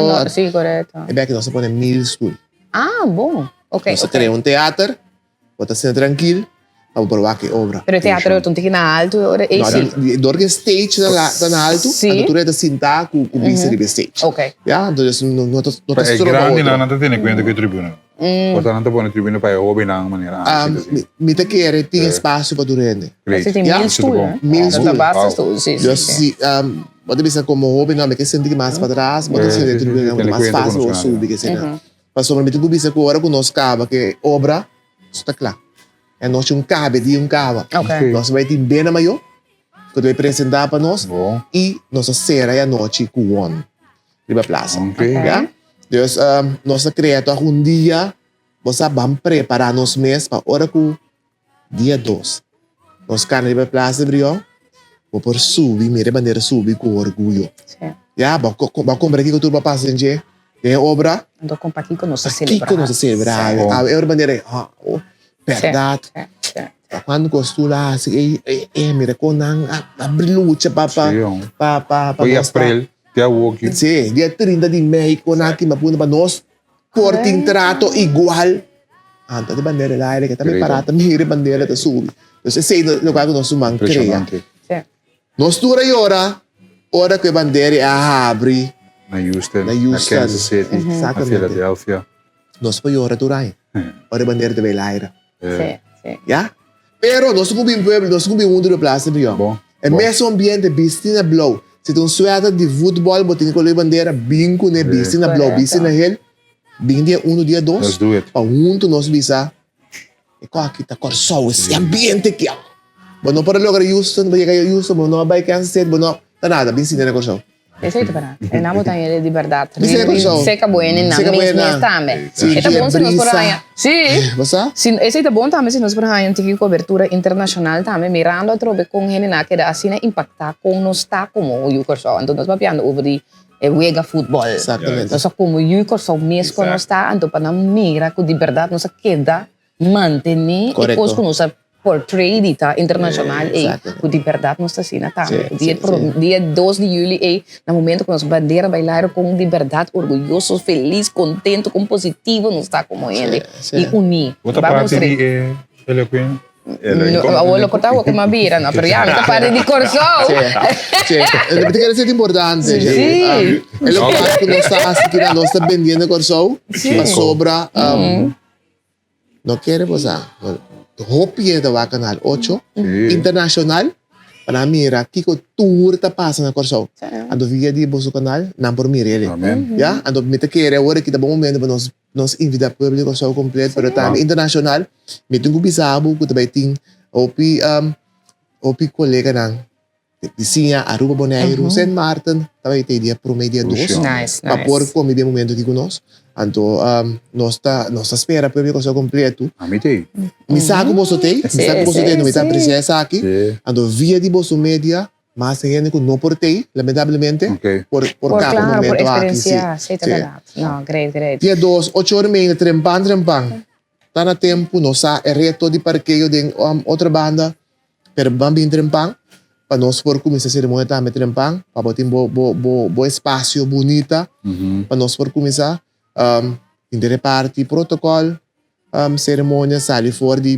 Speaker 2: e bèki nos ta pone mil stul.
Speaker 5: Ah, bon. Ok,
Speaker 2: Nos ta krea un teater, bo ta sinta trankil pa bo por wak e obra.
Speaker 5: Pero e teater lo ta un tiki na altu e ora ei si?
Speaker 2: No, dor ku e stage ta na altu, anto tur e ta sinta ku bista riba e stage.
Speaker 5: Ok.
Speaker 2: Ya, entonces no ta stroba otro.
Speaker 1: Pa e grandinan nan ta tene kuenta ku e tribuna. Por ta nan ta pone tribuna pa e hobennan manera anchi ta así.
Speaker 2: Mi ta kere tin espacio pa tur hende.
Speaker 5: Así tin mil stoel, eh?
Speaker 2: Mil stoel.
Speaker 5: Ta basta stoel, sí, sí, sí.
Speaker 2: Bo ta bisa como hobennan mi ke sinti mas patras, bo ta sinti e tribuna ta mas fácil pa bo subi ke esei. Pasobra mi tin ku bisa ku ora ku nos kaba ku e obra, su ta kla. E anochi un kaba, e dia un kaba. Nos bai tin bena mayo ku ta bai presenta pa nos i nos ta sera e anochi ku won. Riba plaza. Ya? Dus nos ta crea toch un dia, bo sa ban prepara nos mes pa ora cu dia dos nos cana riba plaza di Brion, bo por subi, mira e bandera subi cu orguyo. Ya, bo bo compra kico tur bo a pasa den dje, den e obra.
Speaker 5: Anto con pakico nos ta celebra.
Speaker 2: Pakico nos ta celebra. Awe e ora bandera, oh, berdad. Pa cuando cos tur a haci, ey, ey, mira con nan a lucha pa, pa, pa, pa, pa
Speaker 1: nos ta. Te awoki.
Speaker 2: Sí, dia 30 di mei kon a kima punta pa nos por tin trato igual. Anto di bandera el aire ke ta mi pará ta mira e bandera ta subi. Entonces esei ta lokual ku nos ruman krea. Nos tur a yora ora ku e bandera a habri
Speaker 1: Na Houston, na Kansas City, na Philadelphia.
Speaker 2: Nos por yora tur aña ora e bandera ta bai el aire. Ya? Pero nos ku bin pueblo, nos ku bin huntu riba Plaza Brion. E mesun ambiente, bisti na blou. Si ta un suèter di futbòl bo tin kolor bandera, bin kuné, bisti na blou, bisti na hel. Bin dia uno, dia dos, pa huntu nos bisa, e kos aki ta Kòrsou, e ambiente aki. Bo no por a logra Houston, bo yega Houston, bo no a bai Kansas City, bo no ta nada, bin sinti na Kòrsou.
Speaker 5: Esei ta berdad. E nan bo ta hende di berdad.
Speaker 2: Bisa e Kòrsou.
Speaker 5: Seka bo hende nan mes mes tambe.
Speaker 2: Si,
Speaker 5: E ta bon si nos por haña. Si.
Speaker 2: Bo sa?
Speaker 5: Si, esei ta bon tambe si nos por haña un tiki kobertura internashonal tambe mirando atrobe kon hendenan a keda asina impaktá kon nos ta komo yu Kòrsou. Anto nos papiando over di e wega futbòl.
Speaker 2: Exactamente.
Speaker 5: Nos a komo yu Kòrsou mes kon nos ta anto pa nan mira ku di berdad nos a keda Mantené e kos ku nos a portray di ta internashonal ei, ku di bèrdat nos ta asina tambe. Dia dia dos di yüli ei, na momento ku nos bandera bai laira kon di bèrdat orguyoso, felis, kontentu, kon positivo nos ta komo hende i uní.
Speaker 1: Bo ta parti di e elokuente?
Speaker 5: Awor lo por ta awor ku mi a bira, no, pero ya mi ta parti di Kòrsou.
Speaker 2: Sí, sí. Mi ta kere esei ta importante.
Speaker 5: Sí.
Speaker 2: E lokual ku nos ta hasi kina nos ta bendiendo Kòrsou pasobra no kere bo sa hopi hende ta wak Kanal ocho internashonal pa nan mira kiko tur ta pasa na Kòrsou. Anto via di boso kanal nan por mira elei. Ya, anto mi ta kere awor aki ta bon momento pa nos Nos invita pueblo di Kòrsou kompleto, pero tambe internashonal. Mi tin ku bisa bo ku ta bai tin hopi hopi koleganan di siña Aruba, Boneiru, Sint Maarten ta bai te dia promé dia dos pa por kombibí e momento aki ku nos. Anto nos ta nos ta spera pueblo di Kòrsou kompleto.
Speaker 1: Ami t'ei.
Speaker 2: Mi sa ku boso t'ei, mi sa ku boso t'ei, mi ta apresia esaki. Anto via di boso media Mas hende ku no por tei, lamentablemente, por
Speaker 5: por
Speaker 2: kaba e
Speaker 5: Claro, por
Speaker 2: momento aki. Sí,
Speaker 5: experienciá, sí, ta
Speaker 2: sí.
Speaker 5: bèrdat. No, great, great.
Speaker 2: Dia dos, ocho ora i media, trempan, trempan. Ta na tempu, nos sa e reto di parkeo den otro banda, pero ban bin trempan pa nos por kuminsá seremonia tambe trempan, pa bo tin bo bo bo bo espasio bunita pa nos por kuminsá. Tin di reparti protokòl, seremonia sali for di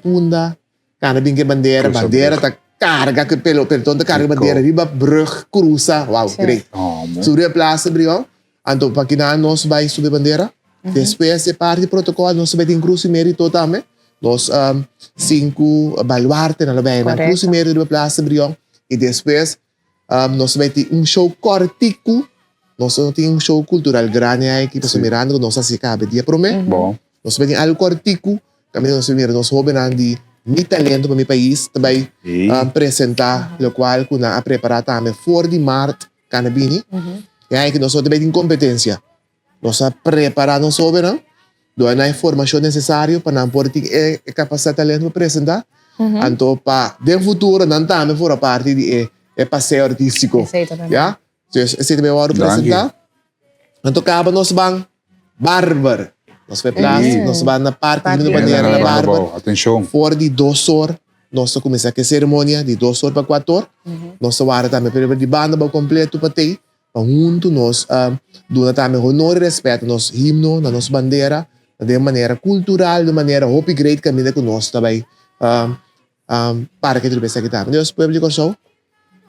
Speaker 2: Punda. Cana bin ke bandera,
Speaker 1: Cruza
Speaker 2: bandera
Speaker 1: brug.
Speaker 2: ta carga ke pelo, pelotón ta carga bandera riba brug, cruza, wow, great. Subi e plaza Brion, anto pa kinan nos bai subi bandera, despues e parti protocol nos bai tin cruz y merito tambe, nos sinku baluartenan lo bai na cruz y merito riba plaza Brion, y despues Nos bai tin un show kòrtiku, nos no tin un show kultural grandi aki, pasobra mirando ku nos hasi kabe dia promé. Nos bai tin algu kòrtiku, kaminda nos ta mira nos hóbennan di Mi Talento pa Mi Pais ta bai presentá lokual ku nan a prepará tambe for di mart kanda bini. I aki nos no ta bai tin kompetensia. Nos a prepará nos hóbennan, duna nan e formashon nesesario pa nan por tin e kapasidat talento pa presentá. Anto pa den futuro nan tambe forma parti di e e paseo artístiko. Ya? Dus esei tambe wòrdu presentá. Anto kaba nos ban Barber. Nos bai plas, nos ban na Parke Himno Bandera na Barber. For di dos or nos ta kuminsá ku e seremonia, di dos or pa kuater or. Nos ta warda tambe pa di banda bou kompleto pa tei. Pa huntu nos duna tambe honor i respet na nos himno, na nos bandera, na den manera kultural, den manera hopi great kaminda ku nos ta bai para ke tur esaki tambe. Dios, pueblo di Kòrsou,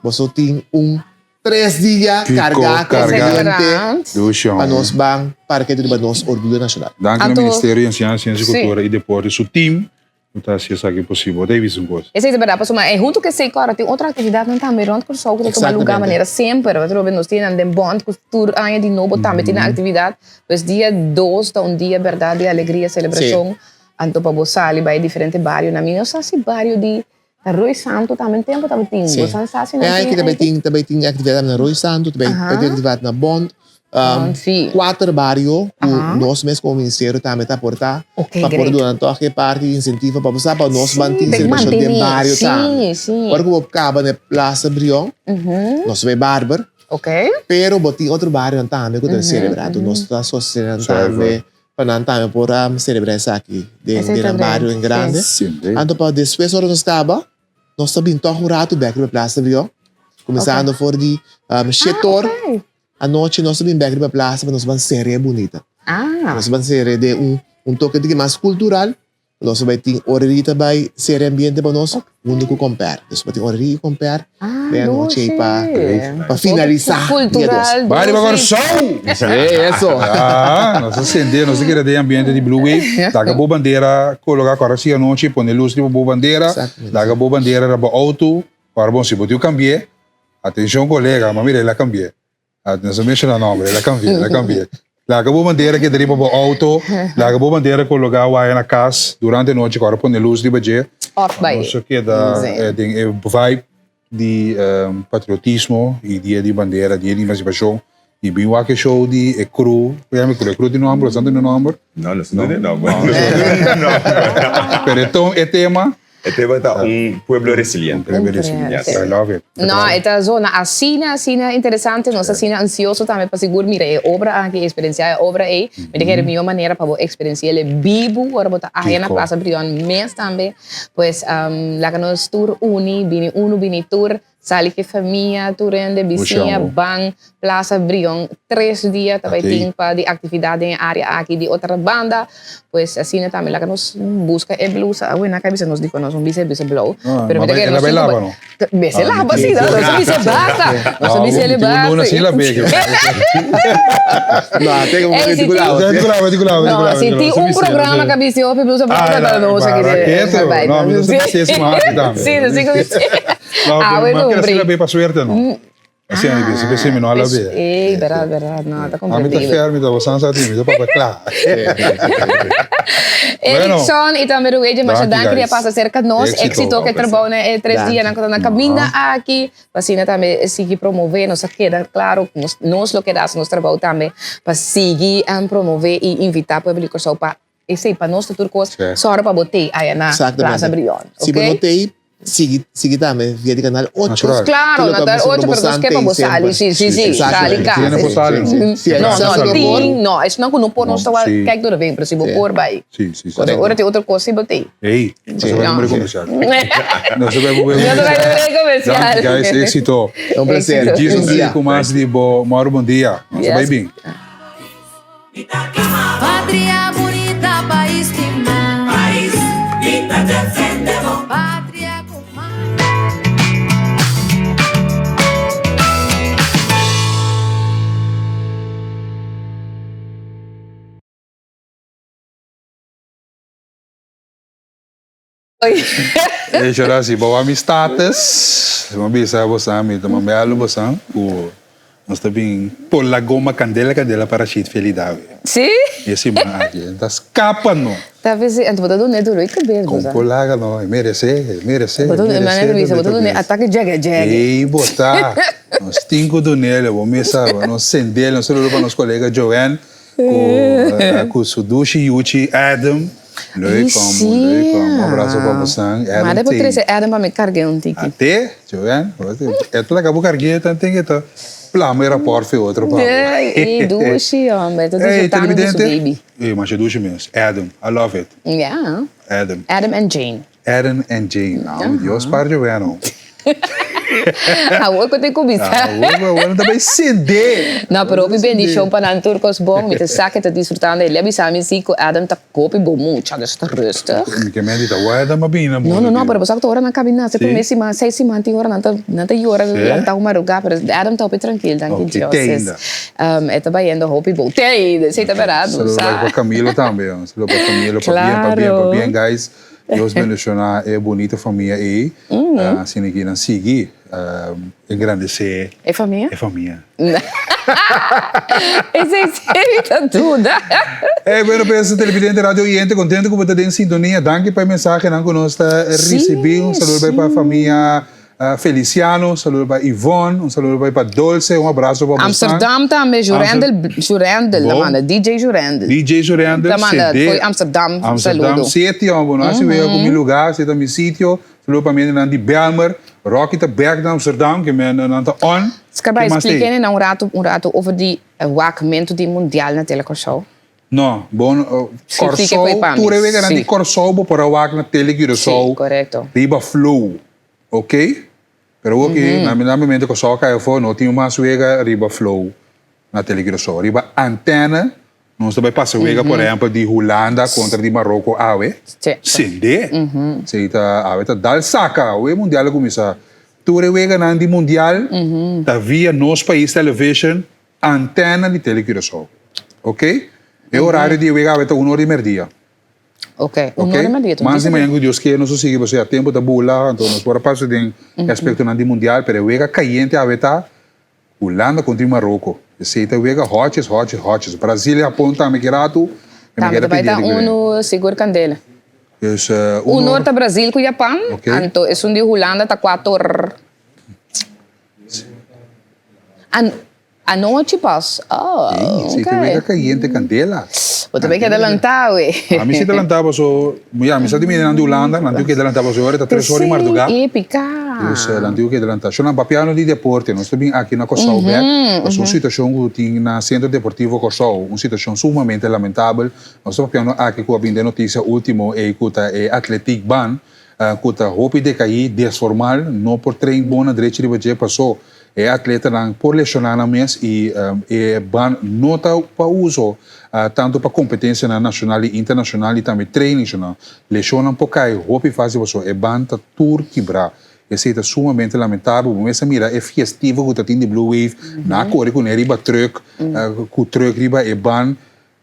Speaker 2: boso tin un tres dia kargá ku ambiente pa nos ban para ke tur riba nos orguyo nashonal.
Speaker 1: Danki na Ministerio di Enseñansa, Siensia, Kultura i Deporte su team Ku ta hasi esaki posibel. Bo ta bisa un kos.
Speaker 5: Esei ta berdad, pasobra e huntu ku esei kòrda tin otro aktividatnan tambe rònt Kòrsou ku ta tuma lugá manera semper. Atrobe nos tin nan den bònt ku tur aña di nobo tambe tin nan aktividat. Pues dia dos ta un dia berdad di alegria, selebrashon. Anto pa bo sali bai diferente barionan. Mi no sa si bario di Rooi Santu tambe un tempu tabatin. Bo sa sa si nan tin?
Speaker 2: E aki ta bai tin aktividat na Rooi Santu, ta bai tin aktividat na Bònt. Kuater bario ku nos mes komo ministerio tambe ta aportá pa por duna tòg e parti di insentivo pa bo sa pa nos ban tin selebrashon den bario tambe. Ora ku bo kaba na e Plaza Brion, nos ta bai Barber, pero bo tin otro barionan tambe ku ta selebrá. Nos ta sostené nan tambe pa nan tambe por selebrá esaki den nan bario en grande. Anto pa despues ora nos kaba, nos ta bin tòg un ratu bèk riba Plaza Brion, kuminsando for di shete or. Anochi nos ta bin bek riba plaza pa nos ban sere bunita. Nos ban sere den un un toke tiki mas cultural. Nos ta bai tin oreri ta bai sere ambiente pa nos hunto cu comper. Dus bo tin oreri y comper den anochi ey pa pa finalisa dia dos.
Speaker 1: Bai riba Kòrsou!
Speaker 2: Sí, eso.
Speaker 1: Ah, nos ta sende, nos ta keda den ambiente di Blue Wave. Laga bo bandera kologa kòrda si anochi, pone lus riba bo bandera. Laga bo bandera riba bo auto. Ora bon, si bo tin ku kambi'é, Atencion colega, ma mira el a cambié. No se menciona nombre, el a cambié, el a cambié. Laga bo bandera keda riba bo auto, laga bo bandera cologa waya na cas durante nochi cu ora pone luz riba dje.
Speaker 5: Of bai.
Speaker 1: Nos a keda den e vibe di patriotismo y dia di bandera, dia di emancipacion. Y bin wak e show di e crew, cu yama e crew? E crew tin nomber, nos no tin nomber?
Speaker 7: No, nos no tin nomber.
Speaker 1: Pero e tema.
Speaker 7: E tema ta un pueblo resiliente.
Speaker 1: Un pueblo resiliente. I love it.
Speaker 5: No, e ta zona asina, asina interesante. Nos ta asina ansioso tambe pa sigur mira e obra aki, experiencia e obra ei. Mi ta kere mihó manera pa bo experiencia el bibu ora bo ta aya na Plaza Brion mes tambe. Pues, laga nos tur uni, bini unu, bini tur. Sali ku e famia, tur hende, bisiña, ban Plaza Brion. Tres dia ta bai tin pa di aktividat den e área aki di otra banda. Pues asina tambe laga nos buska e blusa. Awe nan ka bisa nos dikon nos no bisa e blusa blou.
Speaker 1: Pero mi ta kere nos tin ku bai.
Speaker 5: Mester laba si, nos a bisa basta. Nos a bisa el basta.
Speaker 1: Luna sin la beke.
Speaker 2: No, tengo un articulado.
Speaker 1: Articulado, articulado,
Speaker 5: No, si tin un programa que bisti hopi blusa blou, ta nos aki de.
Speaker 1: No, mi no sa bisti ese mas tambe.
Speaker 5: Si, no si ku bisti.
Speaker 1: No, pero mi quiere hacer la be pa suerte, no. Así, mi bisa, mi no a la be.
Speaker 5: Ey, verdad, verdad, no, ta
Speaker 1: A mi ta
Speaker 5: comprendible.
Speaker 1: fermi, ta bosan sa ti, mi ta papia kla.
Speaker 5: Erickson y tambe Ruedje, masha
Speaker 1: Danki,
Speaker 5: danki di a
Speaker 1: guys.
Speaker 5: pasa cerca nos.
Speaker 1: Éxito.
Speaker 5: Éxito ke trabou na e tres
Speaker 2: Danki.
Speaker 5: dianan ku ta na kaminda aki. Pa asina tambe sigui promove, nos a keda klaro, nos, nos lo keda hasi nos trabou tambe pa sigui promove y invita pueblo di Kòrsou pa Esei pa nos ta tur kos sòru pa bo tei aya na Plaza Brion.
Speaker 2: Si bo no tei, sigui sigui tambe via di kanal ocho.
Speaker 5: Klaro, na kanal ocho, pero nos ke pa bo sali, si, si, si, sali kas.
Speaker 1: Tiene por sali.
Speaker 5: No, no, tin, no, esnan ku no por nos ta wak kijk door de ven, pero si bo por bai.
Speaker 1: Si, si, si.
Speaker 5: Ora tin otro kos si bo tei.
Speaker 1: Ey, no se bai numero comercial. No se bai numero
Speaker 5: comercial.
Speaker 1: Danki guys, éxito.
Speaker 2: Un placer.
Speaker 1: Jesus di ku mas di bo moro bon dia. Nos ta bai bin.
Speaker 8: Patria bunita pais stima. Pais mi ta defende bo. Patria ku
Speaker 1: E shora si bo wak mi status, mi a bisa bosan, mi ta manda alu bosan ku nos ta bin por la goma kandela kandela pa Rashid Felidawe.
Speaker 5: Sí?
Speaker 1: E siman aki. E ta skapa no.
Speaker 5: Ta bisa, anto bo ta dun'e duro i kabes
Speaker 1: Kon
Speaker 5: bosa.
Speaker 1: por laga no, e merese, e merese,
Speaker 5: Bo
Speaker 1: e
Speaker 5: ta dun'e,
Speaker 1: merese
Speaker 5: manera bisa, bo ta
Speaker 1: duro i
Speaker 5: dun'e
Speaker 1: kabes.
Speaker 5: atake djege djege.
Speaker 1: Ey bo ta, nos tin ku dun'el, bo mesa, nos sendel, nos saludo pa nos kolega Joanne. Ku su dushi yuchi Adam. Leuk om, leuk om. Un abrazo pa bosan.
Speaker 5: Ma
Speaker 1: Adam
Speaker 5: por
Speaker 1: te.
Speaker 5: trece Adam pa mi cargue un tiki.
Speaker 1: Ate, Joanne. E ta laga bo cargue tan ten ke ta plama e rapport fe otro pa bo.
Speaker 5: Ey, dushi hombre. Ta disfrutando di su baby.
Speaker 1: Ey, masha dushi mes. Adam, I love it.
Speaker 5: Yeah.
Speaker 1: Adam.
Speaker 5: Adam and Jane.
Speaker 1: Adam and Jane. No, mi Dios par Joanne ho.
Speaker 5: Awor ku tin kuminsá.
Speaker 1: Awor awor nan ta bai sende.
Speaker 5: No, pero hopi bendishon pa nan tur kos bon. Mi ta sa ke ta disfrutando. El a bisa mi si ku Adam ta hopi bon mucha, dus ta rustig.
Speaker 1: Mi ke menti ta wou Adam a bini na mundu.
Speaker 5: No, no, no, pero bo sa ku ta ora nan kabi nase promé siman, seis siman tin ora nan ta nan ta yora lanta un marugá, pero Adam ta hopi trankil, danki Dios. E ta bayendo hopi bon. Te ainda, esei ta bèrdat, bo sa.
Speaker 1: Saludo pa Camilo tambe. Saludo pa Camilo, pabien, pabien, pabien guys. Dios bendiciona e bunita famia ei, asina ki nan sigui engrandece
Speaker 5: E famia?
Speaker 1: e famia.
Speaker 5: Esei si ta duda.
Speaker 1: Ey, bueno pues televidente, radio oyente, contento cu bo ta den sintonia. Danki pa e mensahenan cu nos ta ricibi. Un saludo bay pa famia Feliciano, un saludo pa Yvonne, un saludo bay pa Dolce, un abrazo pa bosan.
Speaker 5: Amsterdam tambe, Jurendel, Jurendel ta manda, DJ Jurendel.
Speaker 1: DJ Jurendel,
Speaker 5: Ta manda
Speaker 1: CD.
Speaker 5: fo'i Amsterdam, un
Speaker 1: Amsterdam
Speaker 5: saludo.
Speaker 1: City, hombre, no hasi wega cu mi lugar, si ta mi sitio. Saludo pa mi hendenan di Belmer, Rocky ta bek na Amsterdam, ke men nan ta on.
Speaker 5: Skarbay,
Speaker 1: Ke mas
Speaker 5: explica
Speaker 1: t'ei?
Speaker 5: hendenan un rato, un rato over di wakmento di mundial na Tele Kòrsou.
Speaker 1: No, bon, Kòrsou, tur e weganan di Kòrsou bo por a wak na Tele Curaçao riba Flow, ok? Pero awor ki na mi mente Kòrsou a kai afó, no tin mas wega riba Flow na Tele Curaçao. Riba antène nos ta bai pasa wega por ehèmpel di Hulanda kontra di Maroko awe, sende, esei ta awe ta dal saka, awe mundial a kuminsá. Tur e weganan di mundial ta via Nos Pais Television Antena di Tele Curaçao. Ok? E horario di e wega awe ta un ora di merdia.
Speaker 5: Ok, un ora di merdia.
Speaker 1: Mas di mañana ku Dios kier nos a sigui pasobra ya tempu ta bula, anto nos por a pasa den e aspektonan di mundial, pero e wega kayente awe ta Hulanda kontra Maroko. Esei ta wega hòtjes, hòtjes, hòtjes. Brazil i Hapon tambe ki ratu e mi
Speaker 5: Tambe
Speaker 1: keda
Speaker 5: ta bai ta
Speaker 1: pendiente ku e.
Speaker 5: unu sigur kandela.
Speaker 1: Dus
Speaker 5: Un or ta Brazil ku Japan, anto esun di Hulanda ta kuator. Anochi pas. Oh,
Speaker 1: Ey, si
Speaker 5: ok.
Speaker 1: te wega cayente candela.
Speaker 5: Bo ta bay keda lantá we.
Speaker 1: Ami si ta lantá paso, ya, mi sa di mi nan di Hulanda, nan tin keda lantá paso ora ta tres ora di marduga.
Speaker 5: Sí, pica.
Speaker 1: Dus nan tin keda lantá. Shon nan papiando di deporte, nos ta bin aki na Kòrsou bek, paso un situacion ku tin na Centro Deportivo Kòrsou, un situacion sumamente lamentabel. Nos ta papiando aki ku a bin den noticia ultimo ey ku ta e atletiekbaan. ku ta hopi dekaí, desformal, no por train bon na drechi riba dje paso e atletanan por leshoná nan mes i e ban no ta pa uso tantu pa kompetensianan nashonal i internashonal i tambe trainingsnan. Leshonnan por kai hopi fásil paso e ban ta tur kibrá. Esei ta sumamente lamentabel. Bo mes a mira e fiestivo ku ta tin di Blue Wave, nan a kore kuné riba trùk, ku trùk riba e ban.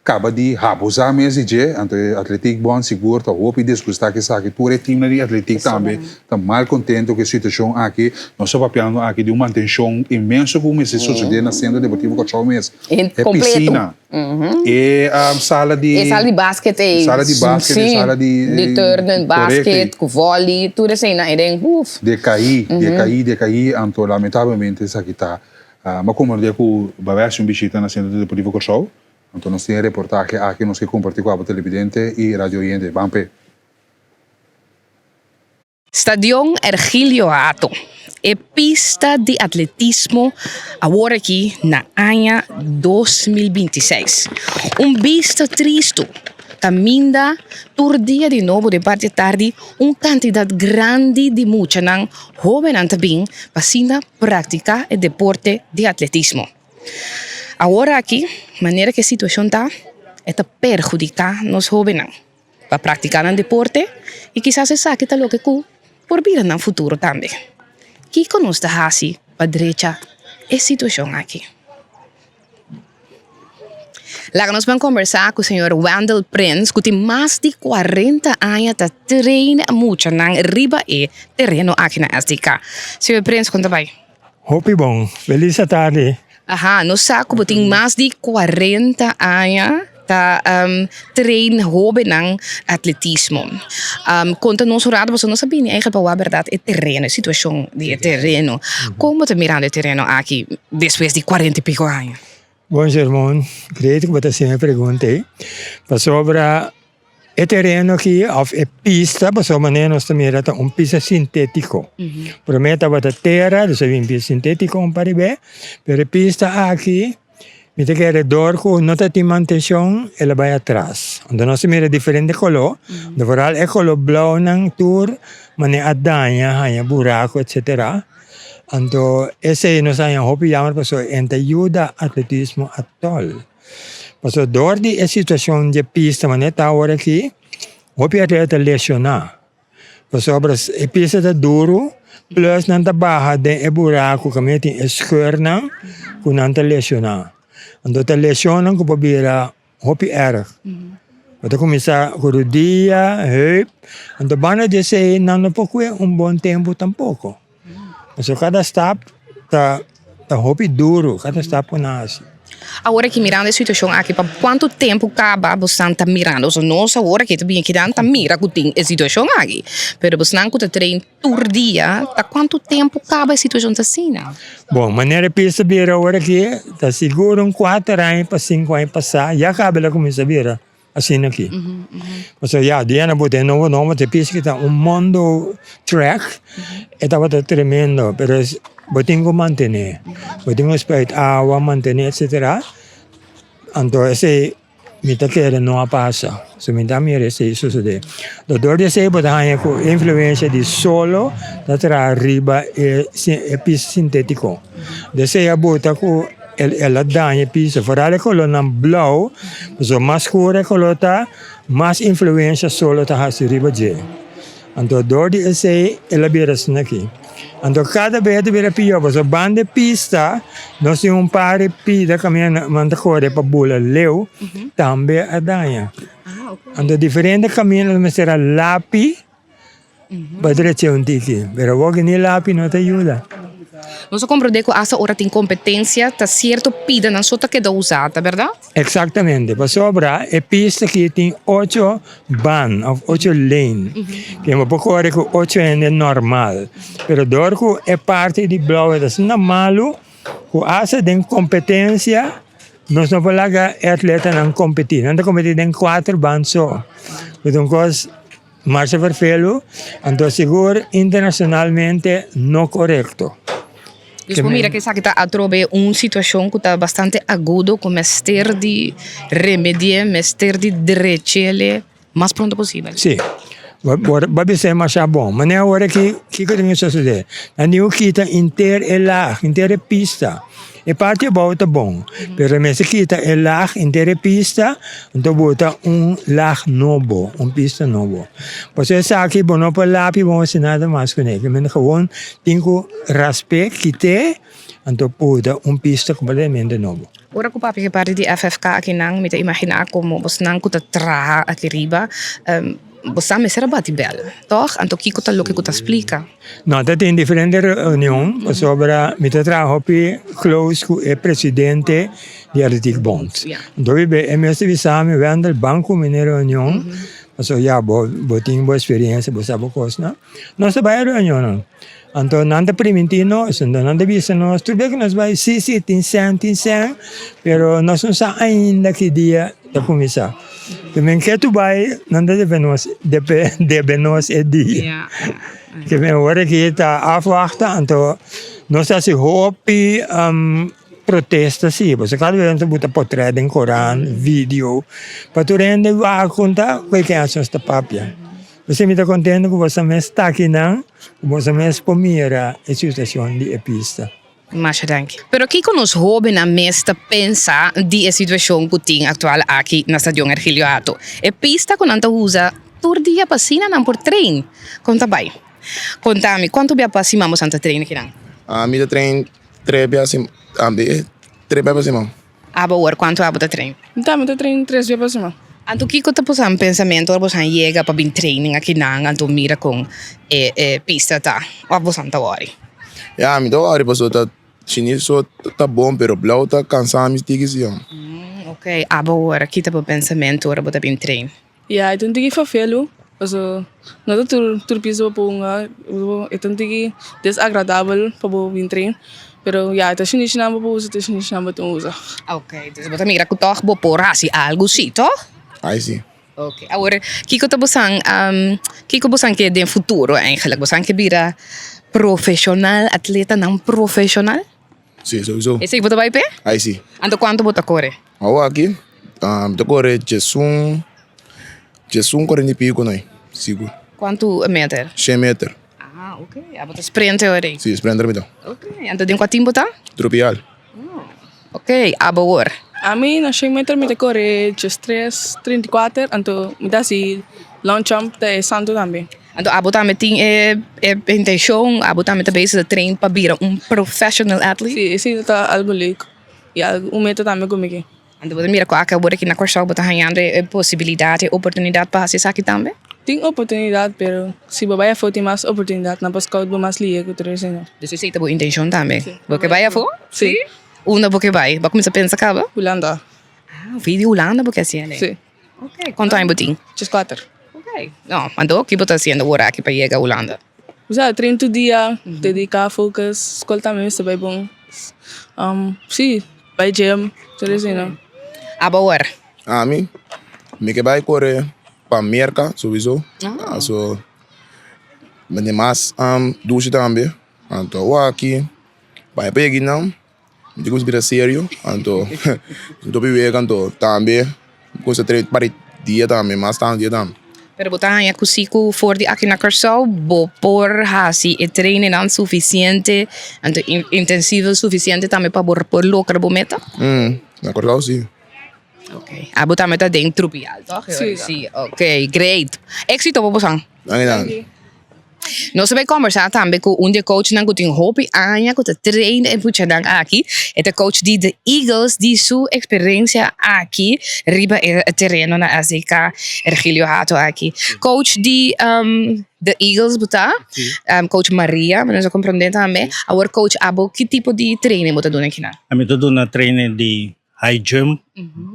Speaker 1: Kaba di habuzá mes di dje, anto e Atletiek Bond sigur ta hopi disgustá ku esaki. Tur e timnan di Atletiek tambe ta mal kontento ku e situashon aki. Nos ta papiando aki di un mantenshon inmenso ku mester sosodé na Sentro Deportivo Kòrsou mes. E pisina, e sala di.
Speaker 5: E sala di basket ei.
Speaker 1: Sala di basket, e sala di.
Speaker 5: Di turnen, basket, ku vòli, tur eseinan ei den, uf.
Speaker 1: Dekaí, dekaí, dekaí, anto lamentablemente esaki ta. Mi a komprendé ku bai hasi un bishita na Sentro Deportivo Kòrsou. Anto nos tin e reportahe aki nos ke kompartí ku abo televidente i radio oyente. Ban p'e.
Speaker 5: Stadion Ergilio Hato, e pista di atletismo awor aki na aña 2026. Un bista tristu kaminda tur dia di nobo den parti tardi un kantidat grandi di muchanan hobennan ta bin pa asina praktiká e deporte di atletismo. Awor aki, manera ku e situashon ta, e ta perhudiká nos hóbennan pa praktiká nan deporte i kisas esaki ta loke ku por bira nan futuro tambe. Kiko nos ta hasi pa drecha e situashon aki? Laga nos ban kombersá ku señor Wendell Prins ku tin mas di kuarenta aña ta train muchanan riba e tereno aki na SDK. Señor Prins, kon ta bai?
Speaker 6: Hopi bon. Feliz atardi.
Speaker 5: Aha, nos sa ku bo tin mas di 40 aña ta um, train hobennan atletismo. Um, konta nos un rato, pasobra nos a bini eigenlijk pa wak bèrdat e tereno, e situashon di e tereno. Kon bo ta mirando e tereno aki despues di 40 i piko aña?
Speaker 6: Bon Germon, great ku bo ta hasi e pregunta ei, pasobra E tereno aki of e pista pasobra manera nos ta mira ta un pista sintetiko. Prome tabata tera dus a bin pista sintetiko un parib'e pero e pista aki mi ta kere dor ku no ta tin mantenshon el a bai atras. Anto nos ta mira diferente kolo vooral e kolo blaunan tur manera a daña haña buraku etcetera. Anto esei nos a haña hopi yammer pasobra e ta yuda atletismo atol. Pasobra dor di e situacion dje pista manera ta awor aki, hopi atleta ta lesiona. Pasobra e pista ta duru, plus nan ta baha den e buraku kaminda tin e scheurnan ku nan ta lesiona. Anto ta lesionnan ku por bira hopi erg. Bo ta kuminsá ku rudia, heup, anto banda di esei nan no por kue un bon tempu tampoko. Pasobra kada stap ta ta hopi duru, kada stap ku nan hasi.
Speaker 5: Awor aki mirando e situashon aki pa kuantu tempu kaba bosnan ta mirando? Pasobra nos awor aki ta bini kinan ta mira ku tin e situashon aki, pero bosnan ku ta train tur dia ta kuantu tempu kaba e situashon ta asina?
Speaker 6: Bon, manera e pista bira awor aki ta sigur un kuater aña pa sinku aña pasá ya kaba el a kuminsá bira. Asina aki. Pasobra ya, dia nan bota e nobo nomber te pisa ki ta un mondo track, e tabata tremendo, pero bo tin ku mantené, bo tin ku spuit awa, mantené etcetera, anto esei mi ta kere no a pasa, so mi ta mira esei sosodé. Dor di esei bo ta haña ku influensia di solo ta traha riba e pisa sintétiko. Esei a bota ku. El a daña e piso, foral e kolónan blou, pasobra mas skur e koló ta, mas influensia solo ta hasi riba dje. Anto dor di esei el a bira asina aki. Anto kada bes ta bira pió, pasobra banda e pista nos tin un par di pida kaminda nan ta kore pa bula leu, tambe a daña. Anto diferente kaminda mester a lapi. Bo drecha un tiki, pero awor ki ni lapi no ta yuda.
Speaker 5: Nos a comprende cu hasta ora tin competencia ta cierto pidanan so ta keda usa, ta berdad?
Speaker 6: Exactamente, pasobra e pista aki tin ocho ban of ocho lane, ke bo por kore ku ocho hende normal, pero dor ku e parti di blou ta asina malu ku hasta den competencia nos no por laga e atletanan competi, nan ta competi den kuater ban so, entonces. Masha verfelu, anto sigur internacionalmente no corecto.
Speaker 5: Dus bo mira cu esaki ta atrobe un situacion cu ta bastante agudo cu mester di remedie, mester di drechele mas pronto posibel.
Speaker 6: Si. Bo bisa e masha bon. Manera awor aki, kiko ta bin sosodé? Nan tin ku kita henter e lag, henter e pista. E parti abou ta bon, pero mester kita e lag, henter e pista, anto bota un lag nobo, un pista nobo. Pasobra esaki bo no por lapi, bo no hasi nada mas kuné. Gewoon tin ku rasp'é, kit'é. Anto por un pista completamente nobo.
Speaker 5: Ora ku papia ke parti di FFK akinan mi ta imaginá komo bosnan ku ta traha aki riba bosan mester a bati bèl tòg? Anto kiko ta loke ku ta splika?
Speaker 6: No ta tin diferente reunion pasobra mi ta traha hopi close ku e presidente di Atletiek Bond. Anto hopi be e mes ta bisa mi Wendel ban ku mi na e reunion pasobra ya bo tin bo experiencia bo sa bo kosnan. Nos ta bai e reunionnan. Anto nan ta primintí nos, anto nan ta bisa nos tur bes ku nos bai, sí, sí, tin sèn, tin sèn, pero nos no sa ainda ki dia ta kuminsá. Te men ke tu bai, nan ta debe nos, debe nos e dia. Ke men ora ki ta afwachta, anto nos ta hasi hopi protesta sí, pasobra kada bes nos ta buta potrèt den korant, video, pa tur hende wak kon ta ku e ken nos ta papia. P'esei mi ta kontento ku boso mes ta akinan, ku boso mes por mira e situashon di e pista.
Speaker 5: Masha danki. Pero kiko nos hóbennan mes ta pensa di e situashon ku tin aktual aki na Stadion Ergilio Hato? E pista ku nan ta usa tur dia pa asina nan por train. Kon ta bai? Konta mi, kuantu bia pa siman boso ta train akinan?
Speaker 7: Mi ta train tres bia tres bia pa siman.
Speaker 5: Abo awor kuantu abo ta train?
Speaker 9: Mi tambe ta train tres bia pa siman.
Speaker 5: Anto kiko ta posa mi pensamentu ora bosan yega pa bin training akinan anto mira kon e e pista ta of bosan ta wòri?
Speaker 7: Ya mi ta wòri pasobra ta shini so ta bon pero blou ta kansa mi tiki si.
Speaker 5: Ok abo awor ki ta bo pensamentu ora bo ta bin train?
Speaker 9: Ya e ta un tiki fafelu, paso no ta tur tur piso bo por hunga, e ta un tiki desagradabel pa bo bin train, pero ya e ta shinishi nan bo por usa, e ta shinishi nan bo tin usa.
Speaker 5: Ok, dus bo ta mira ku tòg bo por hasi algu si, tòg?
Speaker 7: Ai si.
Speaker 5: Ok, awor kiko ta bosan kiko bosan ke den futuro eigenlijk? Bosan ke bira profeshonal, atletanan profeshonal?
Speaker 7: Si, souiso.
Speaker 5: Esei bo ta bai p'e?
Speaker 7: Ai si.
Speaker 5: Anto kuantu bo ta kore?
Speaker 7: Awor aki mi ta kore djesun, djesun kuarenta i piko nai, sigur.
Speaker 5: Kuantu meter?
Speaker 7: Shen meter.
Speaker 5: Ah, ok. Abo ta sprinter ora ei?
Speaker 7: Si, sprinter mi ta.
Speaker 5: Ok. Anto den kua tim bo ta?
Speaker 7: Trupial.
Speaker 5: Ok, abo awor?
Speaker 9: Ami na shen meter mi ta kore djestres 34, anto mi ta hasi long jump ta e santo tambe.
Speaker 5: Anto abo tambe tin e e intencion, abo tambe ta bezig ta train pa bira un professional athlete?
Speaker 9: Si, esei ta algo leuk y algo un meta tambe ku mi ke.
Speaker 5: Anto bo ta mira ku aki awor aki na Kòrsou bo ta hañando e posibilidat, e oportunidat pa hasi esaki tambe?
Speaker 9: Tin oportunidat pero si bo bai afó tin mas oportunidat, nan por scout bo mas lihe ku tur esei.
Speaker 5: Dus esei ta bo intencion tambe? Si. Bo ke bai afó?
Speaker 9: Si.
Speaker 5: Unda bo ke bai? Bo a kuminsá pensa kaba?
Speaker 9: Hulanda.
Speaker 5: Ah, via di Hulanda bo ke hasi alei?
Speaker 9: Si.
Speaker 5: Ok, kuantu aña bo tin?
Speaker 9: Dieskuater.
Speaker 5: Ok, no, anto ki bo ta hasiendo ora aki pa yega Hulanda?
Speaker 9: Osea, train tur dia, dedica, focus, skol tambe mester bai bon. Si, bai gym, tur esei.
Speaker 5: Abo awor?
Speaker 7: Ami, mi ke bai kore pa Merka souiso. So, mi tin mas dushi tambe. Anto awor aki, bai pa yega nan. Mi tin kuminsa bira serio, anto mi ta wega anto tambe mi kuminsa train par di dia tambe, mas tantu dia tambe.
Speaker 5: Pero bo ta haña ku si ku for di aki na Kòrsou bo por hasi e trainingnan sufisiente, anto intensivo sufisiente tambe pa bo por logra bo meta?
Speaker 7: Na Kòrsou si.
Speaker 5: Ok, abo tambe ta den Trupial tòg?
Speaker 9: Si.
Speaker 5: Si, ok, great. Éksito pa boso.
Speaker 7: Danki danki.
Speaker 5: Nos a bay combersa tambe cu un di e coachnan cu tin hopi aña cu ta train e muchanan aki. E ta coach di The Eagles di su experiencia aki riba e tereno na SDK Ergilio Hato aki. Coach di The Eagles bo ta, coach Maria, mi nos a comprende tambe. Awor coach abo ki tipo di training bo ta duna akinan?
Speaker 3: Ami ta duna training di high jump,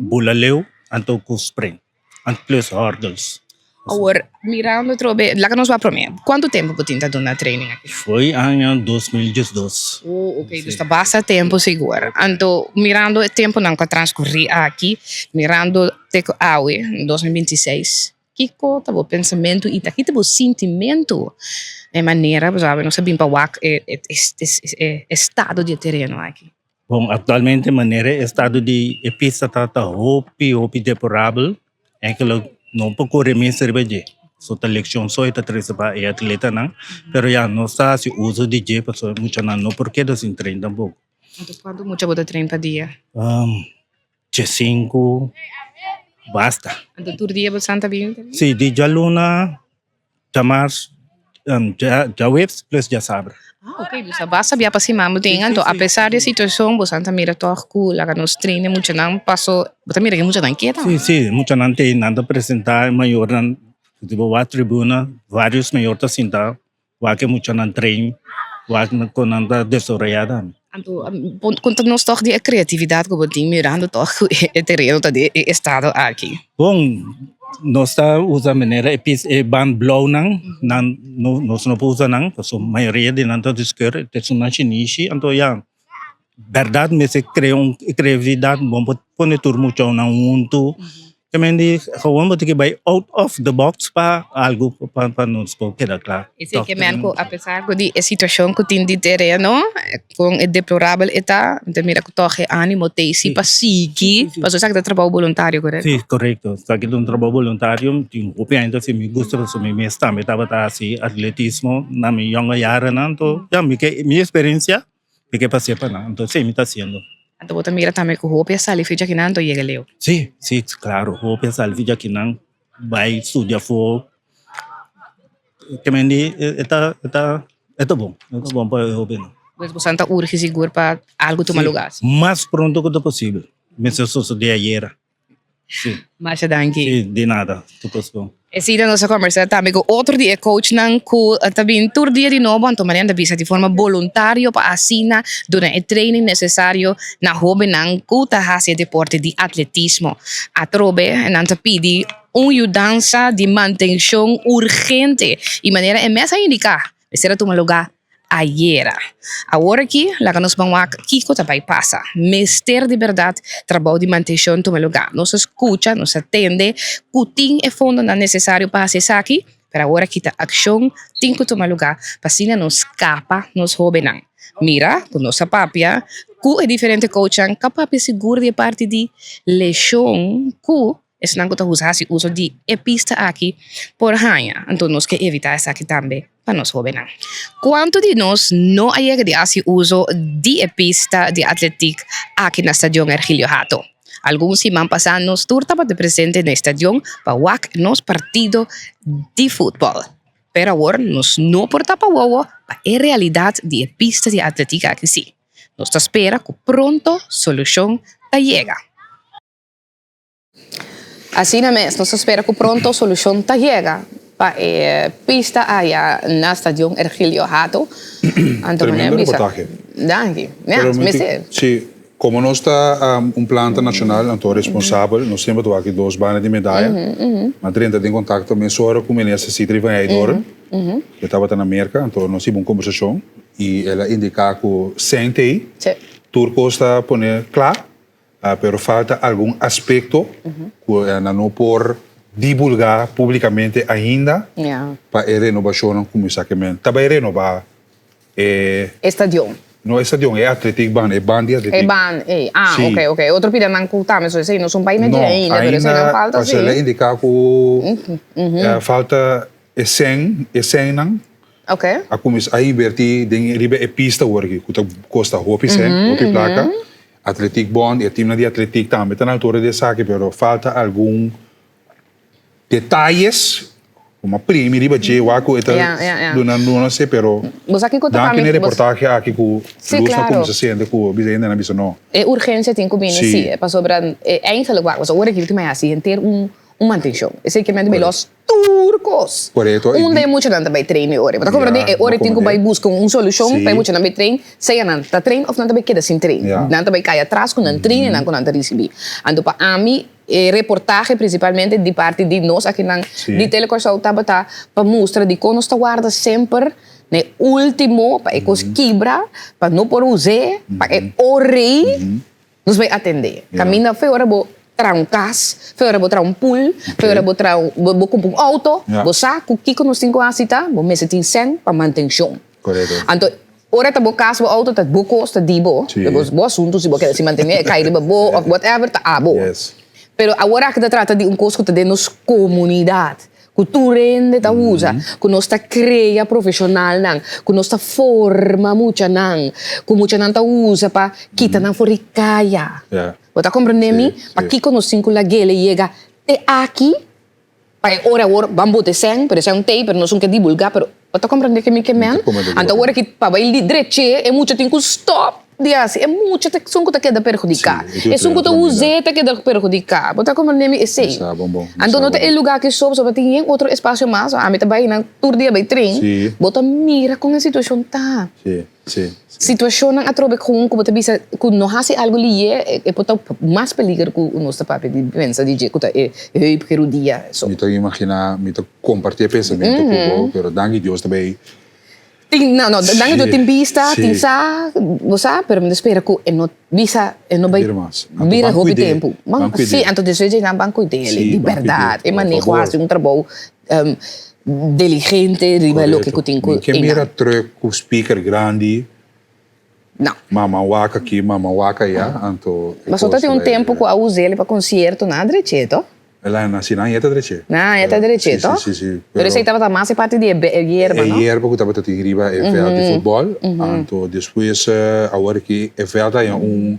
Speaker 3: bula leu anto cu sprint. And plus hurdles.
Speaker 5: Awor, mirando atrobe, laga nos wak prome. Cuanto tempo bo tin ta duna training aki?
Speaker 3: Foi aña 2012.
Speaker 5: Oh, ok. Dus ta basta tempo sigur. Anto, mirando e temponan cu a transcurri aki, mirando te cu awe, 2026, kico ta bo pensamento y ta ki ta bo sintimento e manera bo sabi nos a bin pa wak e estado di e tereno aki?
Speaker 3: Bon, aktualmente manera e estado di e pista ta ta hopi hopi deplorabel, enkele no por kore mes riba dje. So ta lekshon so e ta trese pa e atletanan, pero ya nos ta hasi uso di dje pasobra muchanan no por keda sin train tampoko.
Speaker 5: Anto kuantu mucha bo ta train pa dia?
Speaker 3: Diesinku, basta.
Speaker 5: Anto tur dia bo san ta bin train?
Speaker 3: Si, di djaluna, djamars, djaweps plus djasabra.
Speaker 5: Ah, ok, dus a basta bia pa siman bo tin. Anto apesar di e situacion bo san ta mira tog cu laga nos train e muchanan paso bo ta mira cu e muchanan ke
Speaker 3: tambe. Si, si, muchanan te nan ta presenta e mayornan si bo wak tribuna varios mayor ta sinta wak e muchanan train wak con nan ta desaroya tambe.
Speaker 5: Anto conta nos tog di e creatividad cu bo tin mirando tog cu e tereno ta den e estado aki.
Speaker 3: Bon, nos ta usa manera e pis e band blauwnan, nan no nos no por usa nan pasobra mayoria di nan ta di skeur, ta esun nan shinishi, anto ya bèrdat mester krea un kreatividat bo por pone tur muchounan huntu. Kemende gewoon bo tin ke bai out of the box pa algu pa pa nos por keda kla.
Speaker 5: Esei ke men ku apesar ku di e situashon ku tin di tereno kon e deplorabel e ta, mi ta mira ku tòg e animo t'ei si pa sigui pasobra esaki ta trabou boluntario korekto?
Speaker 3: Si korekto esaki ta un trabou boluntario tin hopi aña ta hasi mi gusta pasobra mi mes tambe tabata hasi atletismo na mi yonga yaranan anto ya mi ke mi eksperensia Mi ke pas'é pa nan, anto esei mi ta hasiendo.
Speaker 5: Anto bo ta mira tambe ku hopi a sali fecha kinan anto yega leu?
Speaker 3: Sí, sí, klaro, hopi a sali fecha kinan bai studia afó. Ke men di e ta, e ta, e ta bon, e ta bon pa e hóbennan.
Speaker 5: Pues boso ta urgi sigur pa algu tuma lugá?
Speaker 3: Sí, mas pronto ku ta posibel. Mester sosodé ayera. Sí.
Speaker 5: Masha danki.
Speaker 3: Sí, di nada. Tur kos bon.
Speaker 5: Esei ta nos a kombersá tambe ku otro di e coachnan ku ta bin tur dia di nobo, anto manera ta bisa di forma boluntario pa asina duna e training nesesario na hóbennan ku ta hasi e deporte di atletismo. Atrobe nan ta pidi un yudansa di mantenshon urgente i manera e mes a indiká mester a tuma lugá ayera. Awor aki laga nos ban wak kiko ta bai pasa. Mester di berdad trabou di mantenshon tuma luga. Nos a skucha, nos a tende ku tin e fondonan nesesario pa hasi esaki, pero awor aki ta akshon tin ku tuma luga pa asina nos skapa nos hobennan. Mira ku nos a papia ku e diferente coachnan ka papia sigur di e parti di leshon ku Esnan ku ta usa hasi uso di e pista aki por haña, anto nos ke evitá esaki tambe pa nos hóbennan. Kuantu di nos no a yega di hasi uso di e pista di atletik aki na Stadion Ergilio Hato? Algun siman pasá nos tur tabata presente na e stadion pa wak nos partido di futbòl. Pero awor nos no por tapa wowo pa e realidat di e pista di atletik aki sí. Nos ta spera ku pronto solushon ta yega. Asina mes, nos ta spera cu pronto solucion ta yega pa e pista aya na Stadion Ergilio Hato.
Speaker 1: Anto Tremendo reportahe.
Speaker 5: Danki. Ja,
Speaker 1: Pero mi
Speaker 5: mester.
Speaker 1: Si, como nos ta un planta nacional, anto responsabel, nos semper ta wak dos banda di medaya. Ma drenta den contacto mesora cu Minister Sithree van Heydoorn, cu tabata na Merca, anto nos hiba un conversacion y el a indica cu sentey tur cos ta pone cla. Pero falta algun aspekto ku nan no por divulgá públikamente ainda pa e renobashonnan kuminsá. Ke men ta bai renobá e.
Speaker 5: E stadion.
Speaker 1: No e stadion, e atletiekbaan, e baan di atletiek.
Speaker 5: E baan ei. Ah, oke, oke. E otro pidanan ku tambe so esei no son bai mete ainda, pero eseinan falta si.
Speaker 1: No, ainda, pasobra el a indiká ku falta e sèn, e sènnan.
Speaker 5: Oke.
Speaker 1: A kuminsá a invertí den riba e pista awor aki ku ta kosta hopi sèn, hopi plaka. Atletiek Bond, e teamnan di atletiek tambe ta na altura di esaki, pero falta algun detayes ku a primi riba dje wak ku e ta duna no se, pero danki na e reportahe aki ku lus na kuminsá sende ku bisa hende nan bisa no.
Speaker 5: E urgensia tin ku bini si, pasobra eigenlijk wak, pasobra ora ki tin mai hasi henter un mantenshon, esei ke mester bai los Tur kos.
Speaker 1: Korekto.
Speaker 5: Unda e muchanan ta bai train e ora? Bo ta komprende? E ora tin ku bai buska un solushon pa e muchanan bai train, sea nan ta train òf nan ta bai keda sin train. Nan ta bai kai atras ku nan trainingnan ku nan ta risibí. Anto pa ami e reportahe prinsipalmente di parti di nos akinan di Tele Kòrsou tabata pa mustra dikon nos ta warda semper na e último pa e kos kibra, pa no por us'é, pa e ora ei. Nos bai atendé. Kaminda fe ora bo traha un kas, fe ora bo traha un pool, fe ora bo traha un, bo bo kumpra un outo, bo sa ku kiko nos tin ku hasi ta, bo mester tin sèn pa mantenshon. Anto ora ta bo kas, bo outo ta bo kos, ta di bo, ta bo bo asuntu si bo keda sin mantené, e kai riba bo òf whatever, ta abo. Pero awor aki ta trata di un kos ku ta den nos komunidat. Ku tur hende ta usa, ku nos ta krea profeshonalnan, ku nos ta forma muchanan, ku muchanan ta usa pa kita nan for di kaya. Bo ta komprendé mi? Pakiko nos tin ku lag'é yega te aki pa e ora awor ban bota e sèn, pero e sèn t'ei, pero nos no ke dibulgá, pero bo ta komprendé ke mi ke men? Anto awor aki pa bai drech'é e mucha tin ku stòp. Di hasi, e mucha ta esun ku ta keda perhudiká. Esun ku ta us'é ta keda perhudiká. Bo ta komprendé mi esei? Anto no ta e lugá aki so, pasobra tin yen otro espasio mas. Ami ta bai nan tur dia bai tren. Bo ta mira kon e situashon ta. Situashonnan atrobe kon ku bo ta bisa ku no hasi algu lié, e por ta mas peliger ku nos ta papia di pensa di dje ku ta e heup gerudia.
Speaker 1: Mi ta imaginá, mi ta kompartí e pensamentu ku bo, pero danki Dios ta bai
Speaker 5: Tin, no, no, dan e tin bista, tin sa, bo sa, pero mi ta spera ku e no bisa, e no bai bira hopi tempu. Sí, anto despues dje nan ban kuid'é, di bèrdat. E maneho hasi un trabou diligente riba loke ku tin ku.
Speaker 1: Mi ke mira trùk ku speaker grandi.
Speaker 5: No.
Speaker 1: Mama wak aki, mama wak aya, anto
Speaker 5: e kos. Pasobra ta tin un tempu ku a us'é pa konsiertonan a drech'é, to?
Speaker 1: El a naci nan yeta dreche.
Speaker 5: Nan yeta dreche, to?
Speaker 1: Si, si, si.
Speaker 5: Pero esey tabata mas e parti di e yerba, no?
Speaker 1: E yerba cu tabata tin riba e veld di futbol. Anto despues awor aki e veld a haña un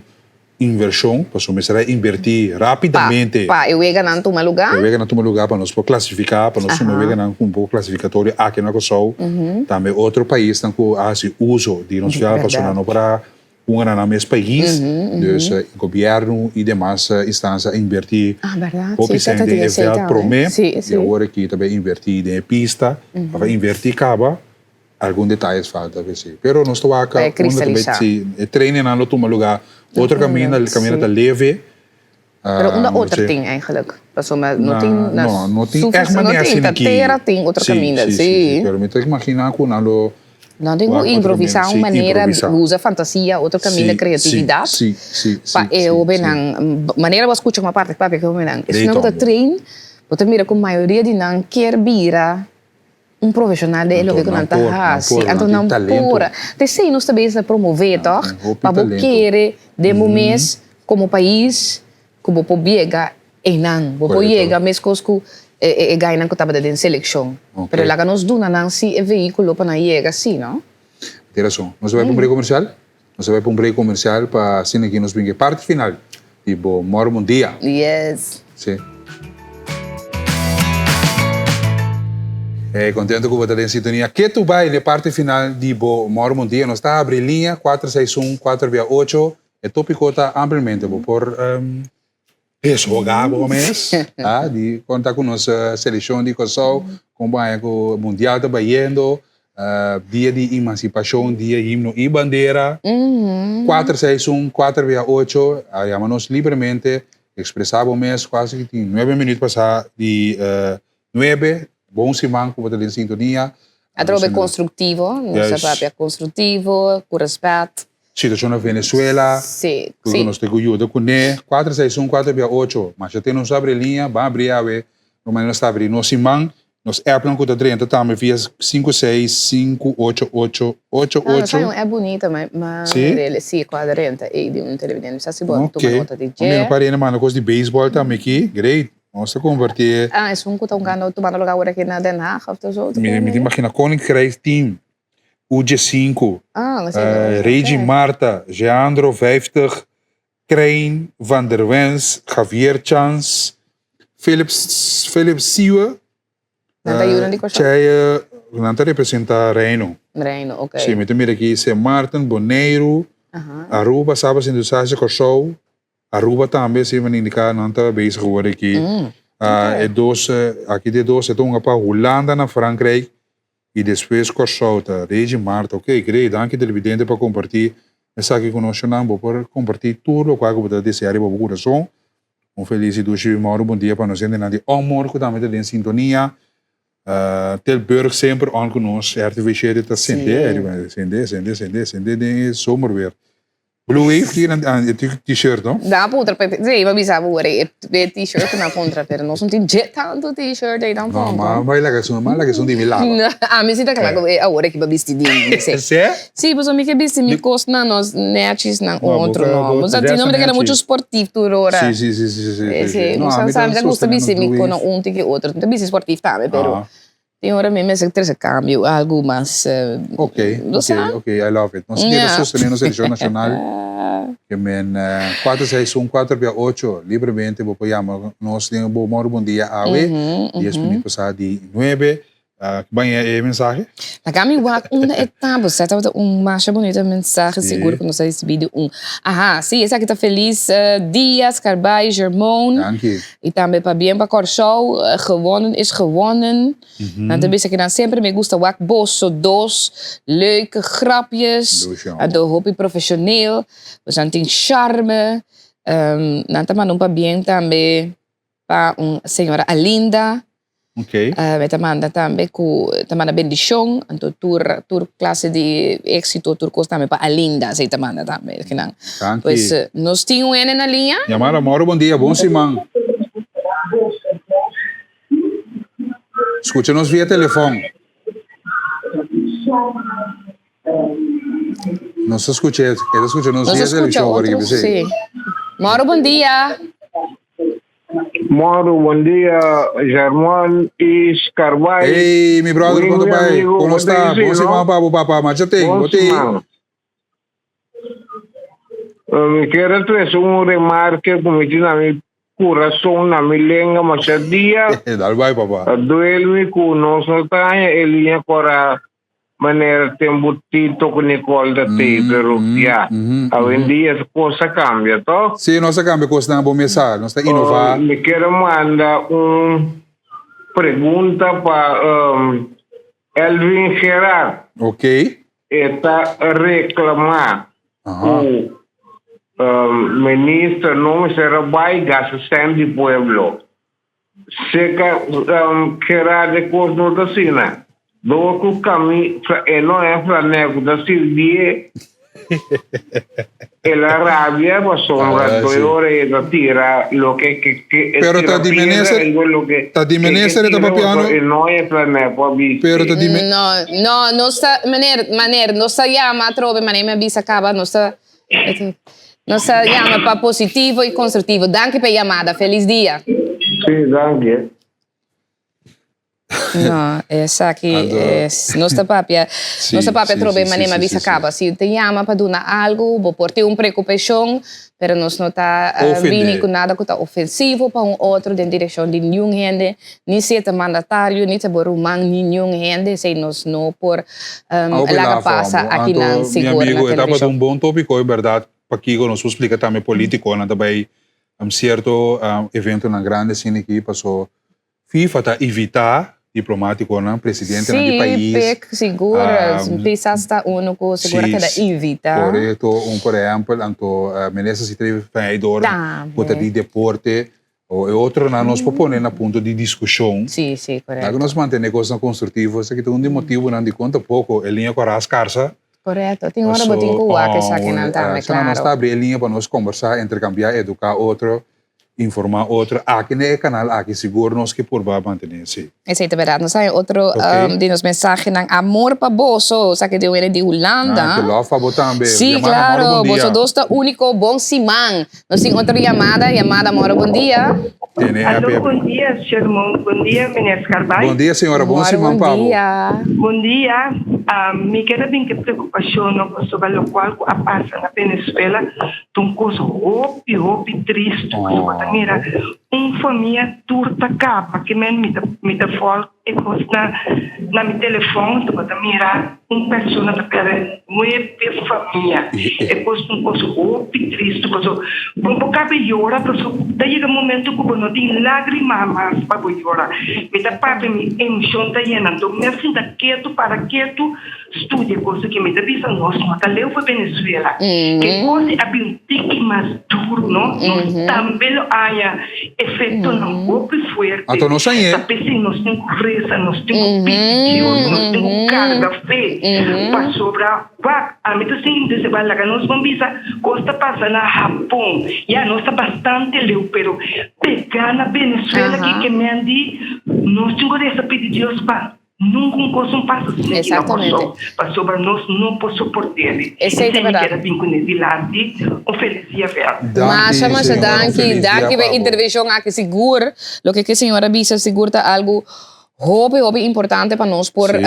Speaker 1: inversion, pasobra mester a inverti rapidamente.
Speaker 5: Pa e weganan tuma lugar.
Speaker 1: Pa e weganan tuma lugar pa nos por clasifica, pa nos tuma weganan cu un poco clasificatorio aki na Curaçao. Tambe otro paisnan cu a haci uso di nos veld pasobra nan no por a Hunga na nan mes pais, dus gobierno y demas instancia a inverti hopi cen den e veld prome y awor aki ta bay inverti den e pista, a inverti caba, algun detayes falta p'esey. Pero nos ta wak unda ta bay, si e trainingnan lo tuma lugar otro caminda, caminda ta leve.
Speaker 5: Pero unda otro tin eigenlijk? Pasobra no tin na
Speaker 1: No, no tin echt manera asina
Speaker 5: ta tera tin otro caminda,
Speaker 1: si. Si, pero mi ta imagina cu nan lo
Speaker 5: Nan tin cu improvisa un manera, usa fantasia, otro caminda, creatividad.
Speaker 1: Si, si, si.
Speaker 5: Pa e hobennan, manera bo a scucha como aparte papia cu e hobennan, esnan cu ta train, bo ta mira cu mayoria di nan kier bira un profesional den e loke ku nan ta hasi. Anto nan por. Ta esei nos ta bezig ta promové tòg? Pa bo kere den bo mes komo pais ku bo por biega einan. Bo por yega meskos ku e gainan ku tabata den selekshon. Pero laga nos duna nan si e vehíkulo pa nan yega si, no?
Speaker 1: Tin rason. Nos ta bai pa un break komersial. Nos ta bai pa un break comercial pa asina aki nos bin e parti final di bo Moro Bon Dia.
Speaker 5: Yes.
Speaker 1: Sí. Hey, contento cu bo ta den sintonia. Ketu bai n'e parti final di bo Moro Bon Dia. Nos ta habri liña cuater seis un cuater bia ocho. E topico ta ampliamente. Bo por Deshoga bo mes a di konta ku nos selekshon di Kòrsou kon bo haña ku mundial ta bayendo dia di emansipashon dia himno i bandera kuater seis un kuater bia ocho a yama nos libremente ekspresá bo mes kuasi ki tin nuebe minüt pasá di nuebe bon siman ku bo ta den sintonia.
Speaker 5: Atrobe konstruktivo nos ta papia konstruktivo ku rèspèt.
Speaker 1: Situacion na Venezuela,
Speaker 5: Sí,
Speaker 1: cu
Speaker 5: sí.
Speaker 1: nos tin cu yuda cune. Cuater seis un cuater bia ocho. Masha tin nos abri liña, ban abri awe. Lo manera nos ta abri nos siman, nos appnan cu ta drenta tambe via cinco seis cinco ocho ocho ocho
Speaker 5: Ah, nos
Speaker 1: ocho.
Speaker 5: hay un app bunita, ma, ma
Speaker 1: Sí?
Speaker 5: mirele, sí, cu a drenta ey di un televidente. Mi sa si bo a tuma
Speaker 1: Ok.
Speaker 5: nota di
Speaker 1: Mi no
Speaker 5: dje.
Speaker 1: para hende manda cos di baseball tambe aki. Great. Nos ta converti e.
Speaker 5: Ah, esun cu ta hungando, tumando lugar awor aki na Den Haag of ta zo.
Speaker 1: Mi, mi ta imagina Koninkrijk team. UG 5, Regie Marta, Jeandro 50, Krijn van der Wens, Javier Chans, Philip, Philip Siwe, Cheye, nan ta representa Reino.
Speaker 5: Reino, ok.
Speaker 1: Sí, mi ta mira aki Sint Maarten, Boneiru, Aruba, Saba, Sint Eustatius, Kòrsou, Aruba tambe, asina mi a indica, nan ta bezig awor aki. E dos, aki di e dos, e ta hunga pa Hulanda na Frankrijk y despues Kòrsou ta Reggie Marta. Ok, great, danki televidente pa comparti esaki cu nos shownan. Bo por comparti tur locual cu bo ta desea riba bo curason. Un feliz y dushi mòru bon dia pa nos hendenan di Onmor cu tambe ta den sintonia. Tilburg semper on cu nos, RTV shete ta sende, sende, sende, sende, sende den e zomerweer. Blue Wave tin e t-shirt, no?
Speaker 5: Da puntra, sí, mi a bisa bo e t-shirt na puntra, pero nos no tin dje tantu t-shirt ei tampoco.
Speaker 1: No, ma bai laga esun, ma laga esun di mi laba.
Speaker 5: Ami si ta kla ku awor aki pa bisti di mi.
Speaker 1: Sí?
Speaker 5: Sí, pasobra mi ke bisti mi kosnan nos nèchisnan otro, no. Bo sa tin no mi ta keda muchu sportief tur ora.
Speaker 1: Sí, sí, sí, sí, sí.
Speaker 5: Sí, bo sa mi ta gusta bisti mi kono un tiki otro. Mi ta bisti sportief tambe, pero Tin ora mi mester trece cambio, algo mas.
Speaker 1: Ok, ok, ok, I love it. Nos kere sostene nos seleccion nacional. Ke men 4 6 1 4 bia 8 libremente bo por yama nos den bo moro bon dia awe. Dies minuut pasa di 9. Baña e mensahe?
Speaker 5: Laga mi wak unda e ta, bo sa tabata un masha bunita mensahe sigur ku nos a risibi di un. Aha, si esaki ta Feliz Dia Scarbay Germon.
Speaker 1: Danki.
Speaker 5: I tambe pabien pa Kòrsou, gewonnen is gewonnen. Nan ta bisa ku nan semper mi gusta wak boso dos leuke grapjes, anto hopi profeshoneel, boso nan tin charme. Nan ta manda un pabien tambe pa un señora Alinda. E ta manda tambe ku ta manda bendishon, anto tur tur klase di éksito, tur kos tambe pa Alinda, esei ta manda tambe kinan.
Speaker 1: Danki.
Speaker 5: Pues nos tin un hende na liña.
Speaker 1: Yamada Mauro bon dia, bon siman. Skucha nos via telefòn. Nos ta skucha, e ta skucha nos
Speaker 5: Nos
Speaker 1: via
Speaker 5: ta skucha
Speaker 1: televishon
Speaker 5: otro,
Speaker 1: por aki,
Speaker 5: sí. Mauro bon dia.
Speaker 10: Mauro, bon dia, Germán y Scarbay.
Speaker 1: Hey, mi brother,
Speaker 10: Wi,
Speaker 1: kon ta
Speaker 10: mi
Speaker 1: bai?
Speaker 10: amigo,
Speaker 1: Kon
Speaker 10: bo
Speaker 1: nos
Speaker 10: ta
Speaker 1: ta?
Speaker 10: isi,
Speaker 1: Bon
Speaker 10: no?
Speaker 1: siman pa bo, papa. Macha ten,
Speaker 10: Bon
Speaker 1: bo te?
Speaker 10: siman. Eh, Mi kier trese un remarke ku mi tin na mi kurason, na mi lenga, masha dia.
Speaker 1: Dal bai, papa.
Speaker 10: Ta duel mi ku nos no ta haña e liña kora Manera tempu Tito ku Nicole ta tei, pero ya, awendia e kos a kambia, to?
Speaker 1: Sí, nos a kambia kosnan, bo mes sa, nos ta inová.
Speaker 10: Mi kier a manda un pregunta pa Elvin Gerard.
Speaker 1: Ok.
Speaker 10: E ta reklamá ku minister no mester a bai gasta sèn di pueblo. Seca Gerard e cos no ta asina. Door cu cami e no e flanel cu ta sirbié, el a rabia pasobra
Speaker 1: Ah,
Speaker 10: doy
Speaker 1: sí.
Speaker 10: ora e ta tira loke ke ke e
Speaker 1: Pero
Speaker 10: tira
Speaker 1: ta di
Speaker 10: piedra
Speaker 1: minister,
Speaker 10: riba loke
Speaker 1: ta di
Speaker 10: ke ke
Speaker 1: minister e ta
Speaker 10: tira
Speaker 1: papiando.
Speaker 10: pasobra e no e flanel cu a bisti.
Speaker 1: Pero ta di mi-
Speaker 5: No, no, nos ta, meneer, meneer, nos ta yama atrobe, manera mi a bisa caba, nos ta, Nos ta yama pa positivo y constructivo. Danki pa e yamada. Feliz dia.
Speaker 10: Sí, danki.
Speaker 5: No, esaki es, nos ta papia, nos ta papia atrobe manera mi a bisa caba. Si te yama pa duna algo, bo por tin un preocupacion, pero nos no ta bini cu nada cu ta ofensivo pa un otro den direccion di niun hende. Ni si e ta mandatario, ni ta bo ruman, ni niun hende, esei nos no por laga pasa akinan sigur
Speaker 1: Mi
Speaker 5: na
Speaker 1: amigo, e tabata
Speaker 5: televishon.
Speaker 1: un bon tópiko, e bèrdat, pakiko nos por splika tambe polítikonan ta bai sierto eventonan grandi asina aki, paso FIFA ta invitá diplomatikonan, presidentenan di
Speaker 5: Sí,
Speaker 1: pais.
Speaker 5: pek, sigur, pisas ta unu ku sigur a keda invitá.
Speaker 1: Korekto, un por ehèmpel, anto minister si ta traidor ku ta di deporte, O e otronan nos por pone na punto di diskushon.
Speaker 5: Sí, sí, korekto.
Speaker 1: Laga nos mantené kosnan konstruktivo. Esaki ta un di motibunan dikon tampoko e liña ku a ras karsa.
Speaker 5: Korekto. Tin ora bo tin ku wak esakinan tambe, klaro.
Speaker 1: Nos ta abri e liña pa nos kombersá, interkambiá, eduká otro, informá otro. Aki na e kanal aki sigur nos ke purba mantené esei.
Speaker 5: Esei ta berdad. Nos haña otro di nos mensahenan. Amor pa boso. Esaki di un hende di Hulanda.
Speaker 1: Ah, ke love pa bo tambe.
Speaker 5: Sí,
Speaker 1: Yamada,
Speaker 5: claro.
Speaker 1: Moro, bon dia.
Speaker 5: Boso dos ta único. Bon siman. Nos tin otro yamada. Yamada, Moro, bon dia.
Speaker 1: Tene
Speaker 11: Aló,
Speaker 1: app.
Speaker 11: bon dia, Shermon. Bon dia, meneer Scarbay.
Speaker 1: Bon dia, señora. Bon
Speaker 5: Moro,
Speaker 1: siman
Speaker 5: bon
Speaker 1: pa bo.
Speaker 5: dia.
Speaker 11: Bon dia. Ah, mi keda bin ke preokupashon no pasobra lokual ku a pasa na Venezuela ta un kos hopi, hopi tristu. Pasobra bo ta mira Un famia tur ta kaba ke men mi ta mi ta fòl e kos na na mi telefòn ta bo ta mira un persona ta pèrdè nuebe famia e kos ta un kos hopi tristu paso bo bo kabe yora paso ta yega momento ku bo no tin lágrima mas pa bo yora mi ta papia mi emshon ta yena anto mi a sinta ketu para ketu studia kos aki mi ta bisa nos no ta leu pa Venezuela ke kos a bin tiki mas duru. duru no, nos tambe lo haña efectonan hopi fuerte.
Speaker 1: Anto nos hañ'é.
Speaker 11: Ta p'esei nos tin cu reza, nos tin cu pidi Dios, nos tin cu carga fe, pasobra wak, ami ta sinti mi ta bisa, laga nos bon bisa cos ta pasa na Hapon, ya nos ta bastante leu, pero pega na Venezuela ki ke men di nos tin cu reza pidi Dios pa. Nunca un cos un pasa asina aki na Kòrsou, pasobra nos no por soport'e.
Speaker 5: Esei ta
Speaker 11: mi
Speaker 5: berdad.
Speaker 11: keda bin kuné dilanti. Un felis dia verder.
Speaker 5: Masha
Speaker 1: Danki
Speaker 5: masha
Speaker 1: señora, un
Speaker 5: danki,
Speaker 1: felis dia
Speaker 5: danki pa e
Speaker 1: pa bo.
Speaker 5: intervenshon aki sigur loke ke señora bisa sigur ta algu hopi hopi importante pa nos por
Speaker 1: Sí.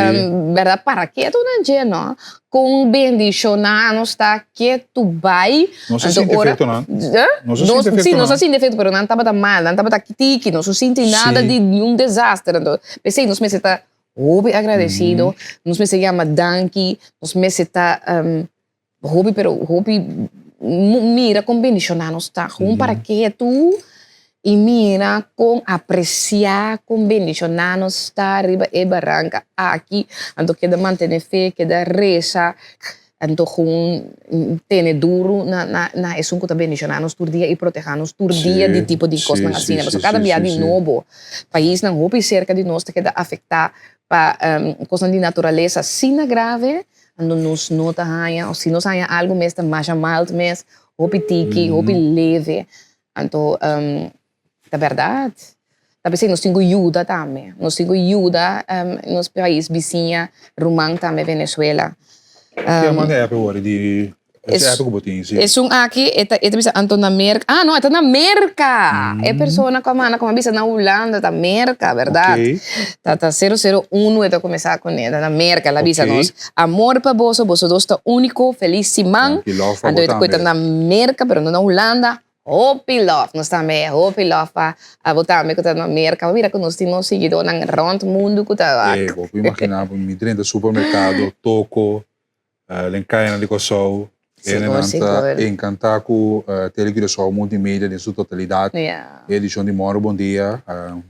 Speaker 5: berdad para ketu nan dje no kon bendishoná nos ta ketu bai
Speaker 1: Nos a
Speaker 5: anto
Speaker 1: sinti
Speaker 5: ora
Speaker 1: efectonan.
Speaker 5: Eh?
Speaker 1: Nos a
Speaker 5: Nos
Speaker 1: sinti
Speaker 5: sí nos a
Speaker 1: efectonan.
Speaker 5: sinti efecto pero nan tabata mal nan tabata tiki nos no sinti nada
Speaker 1: Sí.
Speaker 5: di niun desaster anto P'esei nos mester ta hopi agradecido, nos mester yama danki, nos mester ta hopi pero hopi mira kon bendiciona nos ta. Gewoon para ketu y mira kon aprecia kon bendiciona nos ta riba e baranca aki. Anto keda mantene fe, keda reza. Anto gewoon tene duru na na na esun ku ta bendishoná nos tur dia i protehá nos tur dia di tipo di kosnan asina. Pasobra kada bia di nobo paisnan hopi serka di nos ta keda afektá pa kosnan di naturalesa asina grave, anto nos no ta haña òf si nos haña algu mes ta masha mild mes, hopi tiki, hopi leve. Anto ta bèrdat. Ta p'esei nos tin ku yuda tambe. Nos tin ku yuda nos pais bisiña, ruman tambe Venezuela.
Speaker 1: Ke manda app awor di e app ku bo tin si?
Speaker 5: Esun aki e ta e ta bisa anto na Merka, ah no e ta na Merka! E persona ku a manda ku a bisa na Hulanda ta Merka bèrdat? Ta ta sero sero unu e ta kuminsá kuné ta na Merka el a bisa nos amor pa boso, boso dos ta úniko, felis siman. Anto e ta ku e ta na Merka pero no na Hulanda. Hopi love nos tambe hopi love pa abo tambe ku ta na Merka bo mira ku nos tin nos siguidónan rònt mundu ku ta wak.
Speaker 1: Ey bo por imaginá bo mi drenta supermerkado toko den kayanan di Kòrsou hendenan ta enkantá ku Tele Curaçao Multimedia den su totalidat e edishon di Mòru Bon Dia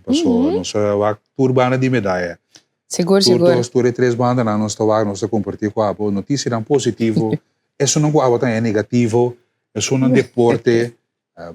Speaker 1: paso nos a wak tur banda di medaya
Speaker 5: Sigur
Speaker 1: tur
Speaker 5: sigur.
Speaker 1: dos tur e tres bandanan nos ta wak nos ta kompartí ku abo notisianan positivo esunnan ku abo ta negativo Esunnan deporte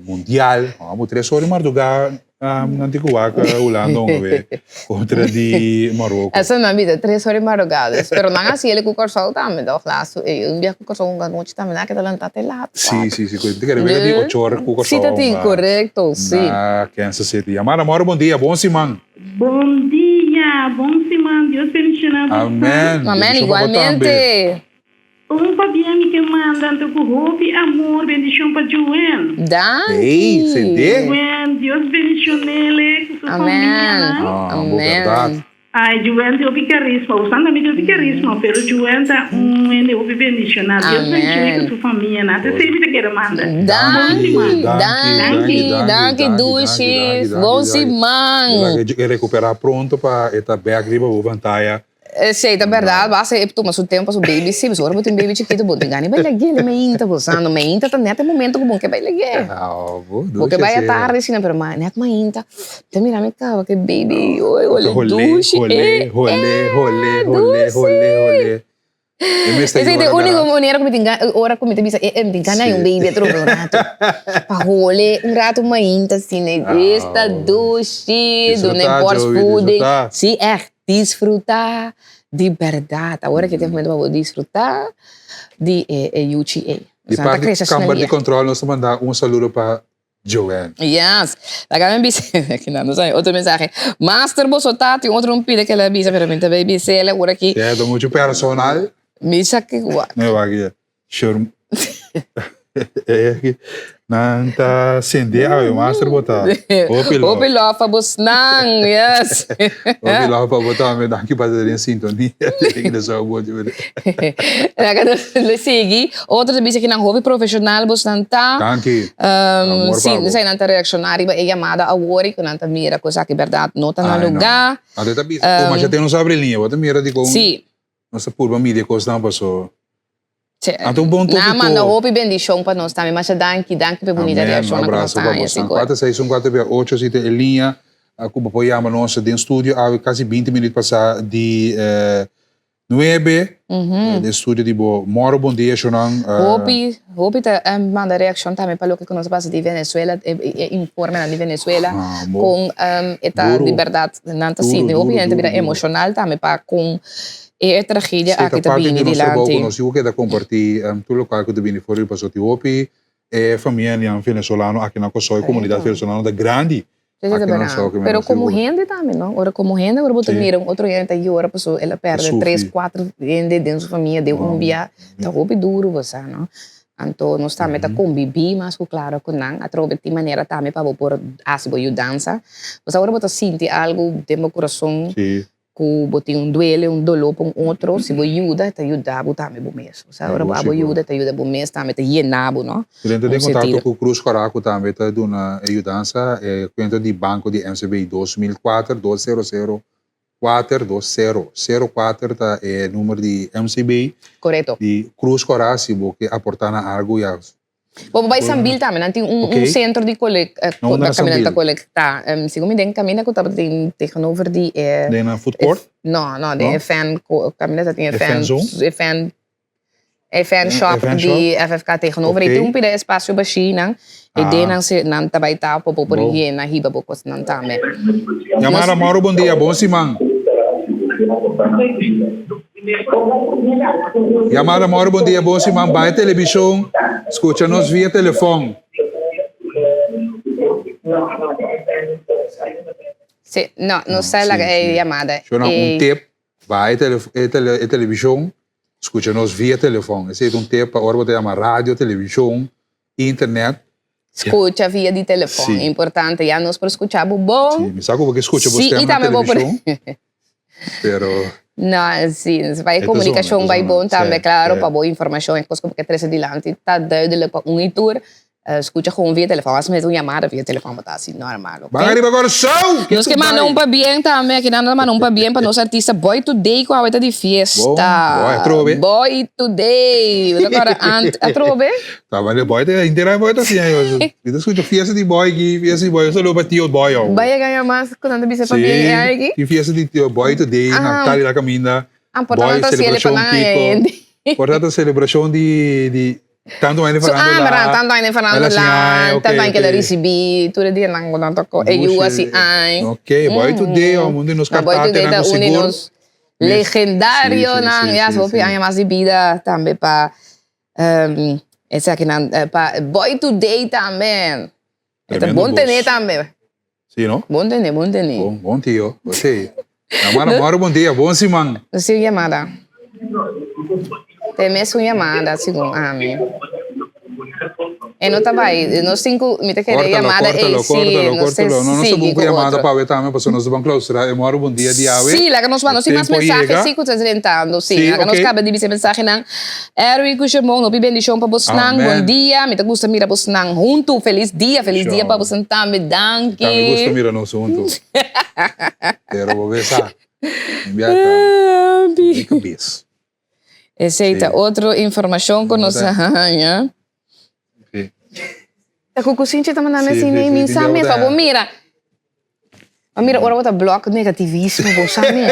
Speaker 1: mundial. Amo tres ora di mardugá nan tin ku wak Hulanda un awe kontra di Maroko.
Speaker 5: Eso nan bisa tres ora di mardugá. Pero nan hasi el ku Kòrsou tambe dòg lastu ei. Un bia ku Kòrsou hunga anochi tambe nan a keda lantá te lat.
Speaker 1: Sí, sí, sí. Tin kere wega di ocho ora ku Kòrsou
Speaker 5: Sí ta tin, korekto, sí.
Speaker 1: Na Kansas City. Yamada mòru bon dia, bon siman.
Speaker 12: Bon dia, bon siman, Dios bendiciona boso.
Speaker 1: Amen.
Speaker 5: Amen,
Speaker 1: Bendicion pa bo tambe.
Speaker 5: igualmente.
Speaker 12: Un pabia mi ke manda anto ku hopi amor bendishon pa Joen.
Speaker 5: Danki.
Speaker 1: Ey, sende.
Speaker 12: Joen, Dios bendicionele ku su
Speaker 5: Amen.
Speaker 12: famianan.
Speaker 1: Ah, bo berdad.
Speaker 5: Amen.
Speaker 12: Ay, Joen tin hopi carisma. Usan tambe tin hopi carisma, pero Joen ta un hende hopi bendiciona. Dios bendicione ku
Speaker 5: Amen.
Speaker 12: su famianan. Ta esei mi ta kere manda. Bon
Speaker 5: Danki,
Speaker 12: siman.
Speaker 1: Danki,
Speaker 5: danki,
Speaker 1: danki,
Speaker 5: danki
Speaker 1: danki, danki,
Speaker 5: Dushi.
Speaker 1: danki, danki,
Speaker 5: Bon
Speaker 1: danki.
Speaker 5: siman.
Speaker 1: Laga e recupera pronto pa e ta bek riba bo pantaya.
Speaker 5: Esei ta berdad, basta e tuma su tempo pa su baby si, pasobra ora bo tin baby chikito bo tin gana di bai lag'é den mainta bo sa, no mainta ta net e momento ku bo ke bai lag'é. Bo ke bai atardi asina pero ma net mainta ta mira mi kaba ku e baby oi hole dushi e e dushi. Esei ta e úniko manera ku mi tin gana, ora ku mi ta bisa e mi tin gana di un baby atrobe un ratu pa hole un ratu mainta asina esta dushi duna e borstvoeding si ègt. Disfrutá di bèrdat. Awor aki ta e momento pa bo disfrutá di e yuchi ei.
Speaker 1: Di parti Kamber di Control nos ta manda un saludo pa Joanne.
Speaker 5: Yes. Laga mi bisa, kinan nos haña otro mensahe. Master boso ta, tin otro un pida ke el a bisa, pero mi ta bay bis'el awor aki.
Speaker 1: Ya, ta mucho personal.
Speaker 5: Mi sa ke wak.
Speaker 1: No wak ya. Sure. Nan ta sende awe master bo ta. Hopi love.
Speaker 5: Hopi love pa bosnan, yes.
Speaker 1: Hopi love pa bo tambe. Danki pa ta den sintonia.
Speaker 5: Laga nos sigui. Otro ta bisa ki nan hopi profesional bosnan ta.
Speaker 1: Danki.
Speaker 5: Si, esei nan ta reacciona riba e yamada awor y cu nan ta mira cu esaki berdad no ta na luga.
Speaker 1: Anto ta bisa cu masha te nos abri liña. Bo ta mira dicon.
Speaker 5: Si.
Speaker 1: Nos ta purba midi e kosnan paso.
Speaker 5: Sí.
Speaker 1: Anto un bon
Speaker 5: Nan
Speaker 1: tópiko.
Speaker 5: manda hopi bendishon pa nos tambe. Masha danki, danki pa e bunita
Speaker 1: Amen. Un
Speaker 5: reakshonnan ku nos
Speaker 1: abraso
Speaker 5: ta
Speaker 1: pa
Speaker 5: haña,
Speaker 1: bosan.
Speaker 5: sigur.
Speaker 1: 4 6 1 4 bia 8 si ta e liña ku bo por yama nos den studio awe kasi 20 minuut pasá di. Nuebe, den studio di bo Moro Bon Dia Shonan.
Speaker 5: Hopi, hopi ta manda reaccion tambe pa loke cu nos a pasa di Venezuela, e informenan di Venezuela, con e ta di berdad nan ta sinti. Hopi hende ta bira emocional tambe pa con e tragedia aki ta bini dilanti.
Speaker 1: Si, ta parti di nos trabou cu nos tin cu keda comparti tur locual cu ta bini for di pasobra tin hopi e famianan venezolano aki na Kòrsou, e comunidad venezolano ta grandi.
Speaker 5: Sí, sí, ta berdad. Pero como hende tambe, no? Ora como hende, ora bo ta mira un otro hende ta yora pasobra el a perde tres, cuatro hende den su famia den un bia, ta hopi duro bo sa, no? Anto nos tambe ta conbibi mas cu claro cu nan, atrobe tin manera tambe pa bo por haci bo yudansa. Bo sa ora bo ta sinti algo den bo curason, Ku bo tin un duele, un doló pa un otro, si bo yuda, e ta yuda bo tambe bo mes. Osea, ora bo abo yuda, e ta yuda bo mes tambe, e ta yena bo, no?
Speaker 1: Si den ta den kontakto ku Cruz Kòrá ku tambe ta duna e yudansa, e kuenta di banko di MCB 2004 200 420 04 ta e numer di MCB.
Speaker 5: Korekto.
Speaker 1: Di Cruz Kòrá, si bo ke aportá na algu ya.
Speaker 5: Bo por bai Sambil tambe, nan tin un un centro di colec
Speaker 1: Na unda na
Speaker 5: kaminda
Speaker 1: Sambil?
Speaker 5: ta colecta. Segun mi den kaminda ku tabatin tegenover di e
Speaker 1: Den nan food court?
Speaker 5: No, no, den
Speaker 1: No?
Speaker 5: e fan kaminda ta tin e
Speaker 1: E
Speaker 5: fan
Speaker 1: fan zone?
Speaker 5: e fan e fan
Speaker 1: E
Speaker 5: shop
Speaker 1: fan
Speaker 5: di
Speaker 1: shop?
Speaker 5: FFK tegenover. E
Speaker 1: Ok.
Speaker 5: tin un pida espacio bashí nan e
Speaker 1: Ah.
Speaker 5: den nan se nan ta bai ta pa bo por
Speaker 1: Bon.
Speaker 5: yena hiba bo kosnan tambe.
Speaker 1: Yamara
Speaker 5: Nos
Speaker 1: Mauro bon dia, bon siman. Yamada Mauro bon dia bon siman bai televishon skucha nos via telefon.
Speaker 5: Si, no, no sa laga e yamada.
Speaker 1: Shona un tip, bai e televishon skucha nos via telefon. Esei ta un tip pa ora bo ta yama radio, televishon, internet.
Speaker 5: Skucha via di telefon, importante, ya nos por skucha bo bon.
Speaker 1: Si, mi sa ku bo ke skucha bo stem na televishon. Pero.
Speaker 5: No, si, bai komunikashon bai bon tambe, klaro, pa bo informashon e kos ku bo ke trese dilanti ta duidelijk pa un i tur. Skucha gewoon via telefòn, as mester un yamada via telefòn bo ta hasi normal, oke?
Speaker 1: Ban ariba Kòrsou!
Speaker 5: Nos ke manda un pabien tambe, aki nan ta manda un pabien pa nos artista Boy Today ku awe ta di fiesta.
Speaker 1: Bon, boy atrobe.
Speaker 5: Boy Today, bo ta kòrda ant atrobe?
Speaker 1: Ta manda boy ta henter ai boy ta siña yo. Mi ta skucha fiesta di boy aki, fiesta di boy, un saludo pa tio boy awo.
Speaker 5: Bai a gaña mas ku nan ta bisa pabien e ai aki?
Speaker 1: Si, tin fiesta di tio boy today na tal i tal kaminda. Boy selebrashon kiko. Por ta selebrashon di di tantu aña
Speaker 5: farándula. Tantu aña farándula, tantu aña keda risibí, tur e dianan ku nan ta e yu hasi ai.
Speaker 1: Ok, boy today awo mundu nos kartate nan ku sigur.
Speaker 5: Legendarionan, ya, hopi aña mas di bida tambe pa Esakinan pa Boy Today tambe. E ta bon tene tambe.
Speaker 1: Si no?
Speaker 5: Bon tene, bon tene.
Speaker 1: Bon, bon tio. Si. Yamada, moro bon dia, bon siman.
Speaker 5: Nos tin un yamada. Te mes un yamada, segun ami. E no ta bai, nos tin ku, mi ta kere yamada ei,
Speaker 1: Kórtalo,
Speaker 5: si,
Speaker 1: kórtalo,
Speaker 5: nos te
Speaker 1: kórtalo. No, nos ta
Speaker 5: sigui
Speaker 1: bon ku
Speaker 5: ku
Speaker 1: yamada
Speaker 5: otro.
Speaker 1: pa awe tambe, pasobra nos ta ban klausurá e moro bon dia di awe.
Speaker 5: Sí, laga nos manda. Nos tin mas
Speaker 1: Tempo a
Speaker 5: mensahe
Speaker 1: yega.
Speaker 5: sí ku ta drentando, sí.
Speaker 1: Sí,
Speaker 5: Laga nos
Speaker 1: ok.
Speaker 5: kaba di bisa e mensahenan. Erwin ku Shermon, hopi bendishon pa bosnan.
Speaker 1: Amen.
Speaker 5: Bon dia. Mi ta gusta mira bosnan huntu. Felis dia, felis dia pa
Speaker 1: Sho.
Speaker 5: bosnan tambe. Danki.
Speaker 1: Tambe gusta mira nos huntu. Pero bo be sa, mi bia ta mi kabes.
Speaker 5: Esei ta otro informashon ku nos a haña. Ta ku kusinchi ta manda mi asina ei, mi sa mes, pa bo mira. Bo mira ora bo ta blòk negativismo, bo sa mes.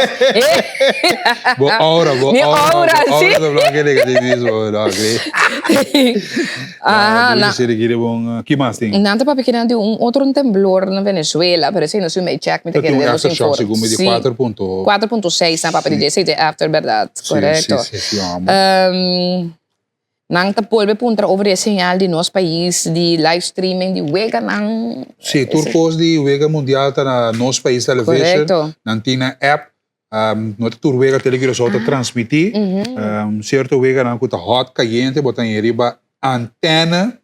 Speaker 1: Bo aura, bo aura, bo aura ta blòk e negativismo, no oké.
Speaker 5: Aha, na.
Speaker 1: Ki mas tin?
Speaker 5: Nan ta papia kinan di un otro temblor na Venezuela, pero esei no si mi check, mi ta kere den nos informe.
Speaker 1: Ta tin un aftershock segun mi di kuater punto.
Speaker 5: 4.6 nan papia di dje, esei ta e after berdad, korekto.
Speaker 1: Si, si, si, si.
Speaker 5: Nan ta bolbe puntra over di e señal di nos pais di live streaming di weganan.
Speaker 1: Sí, tur kos di wega mundial ta na Nos Pais Television.
Speaker 5: Korekto.
Speaker 1: Nan tin nan app. No ta tur wega Tele Curaçao ta transmití. Sierto weganan ku ta hot, kayente, bo ta haña riba antèna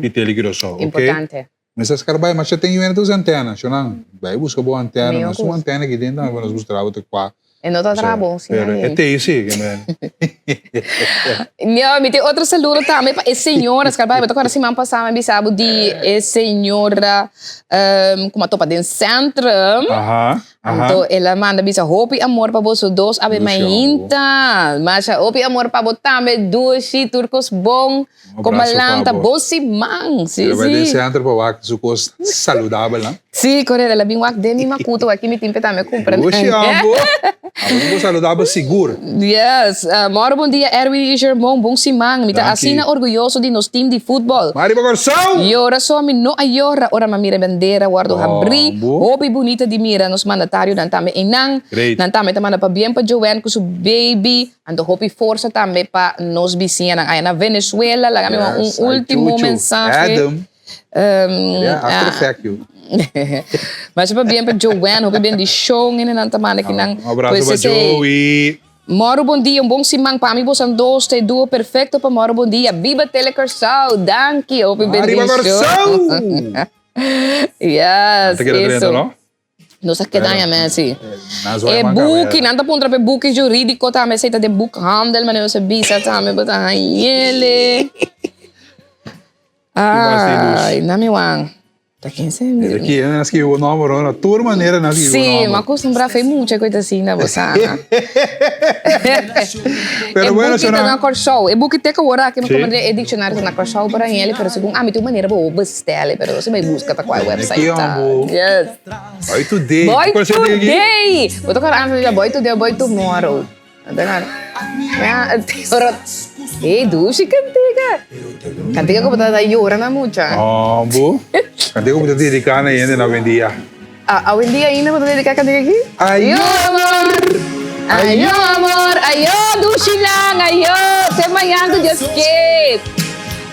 Speaker 1: di Tele Curaçao. Oké?
Speaker 5: Importante.
Speaker 1: Mester skar bai, masha ten yuena ta usa antena. Shonnan, bai buska bo antena. Nos tin un antena aki den tambe pa nos mustra bo ta kua.
Speaker 5: E no ta traha bon si
Speaker 1: Pero e tei si, ke men.
Speaker 5: No, mi tin otro saludo tambe pa e señora. Skar bai, bo ta kòrda siman pasá mi a bisa bo di e señora ku mi a topa den Centrum.
Speaker 1: Aha.
Speaker 5: Anto el a manda bisa hopi amor pa boso dos awe mainta. Masha hopi amor pa bo tambe dushi tur kos bon. Como lanta bon siman. Si
Speaker 1: Pero bai den
Speaker 5: si.
Speaker 1: centro pa wak su kos saludabel nan.
Speaker 5: Si correcto el a bin wak den mi makuto aki mi tin pe tambe cumpra nan.
Speaker 1: Dushi abo. Abo tin kos saludabel sigur.
Speaker 5: Yes. Moro bon dia Erwin y Jermon bon siman. Mi ta
Speaker 1: Danki.
Speaker 5: asina orguyoso di nos team di futbol.
Speaker 1: Mari pa Kòrsou!
Speaker 5: Yora so mi no a yora ora mi a mira e bandera wordo habri.
Speaker 1: Abo.
Speaker 5: Hopi bunita di mira nos mandatarionan tambe einan.
Speaker 1: Great.
Speaker 5: Nan tambe ta manda pabien pa Joanne cu su baby. Anto hopi forsa tambe pa nos bisiñanan aya na Venezuela. Laga mi wak un ultimo mensahe.
Speaker 1: Adam. Yeah, after effect you.
Speaker 5: Masha pabien pa Joanne, hopi bendicion hende nan ta manda kinan.
Speaker 1: Un abrazo pa Joey.
Speaker 5: Moro bon dia, un bon siman pa mi bosan dos ta e duo perfecto pa Moro bon dia. Biba Tele Kòrsou, danki, hopi
Speaker 1: Arriba
Speaker 5: bendicion.
Speaker 1: Kòrsou!
Speaker 5: Yes,
Speaker 1: Nan ta keda drenta
Speaker 5: eso.
Speaker 1: no?
Speaker 5: Nos a keda aña Messi.
Speaker 1: Nan
Speaker 5: E buki, nan ta puntra pa e buki jurídico tambe, esei ta den boekhandel, manera nos a bisa tambe, bo ta hañele. Ay, na mi wan. Ta ken se mi.
Speaker 1: Aki nan a skibi bo nomber no, na tur manera nan a skibi bo nomber.
Speaker 5: Sí, mi a acostumbra fe mucha cu ta asina bo sa.
Speaker 1: Pero bueno,
Speaker 5: E buki ta na Kòrsou. E buki te ku awor aki mi komprende e diccionario ta na Kòrsou por añele, pero segun ami tin un manera bo bestèl pero nos a bai buska ta kua website ta. Yes.
Speaker 1: Boy today.
Speaker 5: Boy today. Bo ta kòrda antes di boy today o boy tomorrow. Ya, ora Ey, dushi kantika. Kantika ku bo ta yora na mucha.
Speaker 1: Oh, bo. Kantika ku bo ta dediká na hende na awendia.
Speaker 5: Awendia ainda bo ta dediká kantika aki?
Speaker 1: Ayo
Speaker 5: amor, ayo amor, ayo dushi nan, ayo, te mañan ku Dios ke.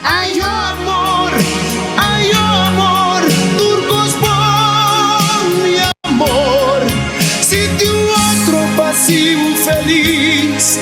Speaker 8: Ayo amor, ayo amor, tur kos bon mi amor, si tin otro pa hasi bo felis.